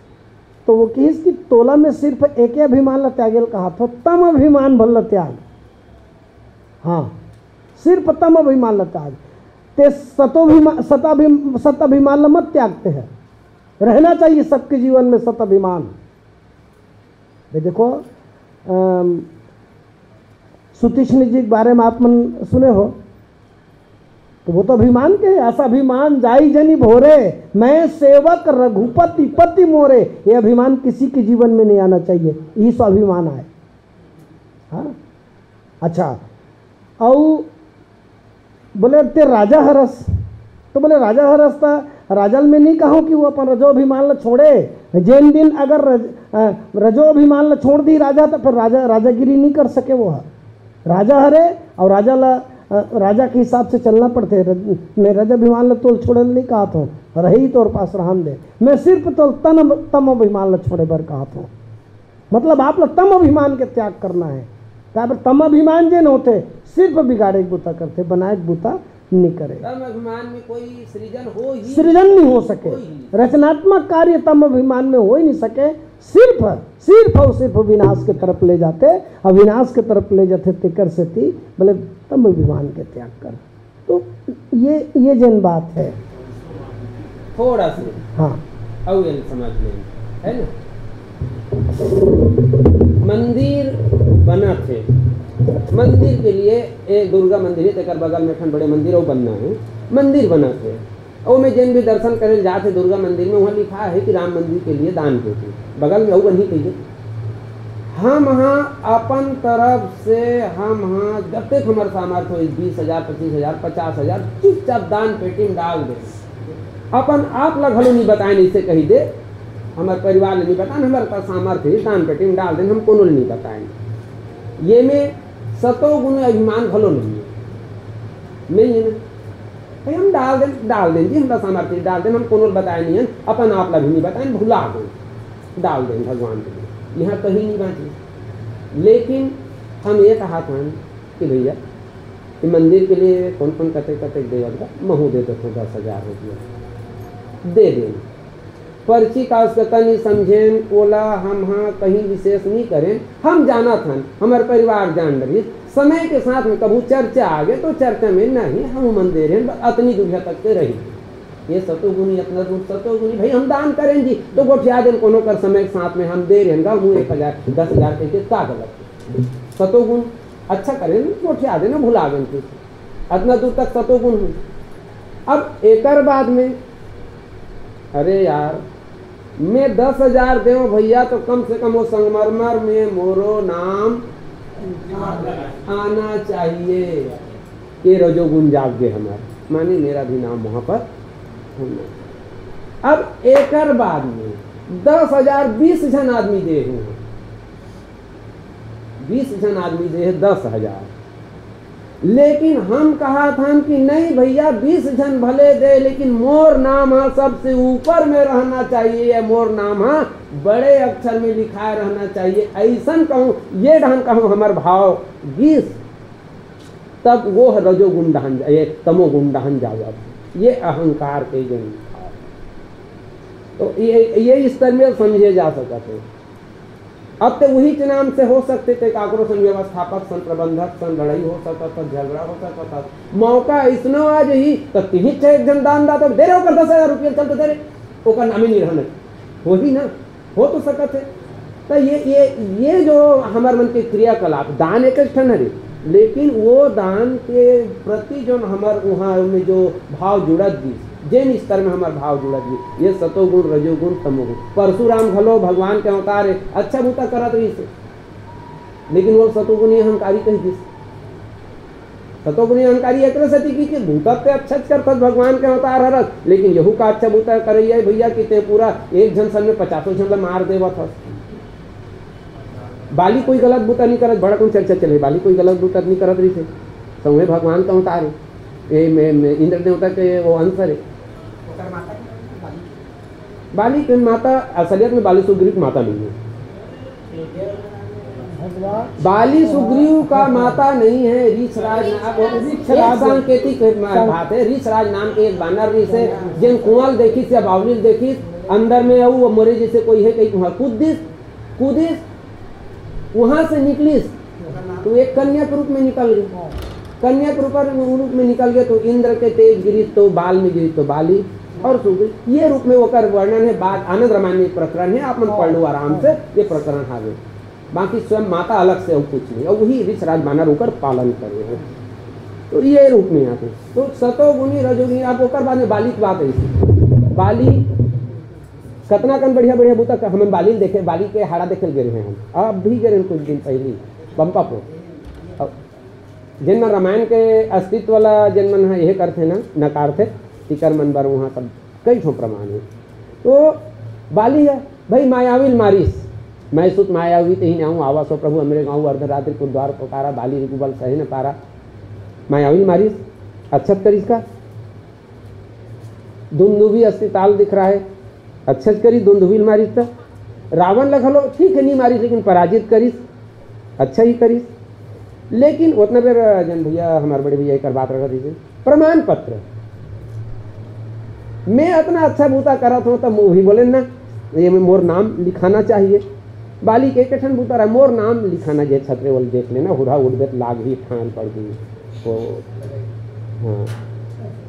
तो वो कहिस कि तोला में सिर्फ एके अभिमान ला त्यागे ल कहा थो, तम अभिमान भल ला त्याग। हाँ, सिर्फ तम अभिमान ला त्याग। ते सतोभिमा-, सताभिम-, सत अभिमान ला मत त्यागते हैं। रहना चाहिए सबके जीवन में सत अभिमान। ये देखो, अम, सुतीक्ष्ण जी के बारे में आप मन सुने हो, तो वो तो अभिमान के है, "अस अभिमान जाई जनि भोरे, मैं सेवक रघुपति पति मोरे।" ये अभिमान किसी के जीवन में नहीं आना चाहिए, यही स्वाभिमान आए। हाँ, अच्छा, अउ बोले, "ते राजा हरस।" तो बोले, "राजा हरस त राजा ल मैं नहीं कहूँ कि वो अपन रजो अभिमान ल छोड़े।" जेन दिन अगर रज, अ, रजो अभिमान ल छोड़ दी राजा, तो फिर राजा राजागिरी नहीं कर सके वो ह। राजा हरे, और राजा ला, अ, राजा के हिसाब से चलना पड़थे। रज, मैं रज अभिमान ल तोल छोड़े ल नहीं कहत हूँ, रही तोर पास रहन दे। मैं सिर्फ तोल तन, तम अभिमान ल छोड़े बर कहत हूँ। मतलब, आप ला तम अभिमान के त्याग करना है। काबर तम अभिमान जेन होथे, सिर्फ बिगाड़े के बुता करथे, बनाए के बुता नहीं करे। तम अभिमान में कोई सृजन हो ही सृजन नहीं हो सके। हो ही नहीं। रचनात्मक कार्य तम अभिमान में हो ही नहीं सके। सिर्फ, सिर्फ और सिर्फ विनाश के तरफ ले जाथे, और विनाश के तरफ ले जाथे, तेकर सेती बोले, तम अभिमान के त्याग कर। तो ये, ये जेन बात है। थोड़ा से हाँ। अउ एल समझ लें, है ना? मंदिर बनत हे, मंदिर के लिए एक दुर्गा मंदिर हे, तेकर बगल में एक ठन बड़े मंदिर अउ बनना हे, मंदिर बनत हे। ओमे जेन भी दर्शन करे जात हे दुर्गा मंदिर में, वहाँ लिखा है कि राम मंदिर के लिए दान पेटी, बगल में अउ बनही कहिए। हम हाँ अपन तरफ से, हम हाँ जतेक हमर सामर्थ्य होई, बीस हजार, पच्चीस हजार, पचास हजार, चुपचाप दान पेटी में डाल दे। अपन आप ला घलो नहीं बताएन, इसे कही दे, हमर परिवार ले नहीं बताएन, हमर पास सामर्थ्य हे, दान पेटी में डाल देन, हम कोनो ले नहीं बताएन। ये में सतोगुण अभिमान घलो नहीं है, नहीं है ना? भाई, हम डाल देन, डाल देन जी, हमरा सामर्थ्य डाल देन, हम कोनो ल बताए नहीं हन, अपन आप ला भी नहीं बताएन, भुला देन, डाल देन भगवान के लिए, यहाँ कहीं नहीं बांटी। लेकिन हम ये कहत हन कि भैया, ये मंदिर के लिए कौन कौन कते कते देवत बा, महू दे देथो दस हजार रुपया, दे देन। पर्ची का असकता नहीं समझेन, ओला हम हाँ कहीं विशेष नहीं करेन। हम जानत हन, हमर परिवार जान डरिस, समय के साथ में कभू चर्चा आगे तो चर्चा में नहीं, हम मन दे रहेन, बस अतनी दूरिया तक के रही। ये सतोगुनी, अतना दूर सतोगुनी, भाई हम दान करेन जी, तो गोठिया देन कोनो कर समय के साथ में हम दे रहेन गा, मुँह एक हजार, दस हजार कह के का गलत? सतोगुण अच्छा करेन, गोठिया देन, भुला देन कुछ। अतना दूर तक सतोगुण हूँ। अब एकर बाद में, अरे यार, मैं दस हजार देव भैया, तो कम से कम वो संगमरमर में मोरो नाम आना चाहिए। ये रजोगुण जाग गए हमारे, माने मेरा भी नाम वहाँ पर होना। अब एकर बाद में दस हजार बीस झन आदमी दे हूँ, बीस झन आदमी दे है दस हजार। लेकिन हम कहत हन कि नहीं भैया, बीस झन भले दे, लेकिन मोर नाम ह सबसे ऊपर में रहना चाहिए, या मोर नाम ह बड़े अक्षर में लिखाए रहना चाहिए, ऐसन कहूँ, ये ढंग कहूँ हमर भाव गिस, तब वो ह रजोगुण डहन जा, ये तमोगुण डहन जा जात। ये अहंकार के गुण। तो ये, ये स्तर में समझे जा सकत है। अब तो वही के नाम से हो सकते थे, काकरो संग व्यवस्थापक, संग प्रबंधक, संग लड़ाई हो सकत था, झगड़ा हो सकत था। मौका ऐसनो आ जही, तो तिही चाहे एक जन दान दाता दे रहे, ओकर दस हजार रुपया चलते दे रहे, ओकर नामे नहीं रहने। वही ना, हो तो सकत है। तो ये, ये, ये जो हमार मन के क्रियाकलाप, दान एक ठन हरे, लेकिन वो दान के प्रति जो हमार वहाँ में जो भाव जुड़त गिस, जेन स्तर में हमार भाव जुड़त गिस, ये सतोगुण, रजोगुण, तमोगुण। परशुराम घलो भगवान के अवतार है, अच्छा बूता करत रहिस, लेकिन वो सतोगुणी अहंकारी कह दिस। सतोगुणी अहंकारी एकरे सेती कि, कि बूता ते अच्छा करथस, भगवान के अवतार हरस, लेकिन यहू का अच्छा बूता करइया है भैया कि ते पूरा एक झन संग में पचासों झन ला मार देवत हस। बाली कोई गलत बूता नहीं करत, बड़ा कौन चर्चा चले, बाली कोई गलत बूता नहीं करत रहिस हे, संगे भगवान के अवतार है, ये में, में इंद्र देवता के वो अंश है। बाली के माता, असलियत में बाली सुग्रीव की माता नहीं है। बाली सुग्रीव का माता नहीं है, रीछराज नाम, वो रीछराज एक सांकेतिक बात है। रीछराज नाम के एक बानर रहिस हे, जेन कुआं ल देखिस या बावली ल देखिस, अंदर में अउ वो मरे जैसे कोई है, कहीं वहाँ कूद दिस, कूदिस, वहाँ से निकलिस, तो एक कन्या के रूप में निकल गए। कन्या के रूप, रूप में निकल गए, तो इंद्र के तेज गिरिस, तो बाल में गिरिस, तो बाली और सुग्रीव। ये रूप में ओकर वर्णन है। बाद आनंद रामायण में प्रकरण है, आप मन पढ़ लो आराम से, ये प्रकरण हावे। बाकी स्वयं माता अलग से और कुछ नहीं, और वही रीछराज बानर ओकर पालन करे हैं। तो ये रूप में आते। तो सतोगुणी, रजोगुणी, अब ओकर बाद में बाली की बात ऐसी। बाली कतना कन बढ़िया बढ़िया बूता क-, हमन बाली ल देखे, बाली के हाड़ा देखे ल गे रहे हम, अब भी गे रहे कुछ दिन पहली। पंपापुर। अब जेन मन रामायण के अस्तित्व ला, जेन मन ह एहे करथे ना, नकारथे, तिकर मन बर उहाँ सब कई ठो प्रमाण हे। तो बाली ह, भाई, मायावी ल मारिस, "मैं सुत मायावी तेहि न्याहूँ, आवा सो प्रभु हमरे गाँव, अर्धरात्रि को द्वार पुकारा, बाली रघुबल सहे न पारा।" मायावी ल मारिस, अच्छा करिस का? दुंदुभी अस्ति ताल दिख रहा है, अच्छा करिस, दुंदुभी ल मारिस। त रावण ल घलो ठीक है, नहीं मारिस, लेकिन पराजित करिस, अच्छा ही करिस। लेकिन उतना बेर जन भैया, हमारे बड़े भैया एक बात रखा दीजिए, प्रमाण पत्र। मैं इतना अच्छा बूता करत हूँ, तब वो भी बोले ना, ये में मोर नाम लिखाना चाहिए। बाली के एक ठन बूता रहा, "मोर नाम लिखाना, जे छतरे वाले देख लेना, हुरहा उठबे त लाग ही ठान पड़ गई।" वो, हाँ।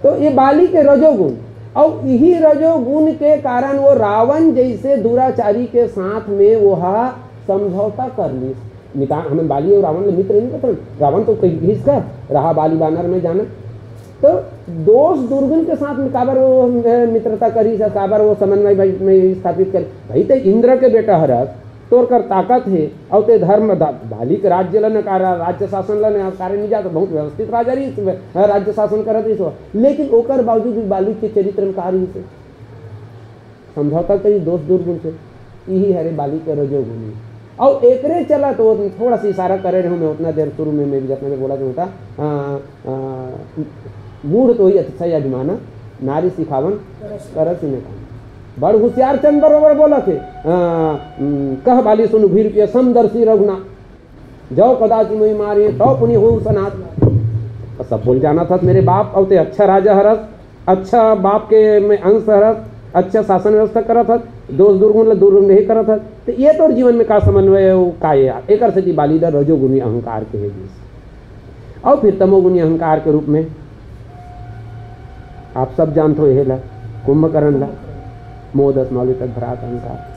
तो ये बाली के रजोगुण, और यही रजोगुण के कारण वो रावण जैसे दुराचारी के साथ में वो हा समझौता कर ली। मिता-, हमें बाली और रावण ने मित्र नहीं पता, रावण तो कहीं घिस कर रहा, बाली बानर में जाना। तो दोष दुर्गुण के साथ में काबर वो, अ, मित्रता करी, काबर वो समन्वय भाई में स्थापित कर। भाई, ते इंद्र के बेटा हरस, तोर कर ताकत हे, अउ ते धर्म दा-, बाली के राज्य ल नकारा, राज्य शासन ल नकारे नहीं जात, बहुत व्यवस्थित राजा रहिस, राज्य शासन करत रहिस हो, लेकिन ओकर बावजूद भी बाली के चरित्र में का रहिस हे? समझौता करी दोष दुर्गुण से, इही हरे बाली के रजोगुणी। अउ एकरे चलत वो थोड़ा सा इशारा करे रहूँ मैं, उतना देर शुरू में मैं भी जितना देर बोला था, आ, आ, मूढ़ तो ही अतिशय अभिमाना, नारी सिखावन करस ही निकाल। बड़ होशियार चंद बरोबर बोला थे, आ, उम, "कह बाली सुन भीर के समदर्शी रघुनाथ, जौ कदाचि मोहि मारे तौ पुनि हो सनाथ।" तो सब बोल जाना था मेरे बाप, अउ ते अच्छा राजा हरस, अच्छा बाप के में अंश हरस, अच्छा शासन व्यवस्था करत हस, दोष दुर्गुण ल दूर नहीं करत हस, तो ये तोर जीवन में का समन्वय है, वो का है यार? एकर से कि बाली ला रजोगुणी अहंकार के हे जीस। अउ फिर तमोगुणी अहंकार के रूप में आप सब जानथो एहे ला, कुंभकर्ण ला, मोदस मौलिक भ्रात अहंकार।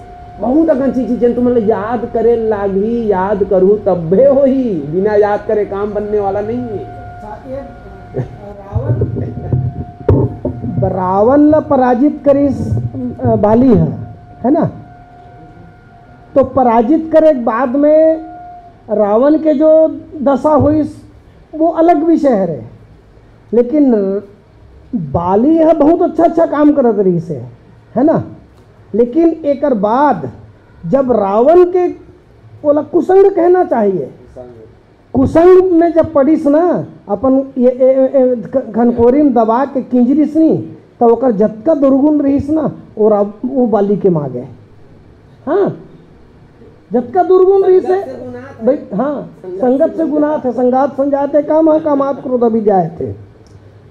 बहुत अकन चीज, चीज जेन तुमन ला याद करे लागही, याद करहू तब्बे होही, बिना याद करे काम बनने वाला नहीं है। अच्छा, ये, अ, रावण, रावण ला पराजित करिस, अ, बाली ह, है ना? तो पराजित करे के बाद में रावण के जो दशा होइस, वो अलग विषय हरे। लेकिन बाली ह बहुत अच्छा अच्छा काम करत रहिस हे, है ना? लेकिन एकर बाद जब रावण के, ओला कुसंग कहना चाहिए, कुसंग में जब पड़िस ना, अपन ये, ए, ए, ए, ख-, घनकोरी में दबा के किंजरिस नी, तब ओकर जतका दुर्गुण रहिस ना, वो रा-, वो बाली के मागे। हाँ, जतका दुर्गुण रहिस हे, संगत से गुनात है। भाई, हाँ, संगत संगत से से गुनात है, संगात संजात है, काम है, कामात क्रोध अभिजात है।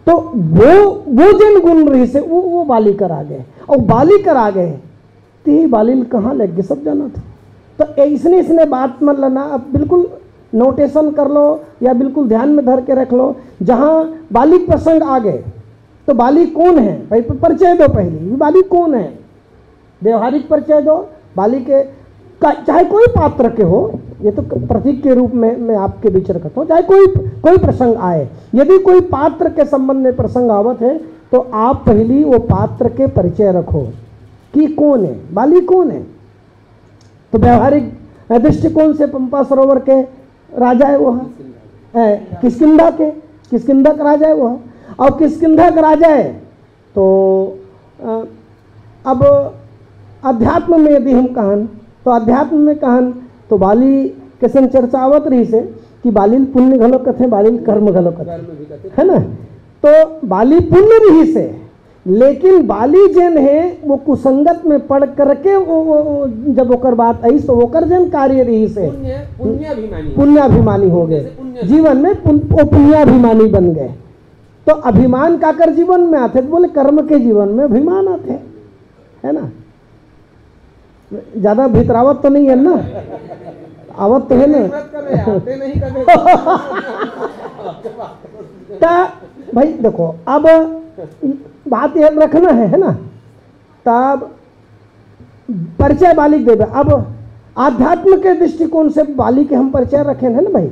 तो वो, वो जन गुण रहिस हे, वो, वो बाली कर आगे, और बाली कर आगे, तो ये बाली ल कहाँ लेगे सब जाना था। तो ऐसने, ऐसने बात मन ला ना, अब बिल्कुल नोटेशन कर लो या बिल्कुल ध्यान में धर के रख लो, जहाँ बाली प्रसंग आ गए, तो बाली कौन है भाई, प-, परिचय दो पहले, ये बाली कौन है? व्यवहारिक परिचय दो, बाली के का, चाहे कोई पात्र के हो, ये तो क-, प्रतीक के रूप में मैं आपके बीच रखता हूँ, चाहे कोई, कोई प्रसंग आए, यदि कोई पात्र के संबंध में प्रसंग आवत है, तो आप पहली वो पात्र के परिचय रखो कि कौन है, बाली कौन है। तो व्यवहारिक, अ, दृष्टिकोण से पंपा सरोवर के राजा है वो, अ, किष्किंधा के, किष्किंधा का राजा है वो। और किष्किंधा का राजा है, तो, अ, अब अध्यात्म में यदि हम कहन, तो अध्यात्म में कहन, तो बाली के संग चर्चा आवत रहिस हे कि बाली ल पुण्य घलो कथे, बाली ल कर्म घलो कथे, कर्म भी कथे। है ना? तो बाली पुण्य रहिस हे, लेकिन बाली जेन हे, वो कुसंगत में पड़ करके वो, वो, वो जब ओकर बात आइस, तो ओकर जेन कार्य रहिस हे, पुण्य, पुण्याभिमानी। पुण्याभिमानी हो गए। जैसे पुण्य। जीवन में पुन-, वो पुण्याभिमानी बन गए। तो अभिमान काकर जीवन में आथे? तो बोले, कर्म के जीवन में अभिमान आथे, है ना? ज्यादा भितरावत तो नहीं है ना? आवत तो है ना? मत करो यार, ते नहीं करो। ता भाई देखो, अब बात ये रखना है, है ना? तब परिचय बाली के देबे। अब अध्यात्म के दृष्टिकोण से बाली के हम परिचय रखेन, है ना भाई?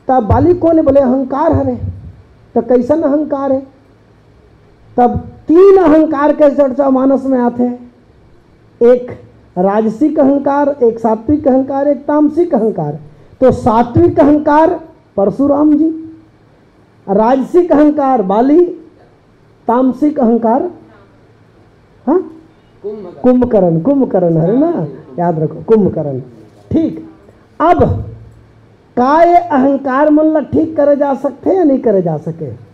तब बाली कौन है? बोले, अहंकार हरे। तो कैसन अहंकार है? तब तीन अहंकार के चर्चा मानस में आथे, एक राजसिक अहंकार, एक सात्विक अहंकार, एक तामसिक अहंकार। तो सात्विक अहंकार परशुराम जी, राजसिक अहंकार बाली, तामसिक अहंकार, हाँ, कुंभकर्ण। कुंभकर्ण, कुंभकर्ण है ना, याद रखो, कुंभकर्ण। ठीक, अब का ये अहंकार मन ला ठीक करे जा सकथे या नहीं करे जा सके?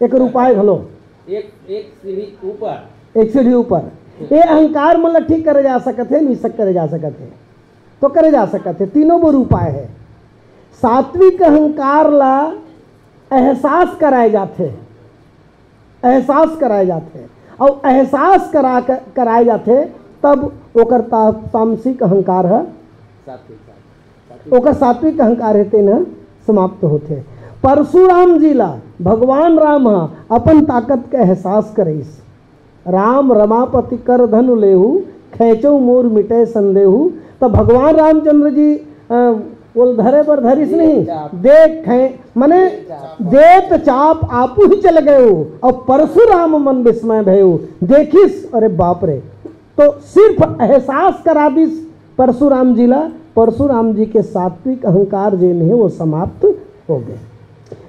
एक उपाय घलो। एक एक सीढ़ी ऊपर। एक सीढ़ी ऊपर। ये अहंकार मन ला ठीक करे जा सकत हे, नहीं सक करे जा सकत हे? तो करे जा सकत हे। तीनों बर उपाय है। सात्विक अहंकार ला एहसास कराए जाथे, एहसास कराए जाथे, और एहसास करा क- कराए जाथे, तब ओकर ता- तामसिक अहंकार ह, सात्विक, सात्विक। ओकर सात्विक अहंकार हे तेन ह समाप्त होथे। परशुराम जी ला भगवान राम ह अपन ताकत के एहसास करिस। राम रमापति कर धनु लेहू, खेचौ मोर मिटै संदेहू। त भगवान रामचंद्र जी, अ, ओल धरे बर धरिस नहीं, देख खे-, मने देत चाप आपू ही चल गयो, और परशुराम मन विस्मय भयो। देखिस, अरे बाप रे। तो सिर्फ एहसास करा दिस परशुराम जी ला, परशुराम जी के सात्विक अहंकार जेन हे वो समाप्त हो गए।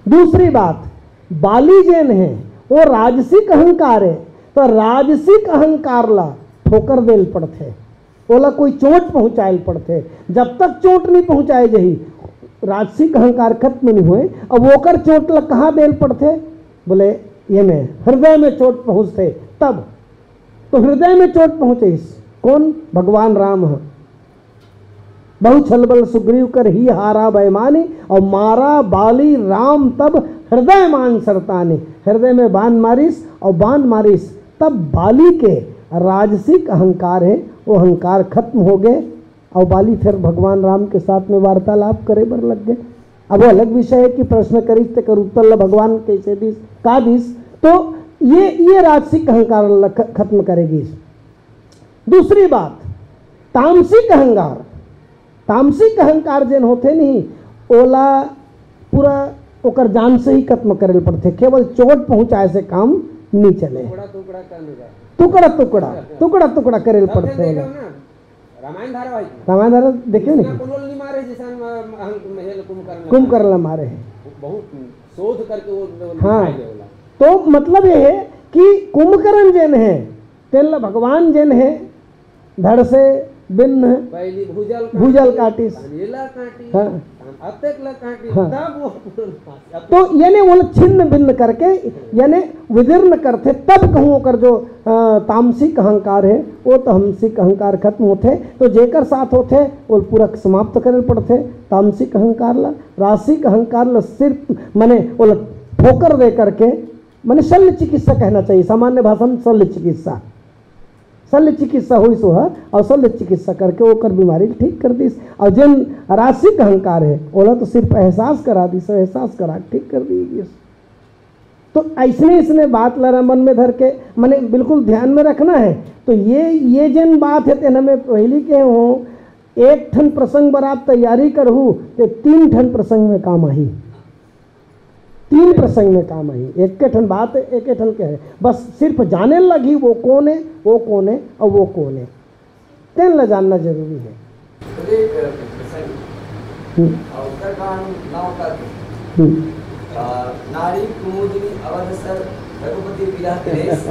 दूसरी बात, बाली जेन हे वो राजसिक अहंकार हे, तो राजसिक अहंकार ला ठोकर देल पड़थे, ओला कोई चोट पहुंचायल पड़थे। जब तक चोट नहीं पहुंचाए जही, राजसिक अहंकार खत्म नहीं होए। अब ओकर चोट ला कहाँ देल पड़थे? बोले, ये में हृदय में चोट पहुंचथे तब। तो हृदय में चोट पहुंचे इस कौन? भगवान राम ह। बहु छल बल सुग्रीव कर ही हारा बेमानी, और मारा बाली राम तब हृदय मान सरतानी। हृदय में बाण मारिस और बाण मारिस, तब बाली के राजसिक अहंकार हे, वो अहंकार खत्म हो गए। और बाली फिर भगवान राम के साथ में वार्तालाप करे बर लग गए। अब वो अलग विषय है कि प्रश्न करिस तेकर उत्तर ला भगवान कैसे दिस, का दिस। तो ये ये राजसिक अहंकार ला ख- खत्म करे गिस। दूसरी बात, तामसिक अहंकार, तामसिक अहंकार जेन होथे नहीं, ओला पूरा ओकर जान से ही खत्म करे ल पड़थे। केवल चोट पहुंचाए से काम नहीं चले। टुकड़ा टुकड़ा कर लेगा। टुकड़ा टुकड़ा, टुकड़ा टुकड़ा करे ल तब फिर पड़थे देखो ओला। ना, रामायण धारावाहिक में रामायण धारा देखियो कितना नहीं? कोलोल नहीं मारे जैसे हम, हम, हम, हेल कुंभकर्ण कुंभकर्ण ला मारे हैं। बहुत शोध करके वो, वो हाँ। दिखाई दे वाला। तो मतलब ये है कि कुंभकर्ण जेन है, तेन ला भगवान जेन है, धड़ से भिन्न पहली भुजल भुजल काटी, काटिस। तहन एला काटी, हाँ। तहन अतेक ला काटी, हाँ। तब वो तो यानी वो छिन्न भिन्न करके, यानी विदीर्ण करथे, तब कहूँ ओकर जो, अ, तामसिक अहंकार है, वो तामसिक अहंकार खत्म होथे। तो जेकर साथ होथे, वो पूरा समाप्त करे पड़थे। तामसिक अहंकार ला, रासिक अहंकार ला सिर्फ, माने, वो ला ठोकर दे करके, माने, शल्य चिकित्सा कहना चाहिए, सामान्य भाषा में शल्य चिकित्सा। शल्य चिकित्सा होइस ओह, अउ शल्य चिकित्सा करके ओकर बीमारी ल ठीक कर दिस। अउ जेन रासिक अहंकार हे, ओला तो सिर्फ एहसास करा दिस, एहसास करा के ठीक कर दिस। तो अइसने, अइसने बात ला मन में धर के, माने बिल्कुल ध्यान में रखना है। तो ये, ये जेन बात हे, तेन मैं पहिली कहे हों, एक ठन प्रसंग बर आप तैयारी करहू, ते तीन ठन प्रसंग में काम आही। तीन प्रसंग में काम आही, एक के ठन बात, एक के ठन कहे, बस सिर्फ जाने लगही वो कौन है, वो कौन है और वो कौन है, तेन ला जानना जरूरी है। तो एक प्रसंग, हम्म। अ, उत्तरकांड नौ का, हम्म। अ, नारी कुमुदिनी अवध सर रघुपति विरह क्लेश,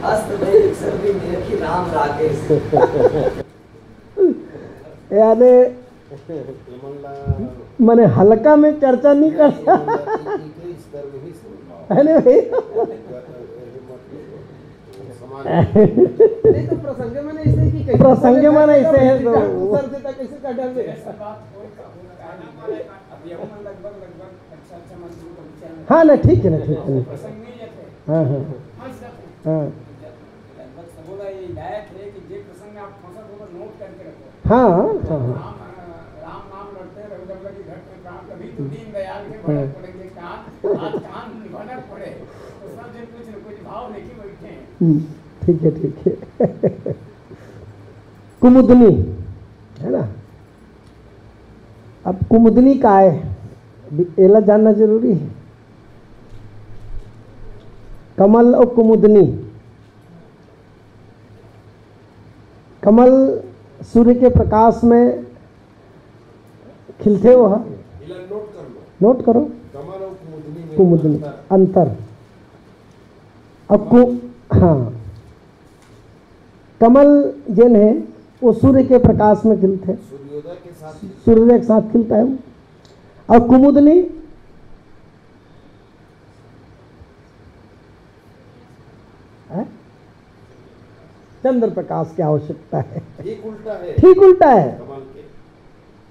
अस्त वैरिक सब भी निरखी राम राकेश। यानी मने हल्का में चर्चा नहीं कर, है ना भाई? नहीं तो प्रसंग में ऐसे कि कैसे प्रसंग में ऐसे है तो सर से तक कैसे कर डाल दे। हाँ ना, ठीक है ना, ठीक है ना। हाँ, हाँ, हाँ। लगभग सबो ला ये हिदायत है कि जे प्रसंग में आप फंसत हो, तो नोट करके रखो। हाँ, हाँ, हाँ। राम, राम नाम लड़ते रघुबर की घट में प्राण, कभी तो दीन दयाल के भटक पड़ेंगे कान, आज कान भटक पड़े, तो सब जन कुछ न कुछ भाव लेके बैठे हैं। हम्म, ठीक है, ठीक है। कुमुदनी, है ना? अब कुमुदनी का है, एला जानना जरूरी है। कमल और कुमुदनी। कमल सूर्य के प्रकाश में खिलथे वो ह। एला नोट कर लो। नोट करो। कमल अउ कुमुदनी में कुमुदनी अंतर। अंतर। अब कु-, हाँ, कमल जेन हे, वो सूर्य के प्रकाश में खिलथे। सूर्योदय के साथ खिलता है। सूर्योदय के साथ खिलता है वो। और कुमुदनी, हैं? चंद्र प्रकाश की आवश्यकता है। ठीक उल्टा है। ठीक उल्टा है। कमल के।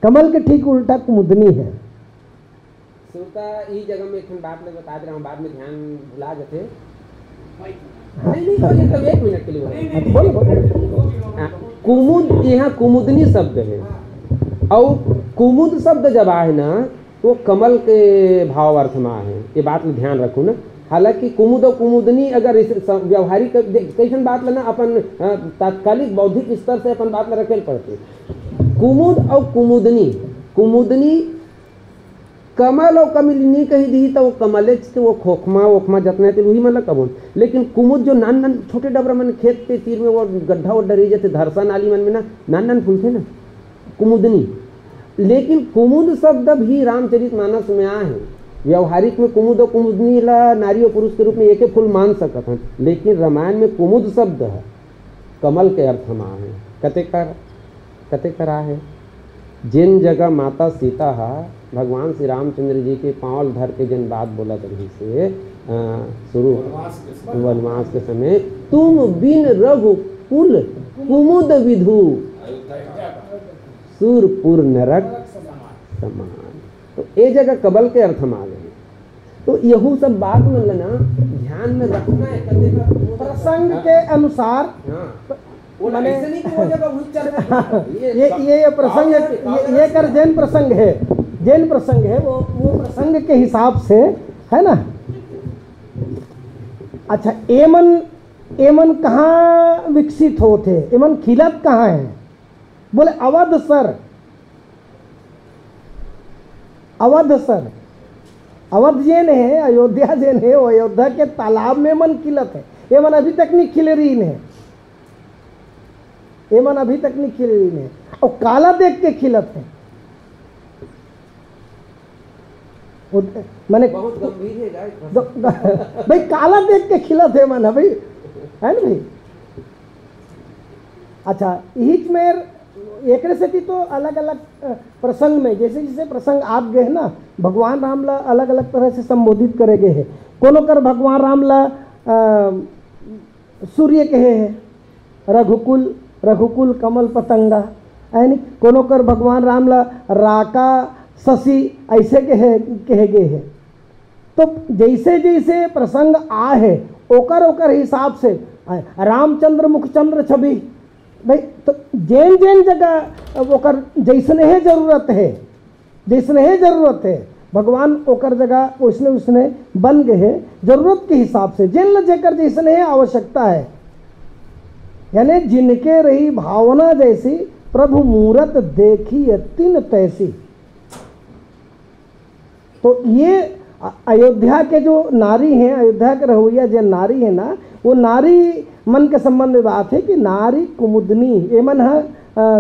कमल के ठीक उल्टा कुमुदनी है। श्रोता, ई जगह में एक ठन बात मैं बता दे रहा हूँ, बाद में ध्यान भुला जाते। हाँ। नहीं, नहीं, कोई एकदम एक मिनट के लिए बोलो। हाँ, बोलो, बोलो। हाँ, कुमुद, यहाँ कुमुदनी शब्द है। और कुमुद शब्द जब आए ना, तो कमल के भाव अर्थ में आहे, ये बात में ध्यान रखू ना। हालांकि कुमुद और कुमुदनी अगर इस स-, व्यवहारिक क-, दे-, कैसन बात लेना अपन, अ, तात्कालिक बौद्धिक स्तर से अपन बात में रखे पड़ते। कुमुद और कुमुदनी, कुमुदनी कमल और कमिलिनी कही दी तो वो कमलेच के वो खोखमा वोखमा जतना है वही मन ला कबोन। लेकिन कुमुद जो नान नान छोटे डबरा मन खेत के तीर में वो गड्ढा वड्ढा रही जैसे धरसा नाली मन में ना नान नान फूलथे ना कुमुदनी। लेकिन कुमुद शब्द भी रामचरित मानस में आए हैं। व्यवहारिक में कुमुद और कुमुदनी ला नारी और पुरुष के रूप में एके फूल मान सकत हैं, लेकिन रामायण में कुमुद शब्द है, कमल के अर्थ में आए हैं। कते कर, कते कर आए हैं? जेन जगह माता सीता हा भगवान श्री रामचंद्र जी के पांव ल धर के जेन बात बोलत रही से, अ, शुरू वनवास के समय। वनवास के समय, "तुम बिन रघुकुल कुमुद विधु, अयोध्या का। सूरपुर नरक समान।" तो ए जगह कमल के अर्थ में आ गए। तो यहू सब बात मन ल ना ध्यान में रखना है, कते का प्रसंग के अनुसार। हाँ। वो माने ऐसे नहीं कि वो जगह वही चल रहा है। ये ये, सब ये, ये प्रसंग, भाव ये, से, भाव ये से कर जेन प्रसंग है, जेन प्रसंग है, वो, वो प्रसंग के हिसाब से, है ना? अच्छा, एमन, एमन कहाँ विकसित होत हे? एमन खिलत कहाँ है? बोले, "अवध सर, अवध सर।" अवध जेन है, अयोध्या जेन है, वो अयोध्या के तालाब में एमन खिलत है। एमन अभी तक नहीं खिले रहीन है। एमन अभी तक नहीं खिले रहीन है। और काला देख के खिलत है। वो, माने बहुत गंभीर है, guys। ग-, ग-, भाई, काला देख के खिलत है मन, भाई, है ना भाई? अच्छा, इहिच मेर एकरे सेती तो अलग-अलग, अ, प्रसंग में, जैसे जैसे प्रसंग आप गए हैं ना, भगवान राम ला अलग-अलग तरह से संबोधित करे गए हैं। कोनो कर भगवान राम ला, अ, सूर्य कहे हैं, रघुकुल, रघुकुल कमल पतंगा, है नी? कोनो कर भगवान राम ला राका शशि ऐसे कहे, कहे गए हैं। तो जैसे जैसे प्रसंग आ है, ओकर ओकर हिसाब से, आ, रामचंद्र मुखचंद्र छवि, भाई, तो जेन जेन जगह ओकर जैसने है जरूरत है, जैसने है जरूरत है, भगवान ओकर जगह ओसने ओसने बन गए है, जरूरत के हिसाब से, जेन ल जेकर जैसने है आवश्यकता है। यानी जिनके रही भावना जैसी, प्रभु मूरत देखी तिन तैसी। तो ये अ-, अयोध्या के जो नारी हैं, अयोध्या के रहोइया जो नारी है ना, वो नारी मन के संबंध में बात है कि नारी कुमुदनी, ये मन ह, अ,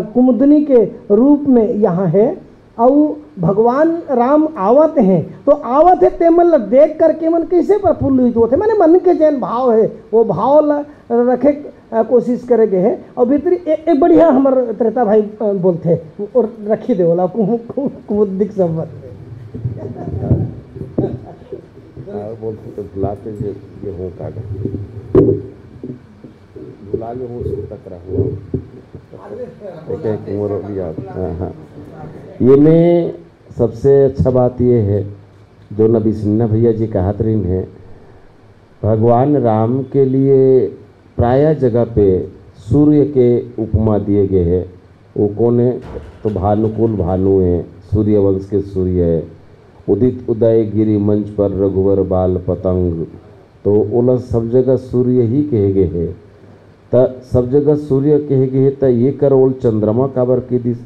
कुमुदनी के रूप में यहाँ है। अउ भगवान राम आवत हैं, तो आवत है, ते मन ल देख करके मन कैसे प्रफुल्लित होते, माने मन के जैन भाव है, वो भाव ल रखे, अ, कोशिश करे गए है। और भीतरी ए-, एक बढ़िया हमर त्रेता भाई, अ, बोलथे, और रखी दे वाला कु-, कु-, कुमुदिक संबंध। और बोलथे तो भुलाते जे, ये हो का कहते। भुला गए हो, सुर तक रहो। एक, एक मोर भी याद। हाँ, हाँ। ये में सबसे अच्छा बात ये है, जो नबी सिन्हा भैया जी कहत रहिन है, भगवान राम के लिए प्रायः जगह पे सूर्य के उपमा दिए गए हैं। वो कौन है? तो भानुकुल भानु है, सूर्यवंश के सूर्य है। उदित उदय गिरि मंच पर रघुवर बाल पतंग, तो ओला सब जगह सूर्य ही कहे गए है। त सब जगह सूर्य कहे गए है, त ये कर ओल चंद्रमा काबर के दिस?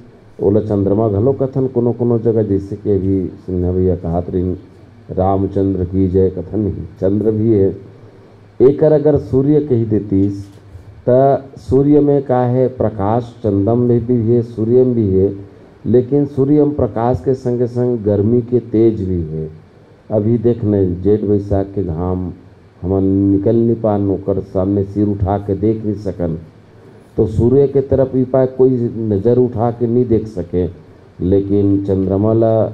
ओला चंद्रमा घलो कथन कोनो कोनो जगह, जैसे कि अभी सिन्हा भैया कहत रहिन, "रामचंद्र की जय" कथन ही, चंद्र भी है। एकर अगर सूर्य कही देतीस, त सूर्य में का है? प्रकाश चंदम में भी है, सूर्य में भी है। लेकिन सूर्य म प्रकाश के संगे संग गर्मी के तेज भी हे। अभी देख न, जेठ बैसाख के घाम, हमन निकल नी पान, ओकर सामने सिर उठा के देख नी सकन। तो सूर्य के तरफ ई पाय कोई नजर उठा के नी देख सके, लेकिन चंद्रमा ला, अ,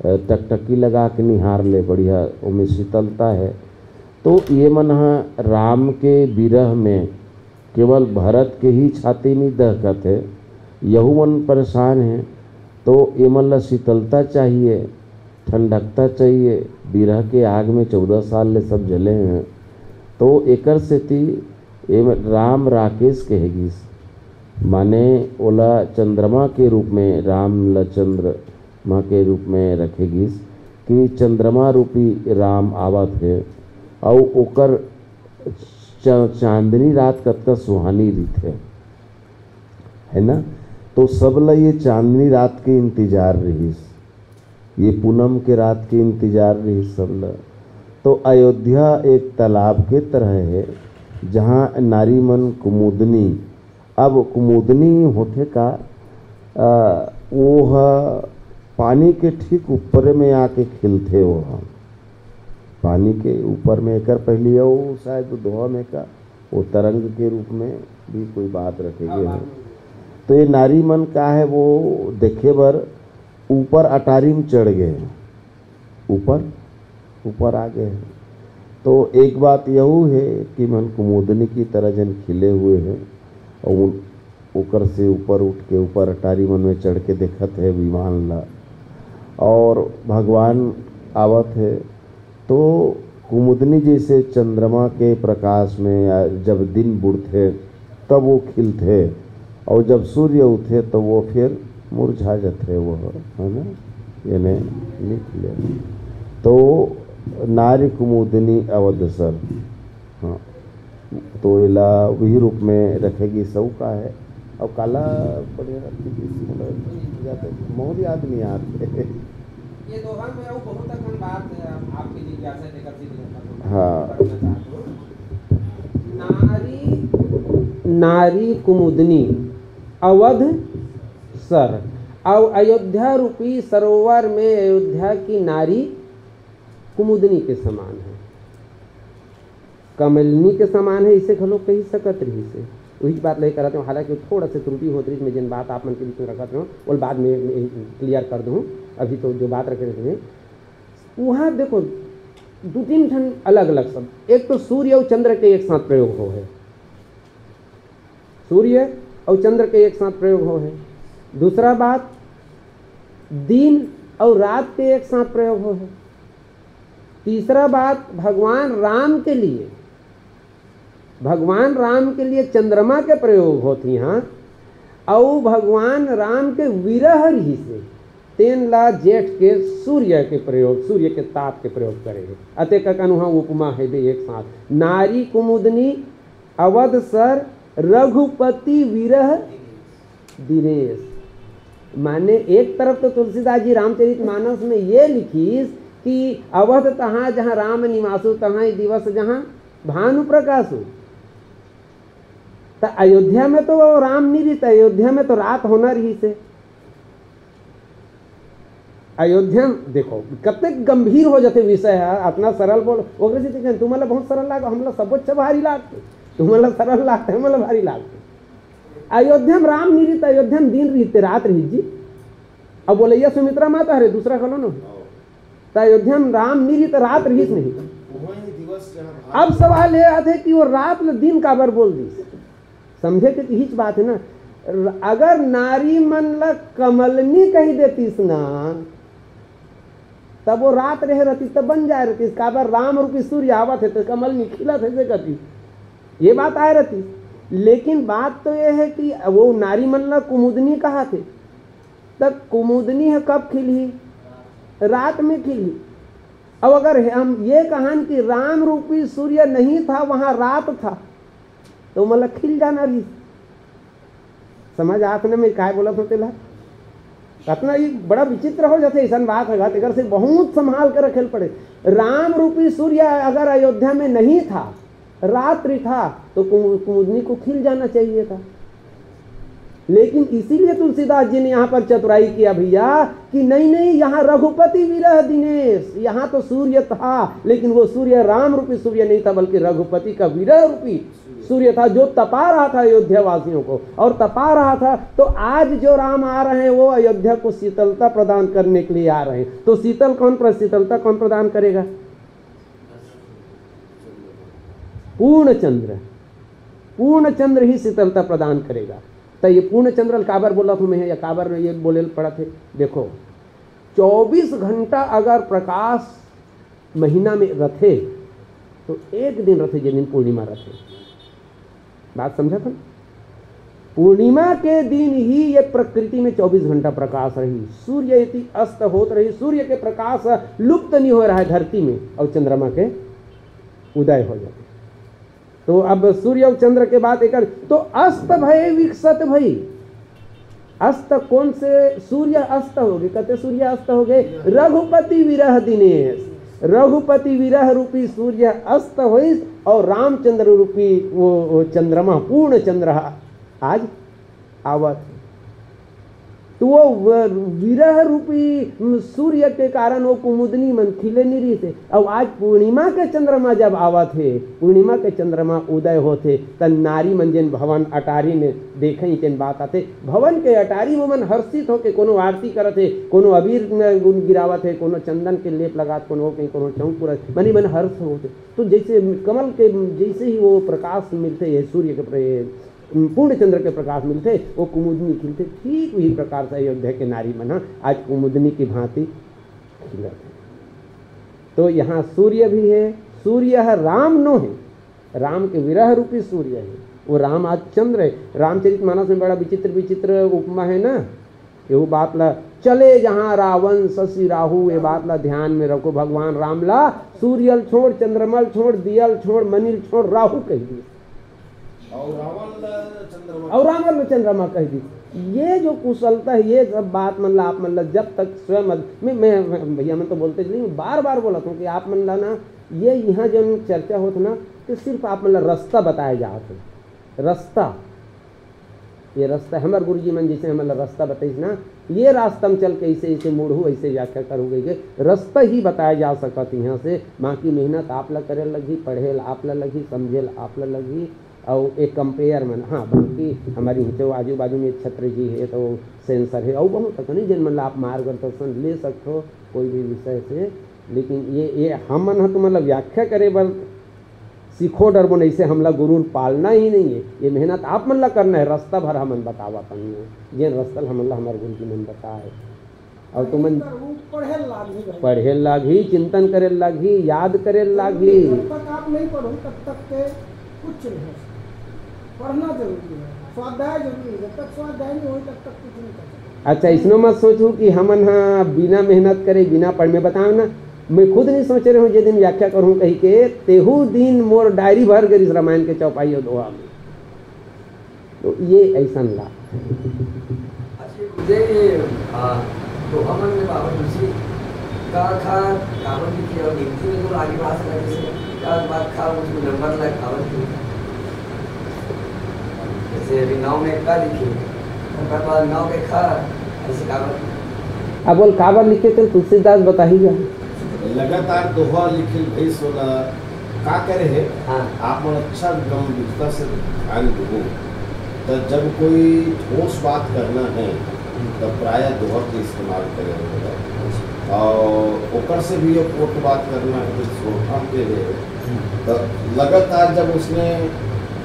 टकटकी लगा के निहार ले, बढ़िया ओमे शीतलता हे। तो ये मन ह राम के विरह में केवल भरत के ही छाती नी दहकत हे, यहू मन परेशान हे। तो ये मन ला शीतलता चाहिए, ठंडकता चाहिए। विरह के आग में चौदह साल ले सब जले हैं। तो एकर सेती ये राम राकेश कहे गिस, माने ओला चंद्रमा के रूप में, राम ला चंद्रमा के रूप में रखे गिस कि चंद्रमा रूपी राम आवत हे। अउ ओकर चा-, चांदनी रात कतका सुहानी रहिथे, है ना? तो सब ला ये चांदनी रात के इंतजार रहिस, ये पूनम के रात के इंतजार रहिस सब ला। तो अयोध्या एक तालाब के तरह हे, जहाँ नारी मन कुमुदनी, अब कुमुदनी होथे का, अ, वो ह पानी के ठीक ऊपर में आके खिलथे। वो ह पानी के ऊपर में, एकर पहली अउ शायद दोहा में का, वो तरंग के रूप में भी कोई बात रखे गए हे। तो ये नारी मन का हे, वो देखे बर ऊपर अटारी में चढ़ गए हे, ऊपर, ऊपर आ गए हे। तो एक बात यहू हे कि मन कुमुदनी की तरह जन खिले हुए हे, अउ उन, ओकर से ऊपर उठ के, ऊपर अटारी मन में चढ़ के देखत हे विमान ला, अउ भगवान आवत हे। तो कुमुदनी जैसे चंद्रमा के प्रकाश में या जब दिन बुड़थे, तब वो खिलथे, अउ जब सूर्य उठे, तो वो फिर मुरझा जाथे, वो, है ना, यानी नी खिले। तो नारी कुमुदनी अवध सर, हाँ, तो एला वही रूप में रखे गिस हे का हे। अउ काला पढ़े रखे गिस हे, मोला याद, मोर याद नहीं आत। ये दोहा में अउ बहुत अकन बात हे, आप, आपके जिज्ञासा के कथी दिया था, तो मैं हाँ। पढ़ना चाहता हूँ। नारी, नारी कुमुदनी अवध सर, अउ अयोध्या रूपी सरोवर में अयोध्या की नारी कुमुदनी के समान हे, कमलिनी के समान हे, इसे घलो कही सकत रहिस हे। वही बात ला करत हँव, हालांकि थोड़ा से त्रुटि होत रहिस, मैं जेन बात आप मन के बीच में रखत हँव, वो बाद में, में clear कर दूँ। अभी तो जो बात रखे रहे, वहाँ देखो, दू तीन ठन अलग-अलग शब्द, एक तो सूर्य अउ चंद्र के एक साथ प्रयोग होहे, सूर्य अउ चंद्र के एक साथ प्रयोग होहे। दूसरा बात, दिन अउ रात के एक साथ प्रयोग होहे। तीसरा बात, भगवान राम के लिए, भगवान राम के लिए चंद्रमा के प्रयोग होत हे इहाँ, अउ भगवान राम के विरह रहिस हे, तेन ला जेठ के सूर्य के प्रयोग, सूर्य के ताप के प्रयोग करे हे। अतेक अकन उहाँ उपमा हे बे एक साथ। नारी कुमुदनी अवध सर रघुपति विरह दिनेश। माने एक तरफ तो तुलसीदास जी रामचरित मानस में ये लिखिस कि अवध तहाँ जहाँ राम निवासु, तहाँ ही दिवस जहाँ भानु प्रकाशु। त अयोध्या में तो वो राम नहीं रहिस, अयोध्या में तो रात होना रहिस हे। अयोध्या में देखो, कतेक गंभीर हो जाथे विषय हे, अतना सरल बोल, ओकरे सेती कहेन, तुमन ला बहुत सरल लागे, हमला सबो अच्छा भारी लागथे, तुमन ला सरल लागथे, हमन ला भारी लागथे। अयोध्या में राम नहीं रहिस त अयोध्या में दिन रहिस ते रात रहिस जी। अब बोलइया सुमित्रा माता हरे, दूसरा घलो न हो। त अयोध्या में राम नहीं रहिस त रात रहिस नहीं। अब सवाल ये आथे कि वो रात ल दिन काबर बोल दिस? समझे के इहीच बात हे ना। र-, अगर नारी मन ल कमलनी कहि देतिस ना, तब वो रात रहे रहतिस, तब बन जाए रहतिस। काबर राम रूपी सूर्य आवत हे त कमलनी खिलत हे, से कहतिस, ये बात आए रहतिस। लेकिन बात तो ये हे कि वो नारी मन ल कुमुदनी कहाथे, त कुमुदनी ह कब खिलही? रात में खिलही। अब अगर हम ये कहन कि राम रूपी सूर्य नहीं था, वहाँ रात था, तो ओमन ला खिल जाना रहिस। समझ आत न मैं काय बोलत हों तेला? अतना ही बड़ा विचित्र हो जाथे अइसन बात हे, तेकर से बहुत संभाल के रखे ल पड़े। राम रूपी सूर्य अगर अयोध्या में नहीं था, रात्रि था, तो कुमु-, कुमुदनी को खिल जाना चाहिए था। लेकिन इसीलिए तुलसीदास जी ने यहाँ पर चतुराई किया भैया, कि नहीं, नहीं, यहाँ रघुपति विरह दिनेश, यहाँ तो सूर्य था, लेकिन वो सूर्य राम रूपी सूर्य नहीं था, बल्कि रघुपति का विरह रूपी सूर्य था, जो तपा रहा था अयोध्या वासियों को। और तपा रहा था, तो आज जो राम आ रहे हैं, वो अयोध्या को शीतलता प्रदान करने के लिए आ रहे हैं। तो शीतल कौन प्र-, शीतलता कौन प्रदान करेगा? पूर्ण चंद्र। पूर्ण चंद्र ही शीतलता प्रदान करेगा। तो ये पूर्ण चंद्र ल काबर बोलत हूँ मैं, या काबर ये बोले ल पड़त हे? देखो, चौबीस घंटा अगर प्रकाश महीना में रथे, तो एक दिन रथे, जे दिन पूर्णिमा रथे। बात समझत हन? पूर्णिमा के दिन ही ये प्रकृति में चौबीस घंटा प्रकाश रही, सूर्य यदि अस्त होत रही, सूर्य के प्रकाश लुप्त नहीं हो रहा है धरती में, और चंद्रमा के उदय हो जाते। तो अब सूर्य और चंद्र के बात एक, तो अस्त भय विकसत भई। अस्त कौन से? सूर्य अस्त हो गए, कहते सूर्य अस्त हो गए, रघुपति विरह दिनेश। रघुपति विरह रूपी सूर्य अस्त होइस और रामचंद्र रूपी वो, वो चंद्रमा, पूर्ण चंद्र आज आवत हे। तो वो व-, विरह रूपी सूर्य के कारण वो कुमुदनी मन खिले नहीं रहिस हे। अब आज पूर्णिमा के चंद्रमा जब आवत हे, पूर्णिमा के चंद्रमा उदय होत हे, त नारी मन जेन भवन अटारी में देखई तेन बात आथे, भवन के अटारी वो मन हर्षित होके कोनो आरती करत हे, कोनो अबीर न गुन गिरावत हे, कोनो चंदन के लेप लगात, कोनो कहीं कोनो चौक पुरत, मनी मन हर्ष होत हे। तो जैसे कमल के जैसे ही वो प्रकाश मिलते हे सूर्य के प्र-, पूर्ण चंद्र के प्रकाश मिलते, वो कुमुदनी खिलते, ठीक वही प्रकार से अयोध्या के नारी मन ह आज कुमुदनी की भांति खिलत हे। तो यहाँ सूर्य भी हे, सूर्य ह राम नो हे, राम के विरह रूपी सूर्य हे, वो राम आज चंद्र हे। रामचरित मानस में बड़ा विचित्र विचित्र उपमा हे ना, एहू बात ला, चले जहाँ रावण शशि राहु, ये बात ला ध्यान में रखो। भगवान राम ला सूर्य ल छोड़, चंद्रमा ल छोड़, दिया ल छोड़, मनी ल छोड़, राहु कह दिस। और रावण ला चंद्रमा। और रावण ला चंद्रमा कह दिस। ये जो कुशलता हे, ये सब बात मन ला, आप मन ला जब तक स्वयं अध-, मैं, मैं, मैं, भैया मन तो बोलते चलिए, मैं बार बार बोलत हूँ कि आप मन ला ना, ये यहाँ जो चर्चा होत ना, तो सिर्फ आप मन ला रास्ता बताया जात हे, रास्ता। ये रास्ता हमर गुरुजी मन जैसे हमन ला रास्ता बताइस ना, ये रास्ता में चल के ऐसे, ऐसे मुड़हू, ऐसे व्याख्या करू कहिके रास्ता ही बताया जा सकत इहाँ से। बाकी मेहनत आप ला करे लगही, पढ़े ला आप ला लगही, समझे ला आप ला लगही। और एक कंपेयर मन, हाँ, बाकी हमर इहाँ जो आजू बाजू में छत्र जी हे, तो सेंसर हे, और बहुत अकन हे, जेन मन ला आप मार्गदर्शन ले सकथो कोई भी विषय से। लेकिन ये, ये हमन ह तुमन ला व्याख्या करे बर सिखो डरबो, नहीं से हमला गुरु पालना ही नहीं हे। ये मेहनत आप मन ला करना हे, रास्ता भर हमन बतावत हन, जेन रास्ता ल हमन ला हमर गुरुजी मन बताए। और तुमन पढ़े लागही भाई। पढ़े लागही, चिंतन करे लागही, याद करे लागही। जब तक आप नहीं पढ़ो, तब तक के कुछ नहीं हो सकता। पढ़ना जरूरी है, स्वाध्याय जरूरी है। जब तक स्वाध्याय नहीं हो, तब तक कुछ नहीं कर सकते। अच्छा, इसनो मत सोचू कि हमन ह बिना मेहनत करे, बिना पढ़ में बताओ ना, मैं खुद नहीं सोचे रहूं, जे दिन व्याख्या करूं कहिके, तेहू दिन मोर डायरी भर गे रिहिस रामायण के चौपाई और दोहा में। तो ये ऐसन ला। अच्छा, मुझे ये, आ, दोहा मन में बाबा तुलसी का खा, काबर लिखे और गिनती में तो आगे बात लगे से, का बात खा, उसमें नंबर ला, काबर लिखे। जैसे अभी नौ में का लिखे, ओकर बाद नौ के खा, ऐसे काबर। अब बोल, काबर लिखे तेन तुलसीदास बताही गा। लगातार दोहा लिखिल भई सोला का करे हे? हाँ। आप मन अच्छा गंभीरता से ध्यान दो। तो जब कोई ठोस बात करना है, तो प्रायः दोहा के इस्तेमाल करे होगा। और ओकर से भी ये कोट बात करना है, तो श्रोता के लिए। तो लगातार जब उसने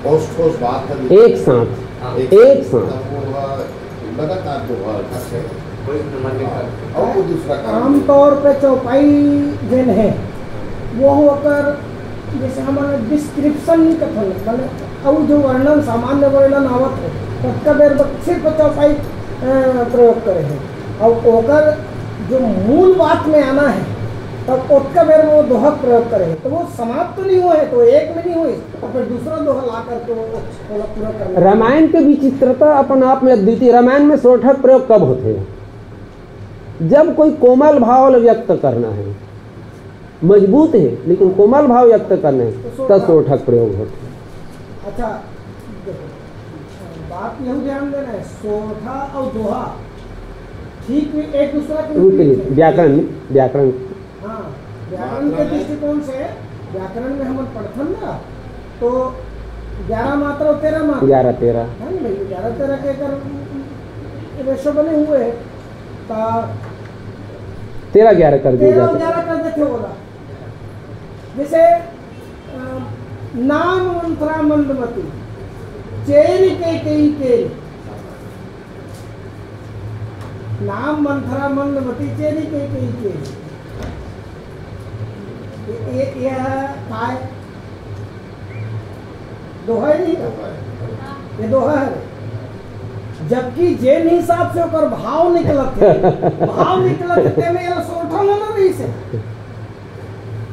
ठोस ठोस बात करनी एक साथ, हाँ। एक एक साथ। तब वो लगातार दोहा। अच्छा, कोई नंबर लिखा। और वो दूसरा काम। आमतौर पे चौपाई जेन है, वो ओकर जैसे हमन डिस्क्रिप्शन नहीं कथन, माने अउ जो वर्णन, सामान्य वर्णन आवत है, ततका बेर बस सिर्फ चौपाई, अ, प्रयोग करे है। और ओकर जो मूल बात में आना है, तब ओतका बेर में वो दोहक प्रयोग करे है, तो वो समाप्त तो नहीं हुआ है, तो एक में नहीं हुई, तो फिर दूसरा दोहा ला करके वो, वो पूरा करना। रामायण के विचित्रता अपन आप में अद्वितीय। रामायण में सोरठा प्रयोग कब होथे? जब कोई कोमल भाव ल व्यक्त करना है, मजबूत है, लेकिन कोमल भाव व्यक्त करना है, तो तब सोरठा प्रयोग होथे। अच्छा, देखो, आप यहू ध्यान देना है, सोरठा और दोहा ठीक भी एक दूसरा के उनके विपरीत है। व्याकरण में, व्याकरण। हाँ, व्याकरण के दृष्टिकोण से, व्याकरण में हम पढ़थन ना, तो ग्यारह मात्रा और तेरह मात्रा। ग्यारह तेरह। है ना भाई, ग्यारह तेरह के अगर रेशो बने हुए हैं, तो तेरह ग्यारह कर दिया तेरह जाता। ग्यारह कर देते हो बोला। जैसे, अ, नाम मंथरा मंदमती, चेरी के कई केरी। नाम मंथरा मंदमती, चेरी के कई केरी। ये, ये, यह काय? दोहा है नहीं? ये दोहा है। जबकि जेन हिसाब से ओकर भाव निकलत है, भाव निकलत है, तेमे एला सोरठा होना नहीं से।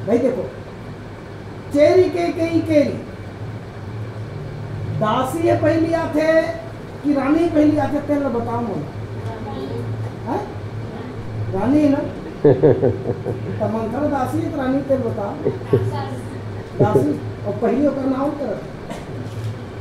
भाई देखो, चेरी के कई केरी, दासी हे पहली आथे कि रानी पहली आथे, तेन ल बताओ मोला। हैं? रानी है ना? त मंथरा दासी है कि रानी, तेन बताओ। दासी, और पहली ओकर नाम करत।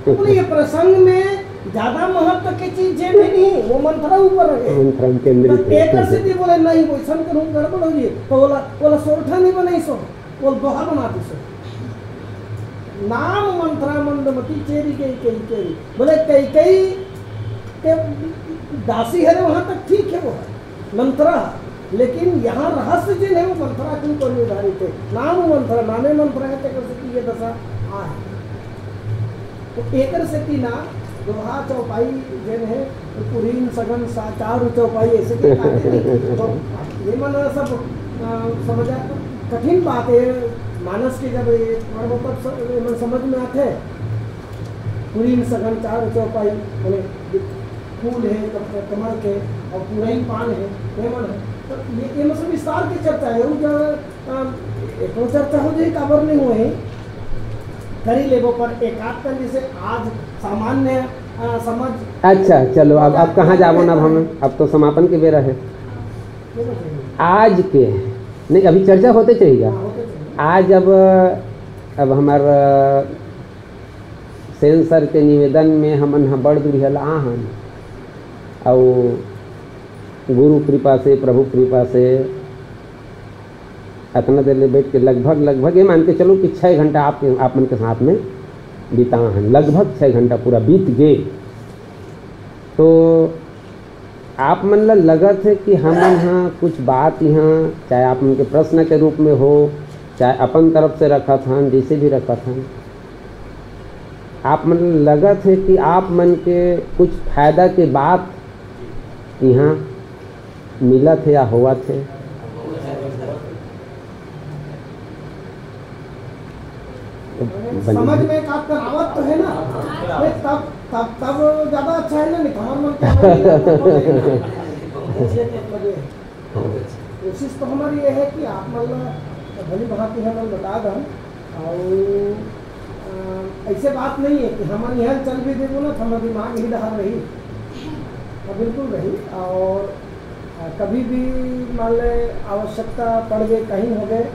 तो बोले, ये प्रसंग में ज्यादा महत्व की चीज जे भी नहीं, वो मंथरा ऊपर रहे। मंथरा में केंद्रित तो है। एकर सेती बोले, नहीं, वैसन करूँ गड़बड़ हो जी। तो बोला, बोला, सोरठा नहीं बनाई सो। वो दोहा बना दिस। नाम मंथरा मंदमती चेरी कई कई केरी। बोले कई कई के दासी हरे, वहां तक ठीक है, वो है मंथरा, लेकिन यहाँ रहस्य जिन है वो मंथरा के ऊपर निर्धारित है। नाम मंथरा, नामे मंथरा है, तेकर सेती ये दशा आ है। तो एकर सेती ना दोहा चौपाई जेन हे, पुरीन सगन सा-, चार चौपाई ऐसे के काटे नहीं। तो ये मन सब, अ, समझा कठिन बात है। मानस के जब ये पढ़बो तब स-, ये मन समझ में आथे। पुरीन सगन चार चौपाई, माने फूल है कम-, कमल के और पुरई पान है, ये मन है। तो ये, ये मन सब विस्तार के चर्चा है। वो जो अ, एको चर्चा हो जाही, काबर नहीं होही, करी लेबो, पर एकाध कन जैसे आज सामान्य, अ, समझ। अच्छा, चलो, अब, अब कहाँ जाबो ना, अब हम, अब तो समापन के बेरा है। देखो सही। आज के, नहीं, अभी चर्चा होते चलेगा। हाँ, होते चलेगा। आज अब, अब हमार सेन सर के निवेदन में हमन ह बड़ दुरिहा ल आहन, अउ गुरु कृपा से, प्रभु कृपा से अतना देर ले बैठ के लगभग, लगभग ये मान के चलो कि छः घंटा आप, आप मन के साथ में बिता हन, लगभग छः घंटा पूरा बीत गे। तो आप मन ल लगत हे कि हमन ह कुछ बात इहाँ, चाहे आप मन के प्रश्न के रूप में हो, चाहे अपन तरफ से रखत हन, जैसे भी रखत हन, आप मन ल लगत हे कि आप मन के कुछ फायदा के बात इहाँ मिलत हे या होवत हे? बने। समझ में का करावत तो है ना? अरे तब, तब, तब ज्यादा अच्छा है ना, नहीं तो हमर मन के समझ में आता तो है ना। इसलिए तो लगे। कोशिश तो हमारी ये है कि आप मन ला भली भांति हमन बता दन। और, अ, ऐसे बात नहीं है कि हमन यहाँ चल भी देबो ना, तो हमर दिमाग ही डहर रही। हाँ, बिल्कुल रही। और, अ, कभी भी मान ले आवश्यकता पड़ गई, कहीं हो गए,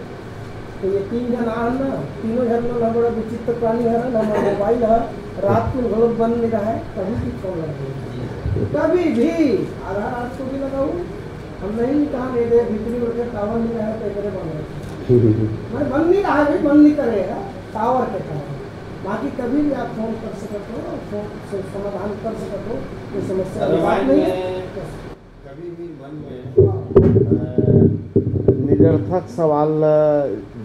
तो ये तीन जन आहन ना, तीनों जन मन ह बड़ा विचित्र प्राणी हरन। हमर मोबाइल ह रात को घलो बंद नहीं रहा है, कभी भी फोन लग गई, कभी भी आधा रात को भी लगाऊ, हम नहीं कहा नहीं दे, भीतरी उठे टावर नहीं रहा है, तो एकरे बंद रखे। मैं बंद नहीं रहा है भाई, बंद नहीं करे है, टावर के कारण। बाकी कभी भी आप फोन कर सकते हो, फोन से समाधान कर सकते हो, कोई समस्या वाली बात नहीं है। कभी भी मन में, अ, निरर्थक सवाल ला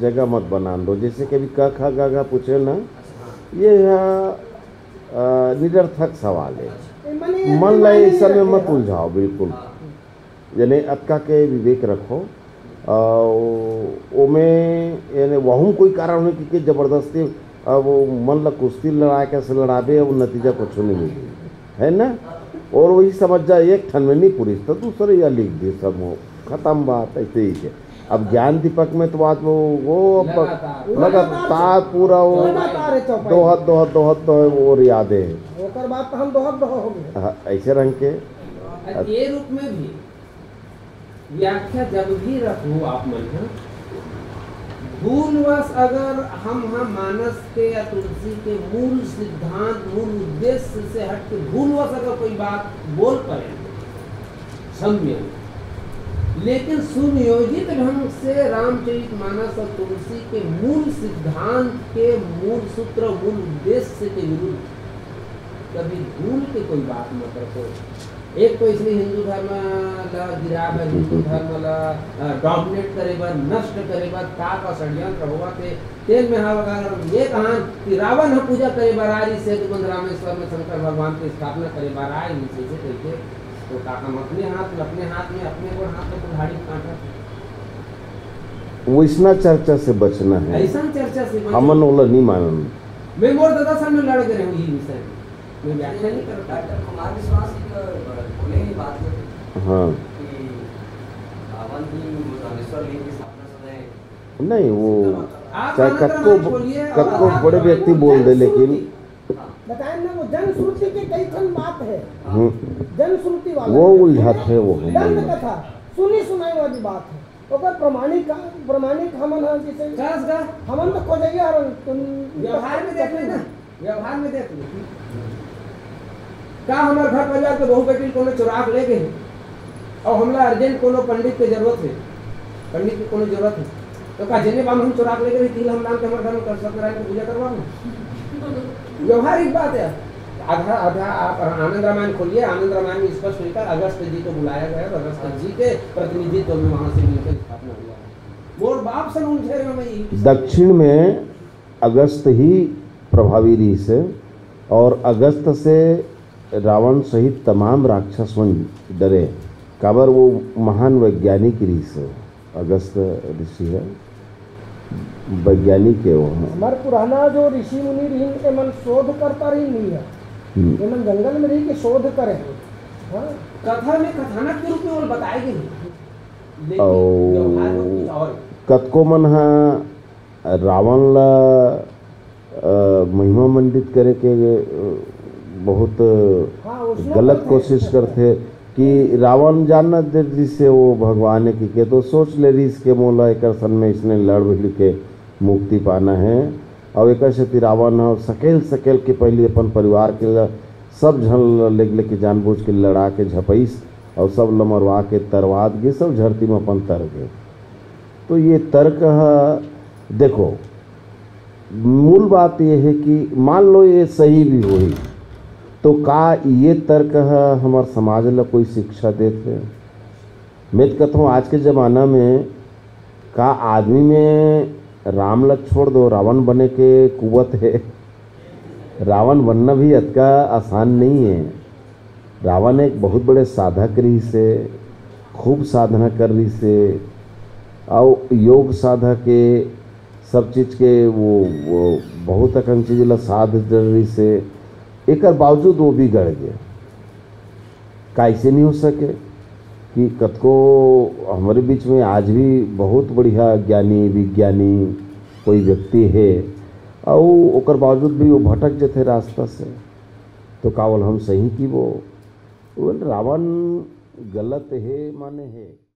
जगह मत बनान दो। जैसे कभी क, ख, ग, घ पूछे ना, ये ह, अ, निरर्थक सवाल है। मन ला इस समय मत उलझाओ बिल्कुल। यानी अतका के विवेक रखो। अ, ओ-, ओमे यानी वहू कोई कारण होही कि, कि जबरदस्ती अब वो मन ला कुश्ती लड़ाए के से लड़ाबे, अब नतीजा कुछ नहीं मिली, है ना? और वही समझ जा, एक ठन में नहीं पूरी तो दूसरे या लिख दी सब, वो खत्म बात, ऐसे ही है। अब ज्ञान दीपक में तो बात वो, वो अब लगातार। लगातार पूरा वो लगातार है चौपाई। दोहत, दोहत, दोहत, दोहत, वो याद है। ओकर बाद तो हम दोहत, दोहत हो गए। हाँ, ऐसे रंग के। और ये रूप में भी व्याख्या जब भी रखो आप मन ह, भूलवश अगर हम ह मानस के या तुलसी के मूल सिद्धांत, मूल उद्देश्य से हट के भूलवश अगर कोई बात बोल पड़े, क्षम्य, लेकिन सुनियोजित ढंग से रामचरित मानस और तुलसी के मूल सिद्धांत के मूल सूत्र, मूल उद्देश्य के विरुद्ध कभी भूल के कोई बात मत रखो। एक तो इसने हिंदू धर्म ला गिरा बर, हिंदू धर्म ला, अ, डोमिनेट करे बर, नष्ट करे बर का का षड्यंत्र होवत हे। तेन में हम अगर ये कहन कि रावण ह पूजा करे बर आय रहिस हे, तुमन रामेश्वर में शंकर भगवान के स्थापना करे बर आय रहिस हे, कहिके, तो का हम अपने हाथ में, अपने हाथ में, अपने गोड़ हाथ में कुल्हाड़ी काटत? वैसना चर्चा से बचना है। ऐसा चर्चा से बचना। हमन ओला नहीं मानन। मैं मोर दादा सामने लड़ गए हूँ ये विषय में। मैं व्याख्या नहीं करता। डॉक्टर कुमार विश्वास एक बोले ही बात को हाँ। कि रावण ही वो रामेश्वर लिंग की स्थापना समय नहीं, वो आप चाहे आनंद कतको, रामायण बोलिए, कतको आप बड़े व्यक्ति बोल दे, लेकिन बताए ना, वो जनश्रुति के कई ठन बात है। हम्म। जनश्रुति वाला वो है। उलझात है वो हम दंत बोलना। कथा, सुनी सुनाई वाली बात है। ओकर प्रमाणिक का, प्रमाणिक हमन ह जैसे कस का? हमन तो खोजैया हरन, तुम व्यवहार में देख लेना, व्यवहार में देख ले। का हमर घर परिवार के बहू बेटी ल कोनो चोरा के ले गे हे? अउ हमला अर्जेंट कोनो पंडित के जरूरत हे, पंडित के कोनो जरूरत हे, तो का जेने बाम हम चोरा के ले गे, तिल हम लान के हमर घर में कर सत्यनारायण की पूजा करवा लो? व्यवहारिक बात है। आधा, आधा आप आनंद रामायण खोलिए, आनंद रामायण में स्पष्ट लिखा, अगस्त जी को बुलाया गया और अगस्त जी के प्रतिनिधित्व में वहां से मिलकर स्थापना हुआ। मोर बाप से उलझे रहे मैं यही विषय में। दक्षिण में अगस्त ही प्रभावी रहिस हे और अगस्त से रावण सहित तमाम राक्षस मन डरे, काबर वो महान वैज्ञानिक रहिस हे, अगस्त ऋषि हे, वैज्ञानिक हे वो। हमार पुराना जो ऋषि मुनि रहिन, एमन शोधकर्ता रहिन नहीं है, हम्म। एमन जंगल में रह के शोध करे। हाँ। कथा में कथानक के रूप में वो बताए गए हैं, लेकिन अउ व्यवहार में कुछ और। कतको मन ह रावण ला, अ, महिमा मंडित करे के, अ, बहुत हाँ, उसमें गलत बहुत है। कोशिश करथे कि रावण जानत दे रिहिस हे वो भगवान हे कि के, तो सोच ले रिहिस के मोला एकर सन में इसने लड़ भिड़ के मुक्ति पाना है। अउ एकर सेती रावण ह सकेल सकेल के पहिली अपन परिवार के ल-, सब झन ल लेग लेके जानबूझ के लड़ा के झपइस अउ सब ल मरवा के तरवात गिस अउ झरती म अपन तर गे। तो ये तर्क ह, देखो, मूल बात ये है कि मान लो ये सही भी होही, तो का ये तर्क ह हमर समाज ल कोई शिक्षा देथे? मैं तो कहता हूँ, आज के जमाना में का आदमी में राम ल छोड़ दो, रावण बने के कुवत है। रावण बनना भी अतका आसान नहीं है। रावण एक बहुत बड़े साधक रहिस हे, खूब साधना कर रहिस हे, अउ योग साधक हे, सब चीज के वो, वो बहुत अकन चीज ला साध डर रहिस हे। एकर बावजूद वो बिगड़ गे। काइसे नहीं हो सके कि कतको हमरे बीच में आज भी बहुत बढ़िया ज्ञानी, विज्ञानी कोई व्यक्ति हे, अउ ओकर बावजूद भी वो भटक जथे रास्ता से। तो का ओला हम सही किबो? वो रावण गलत हे, माने हे।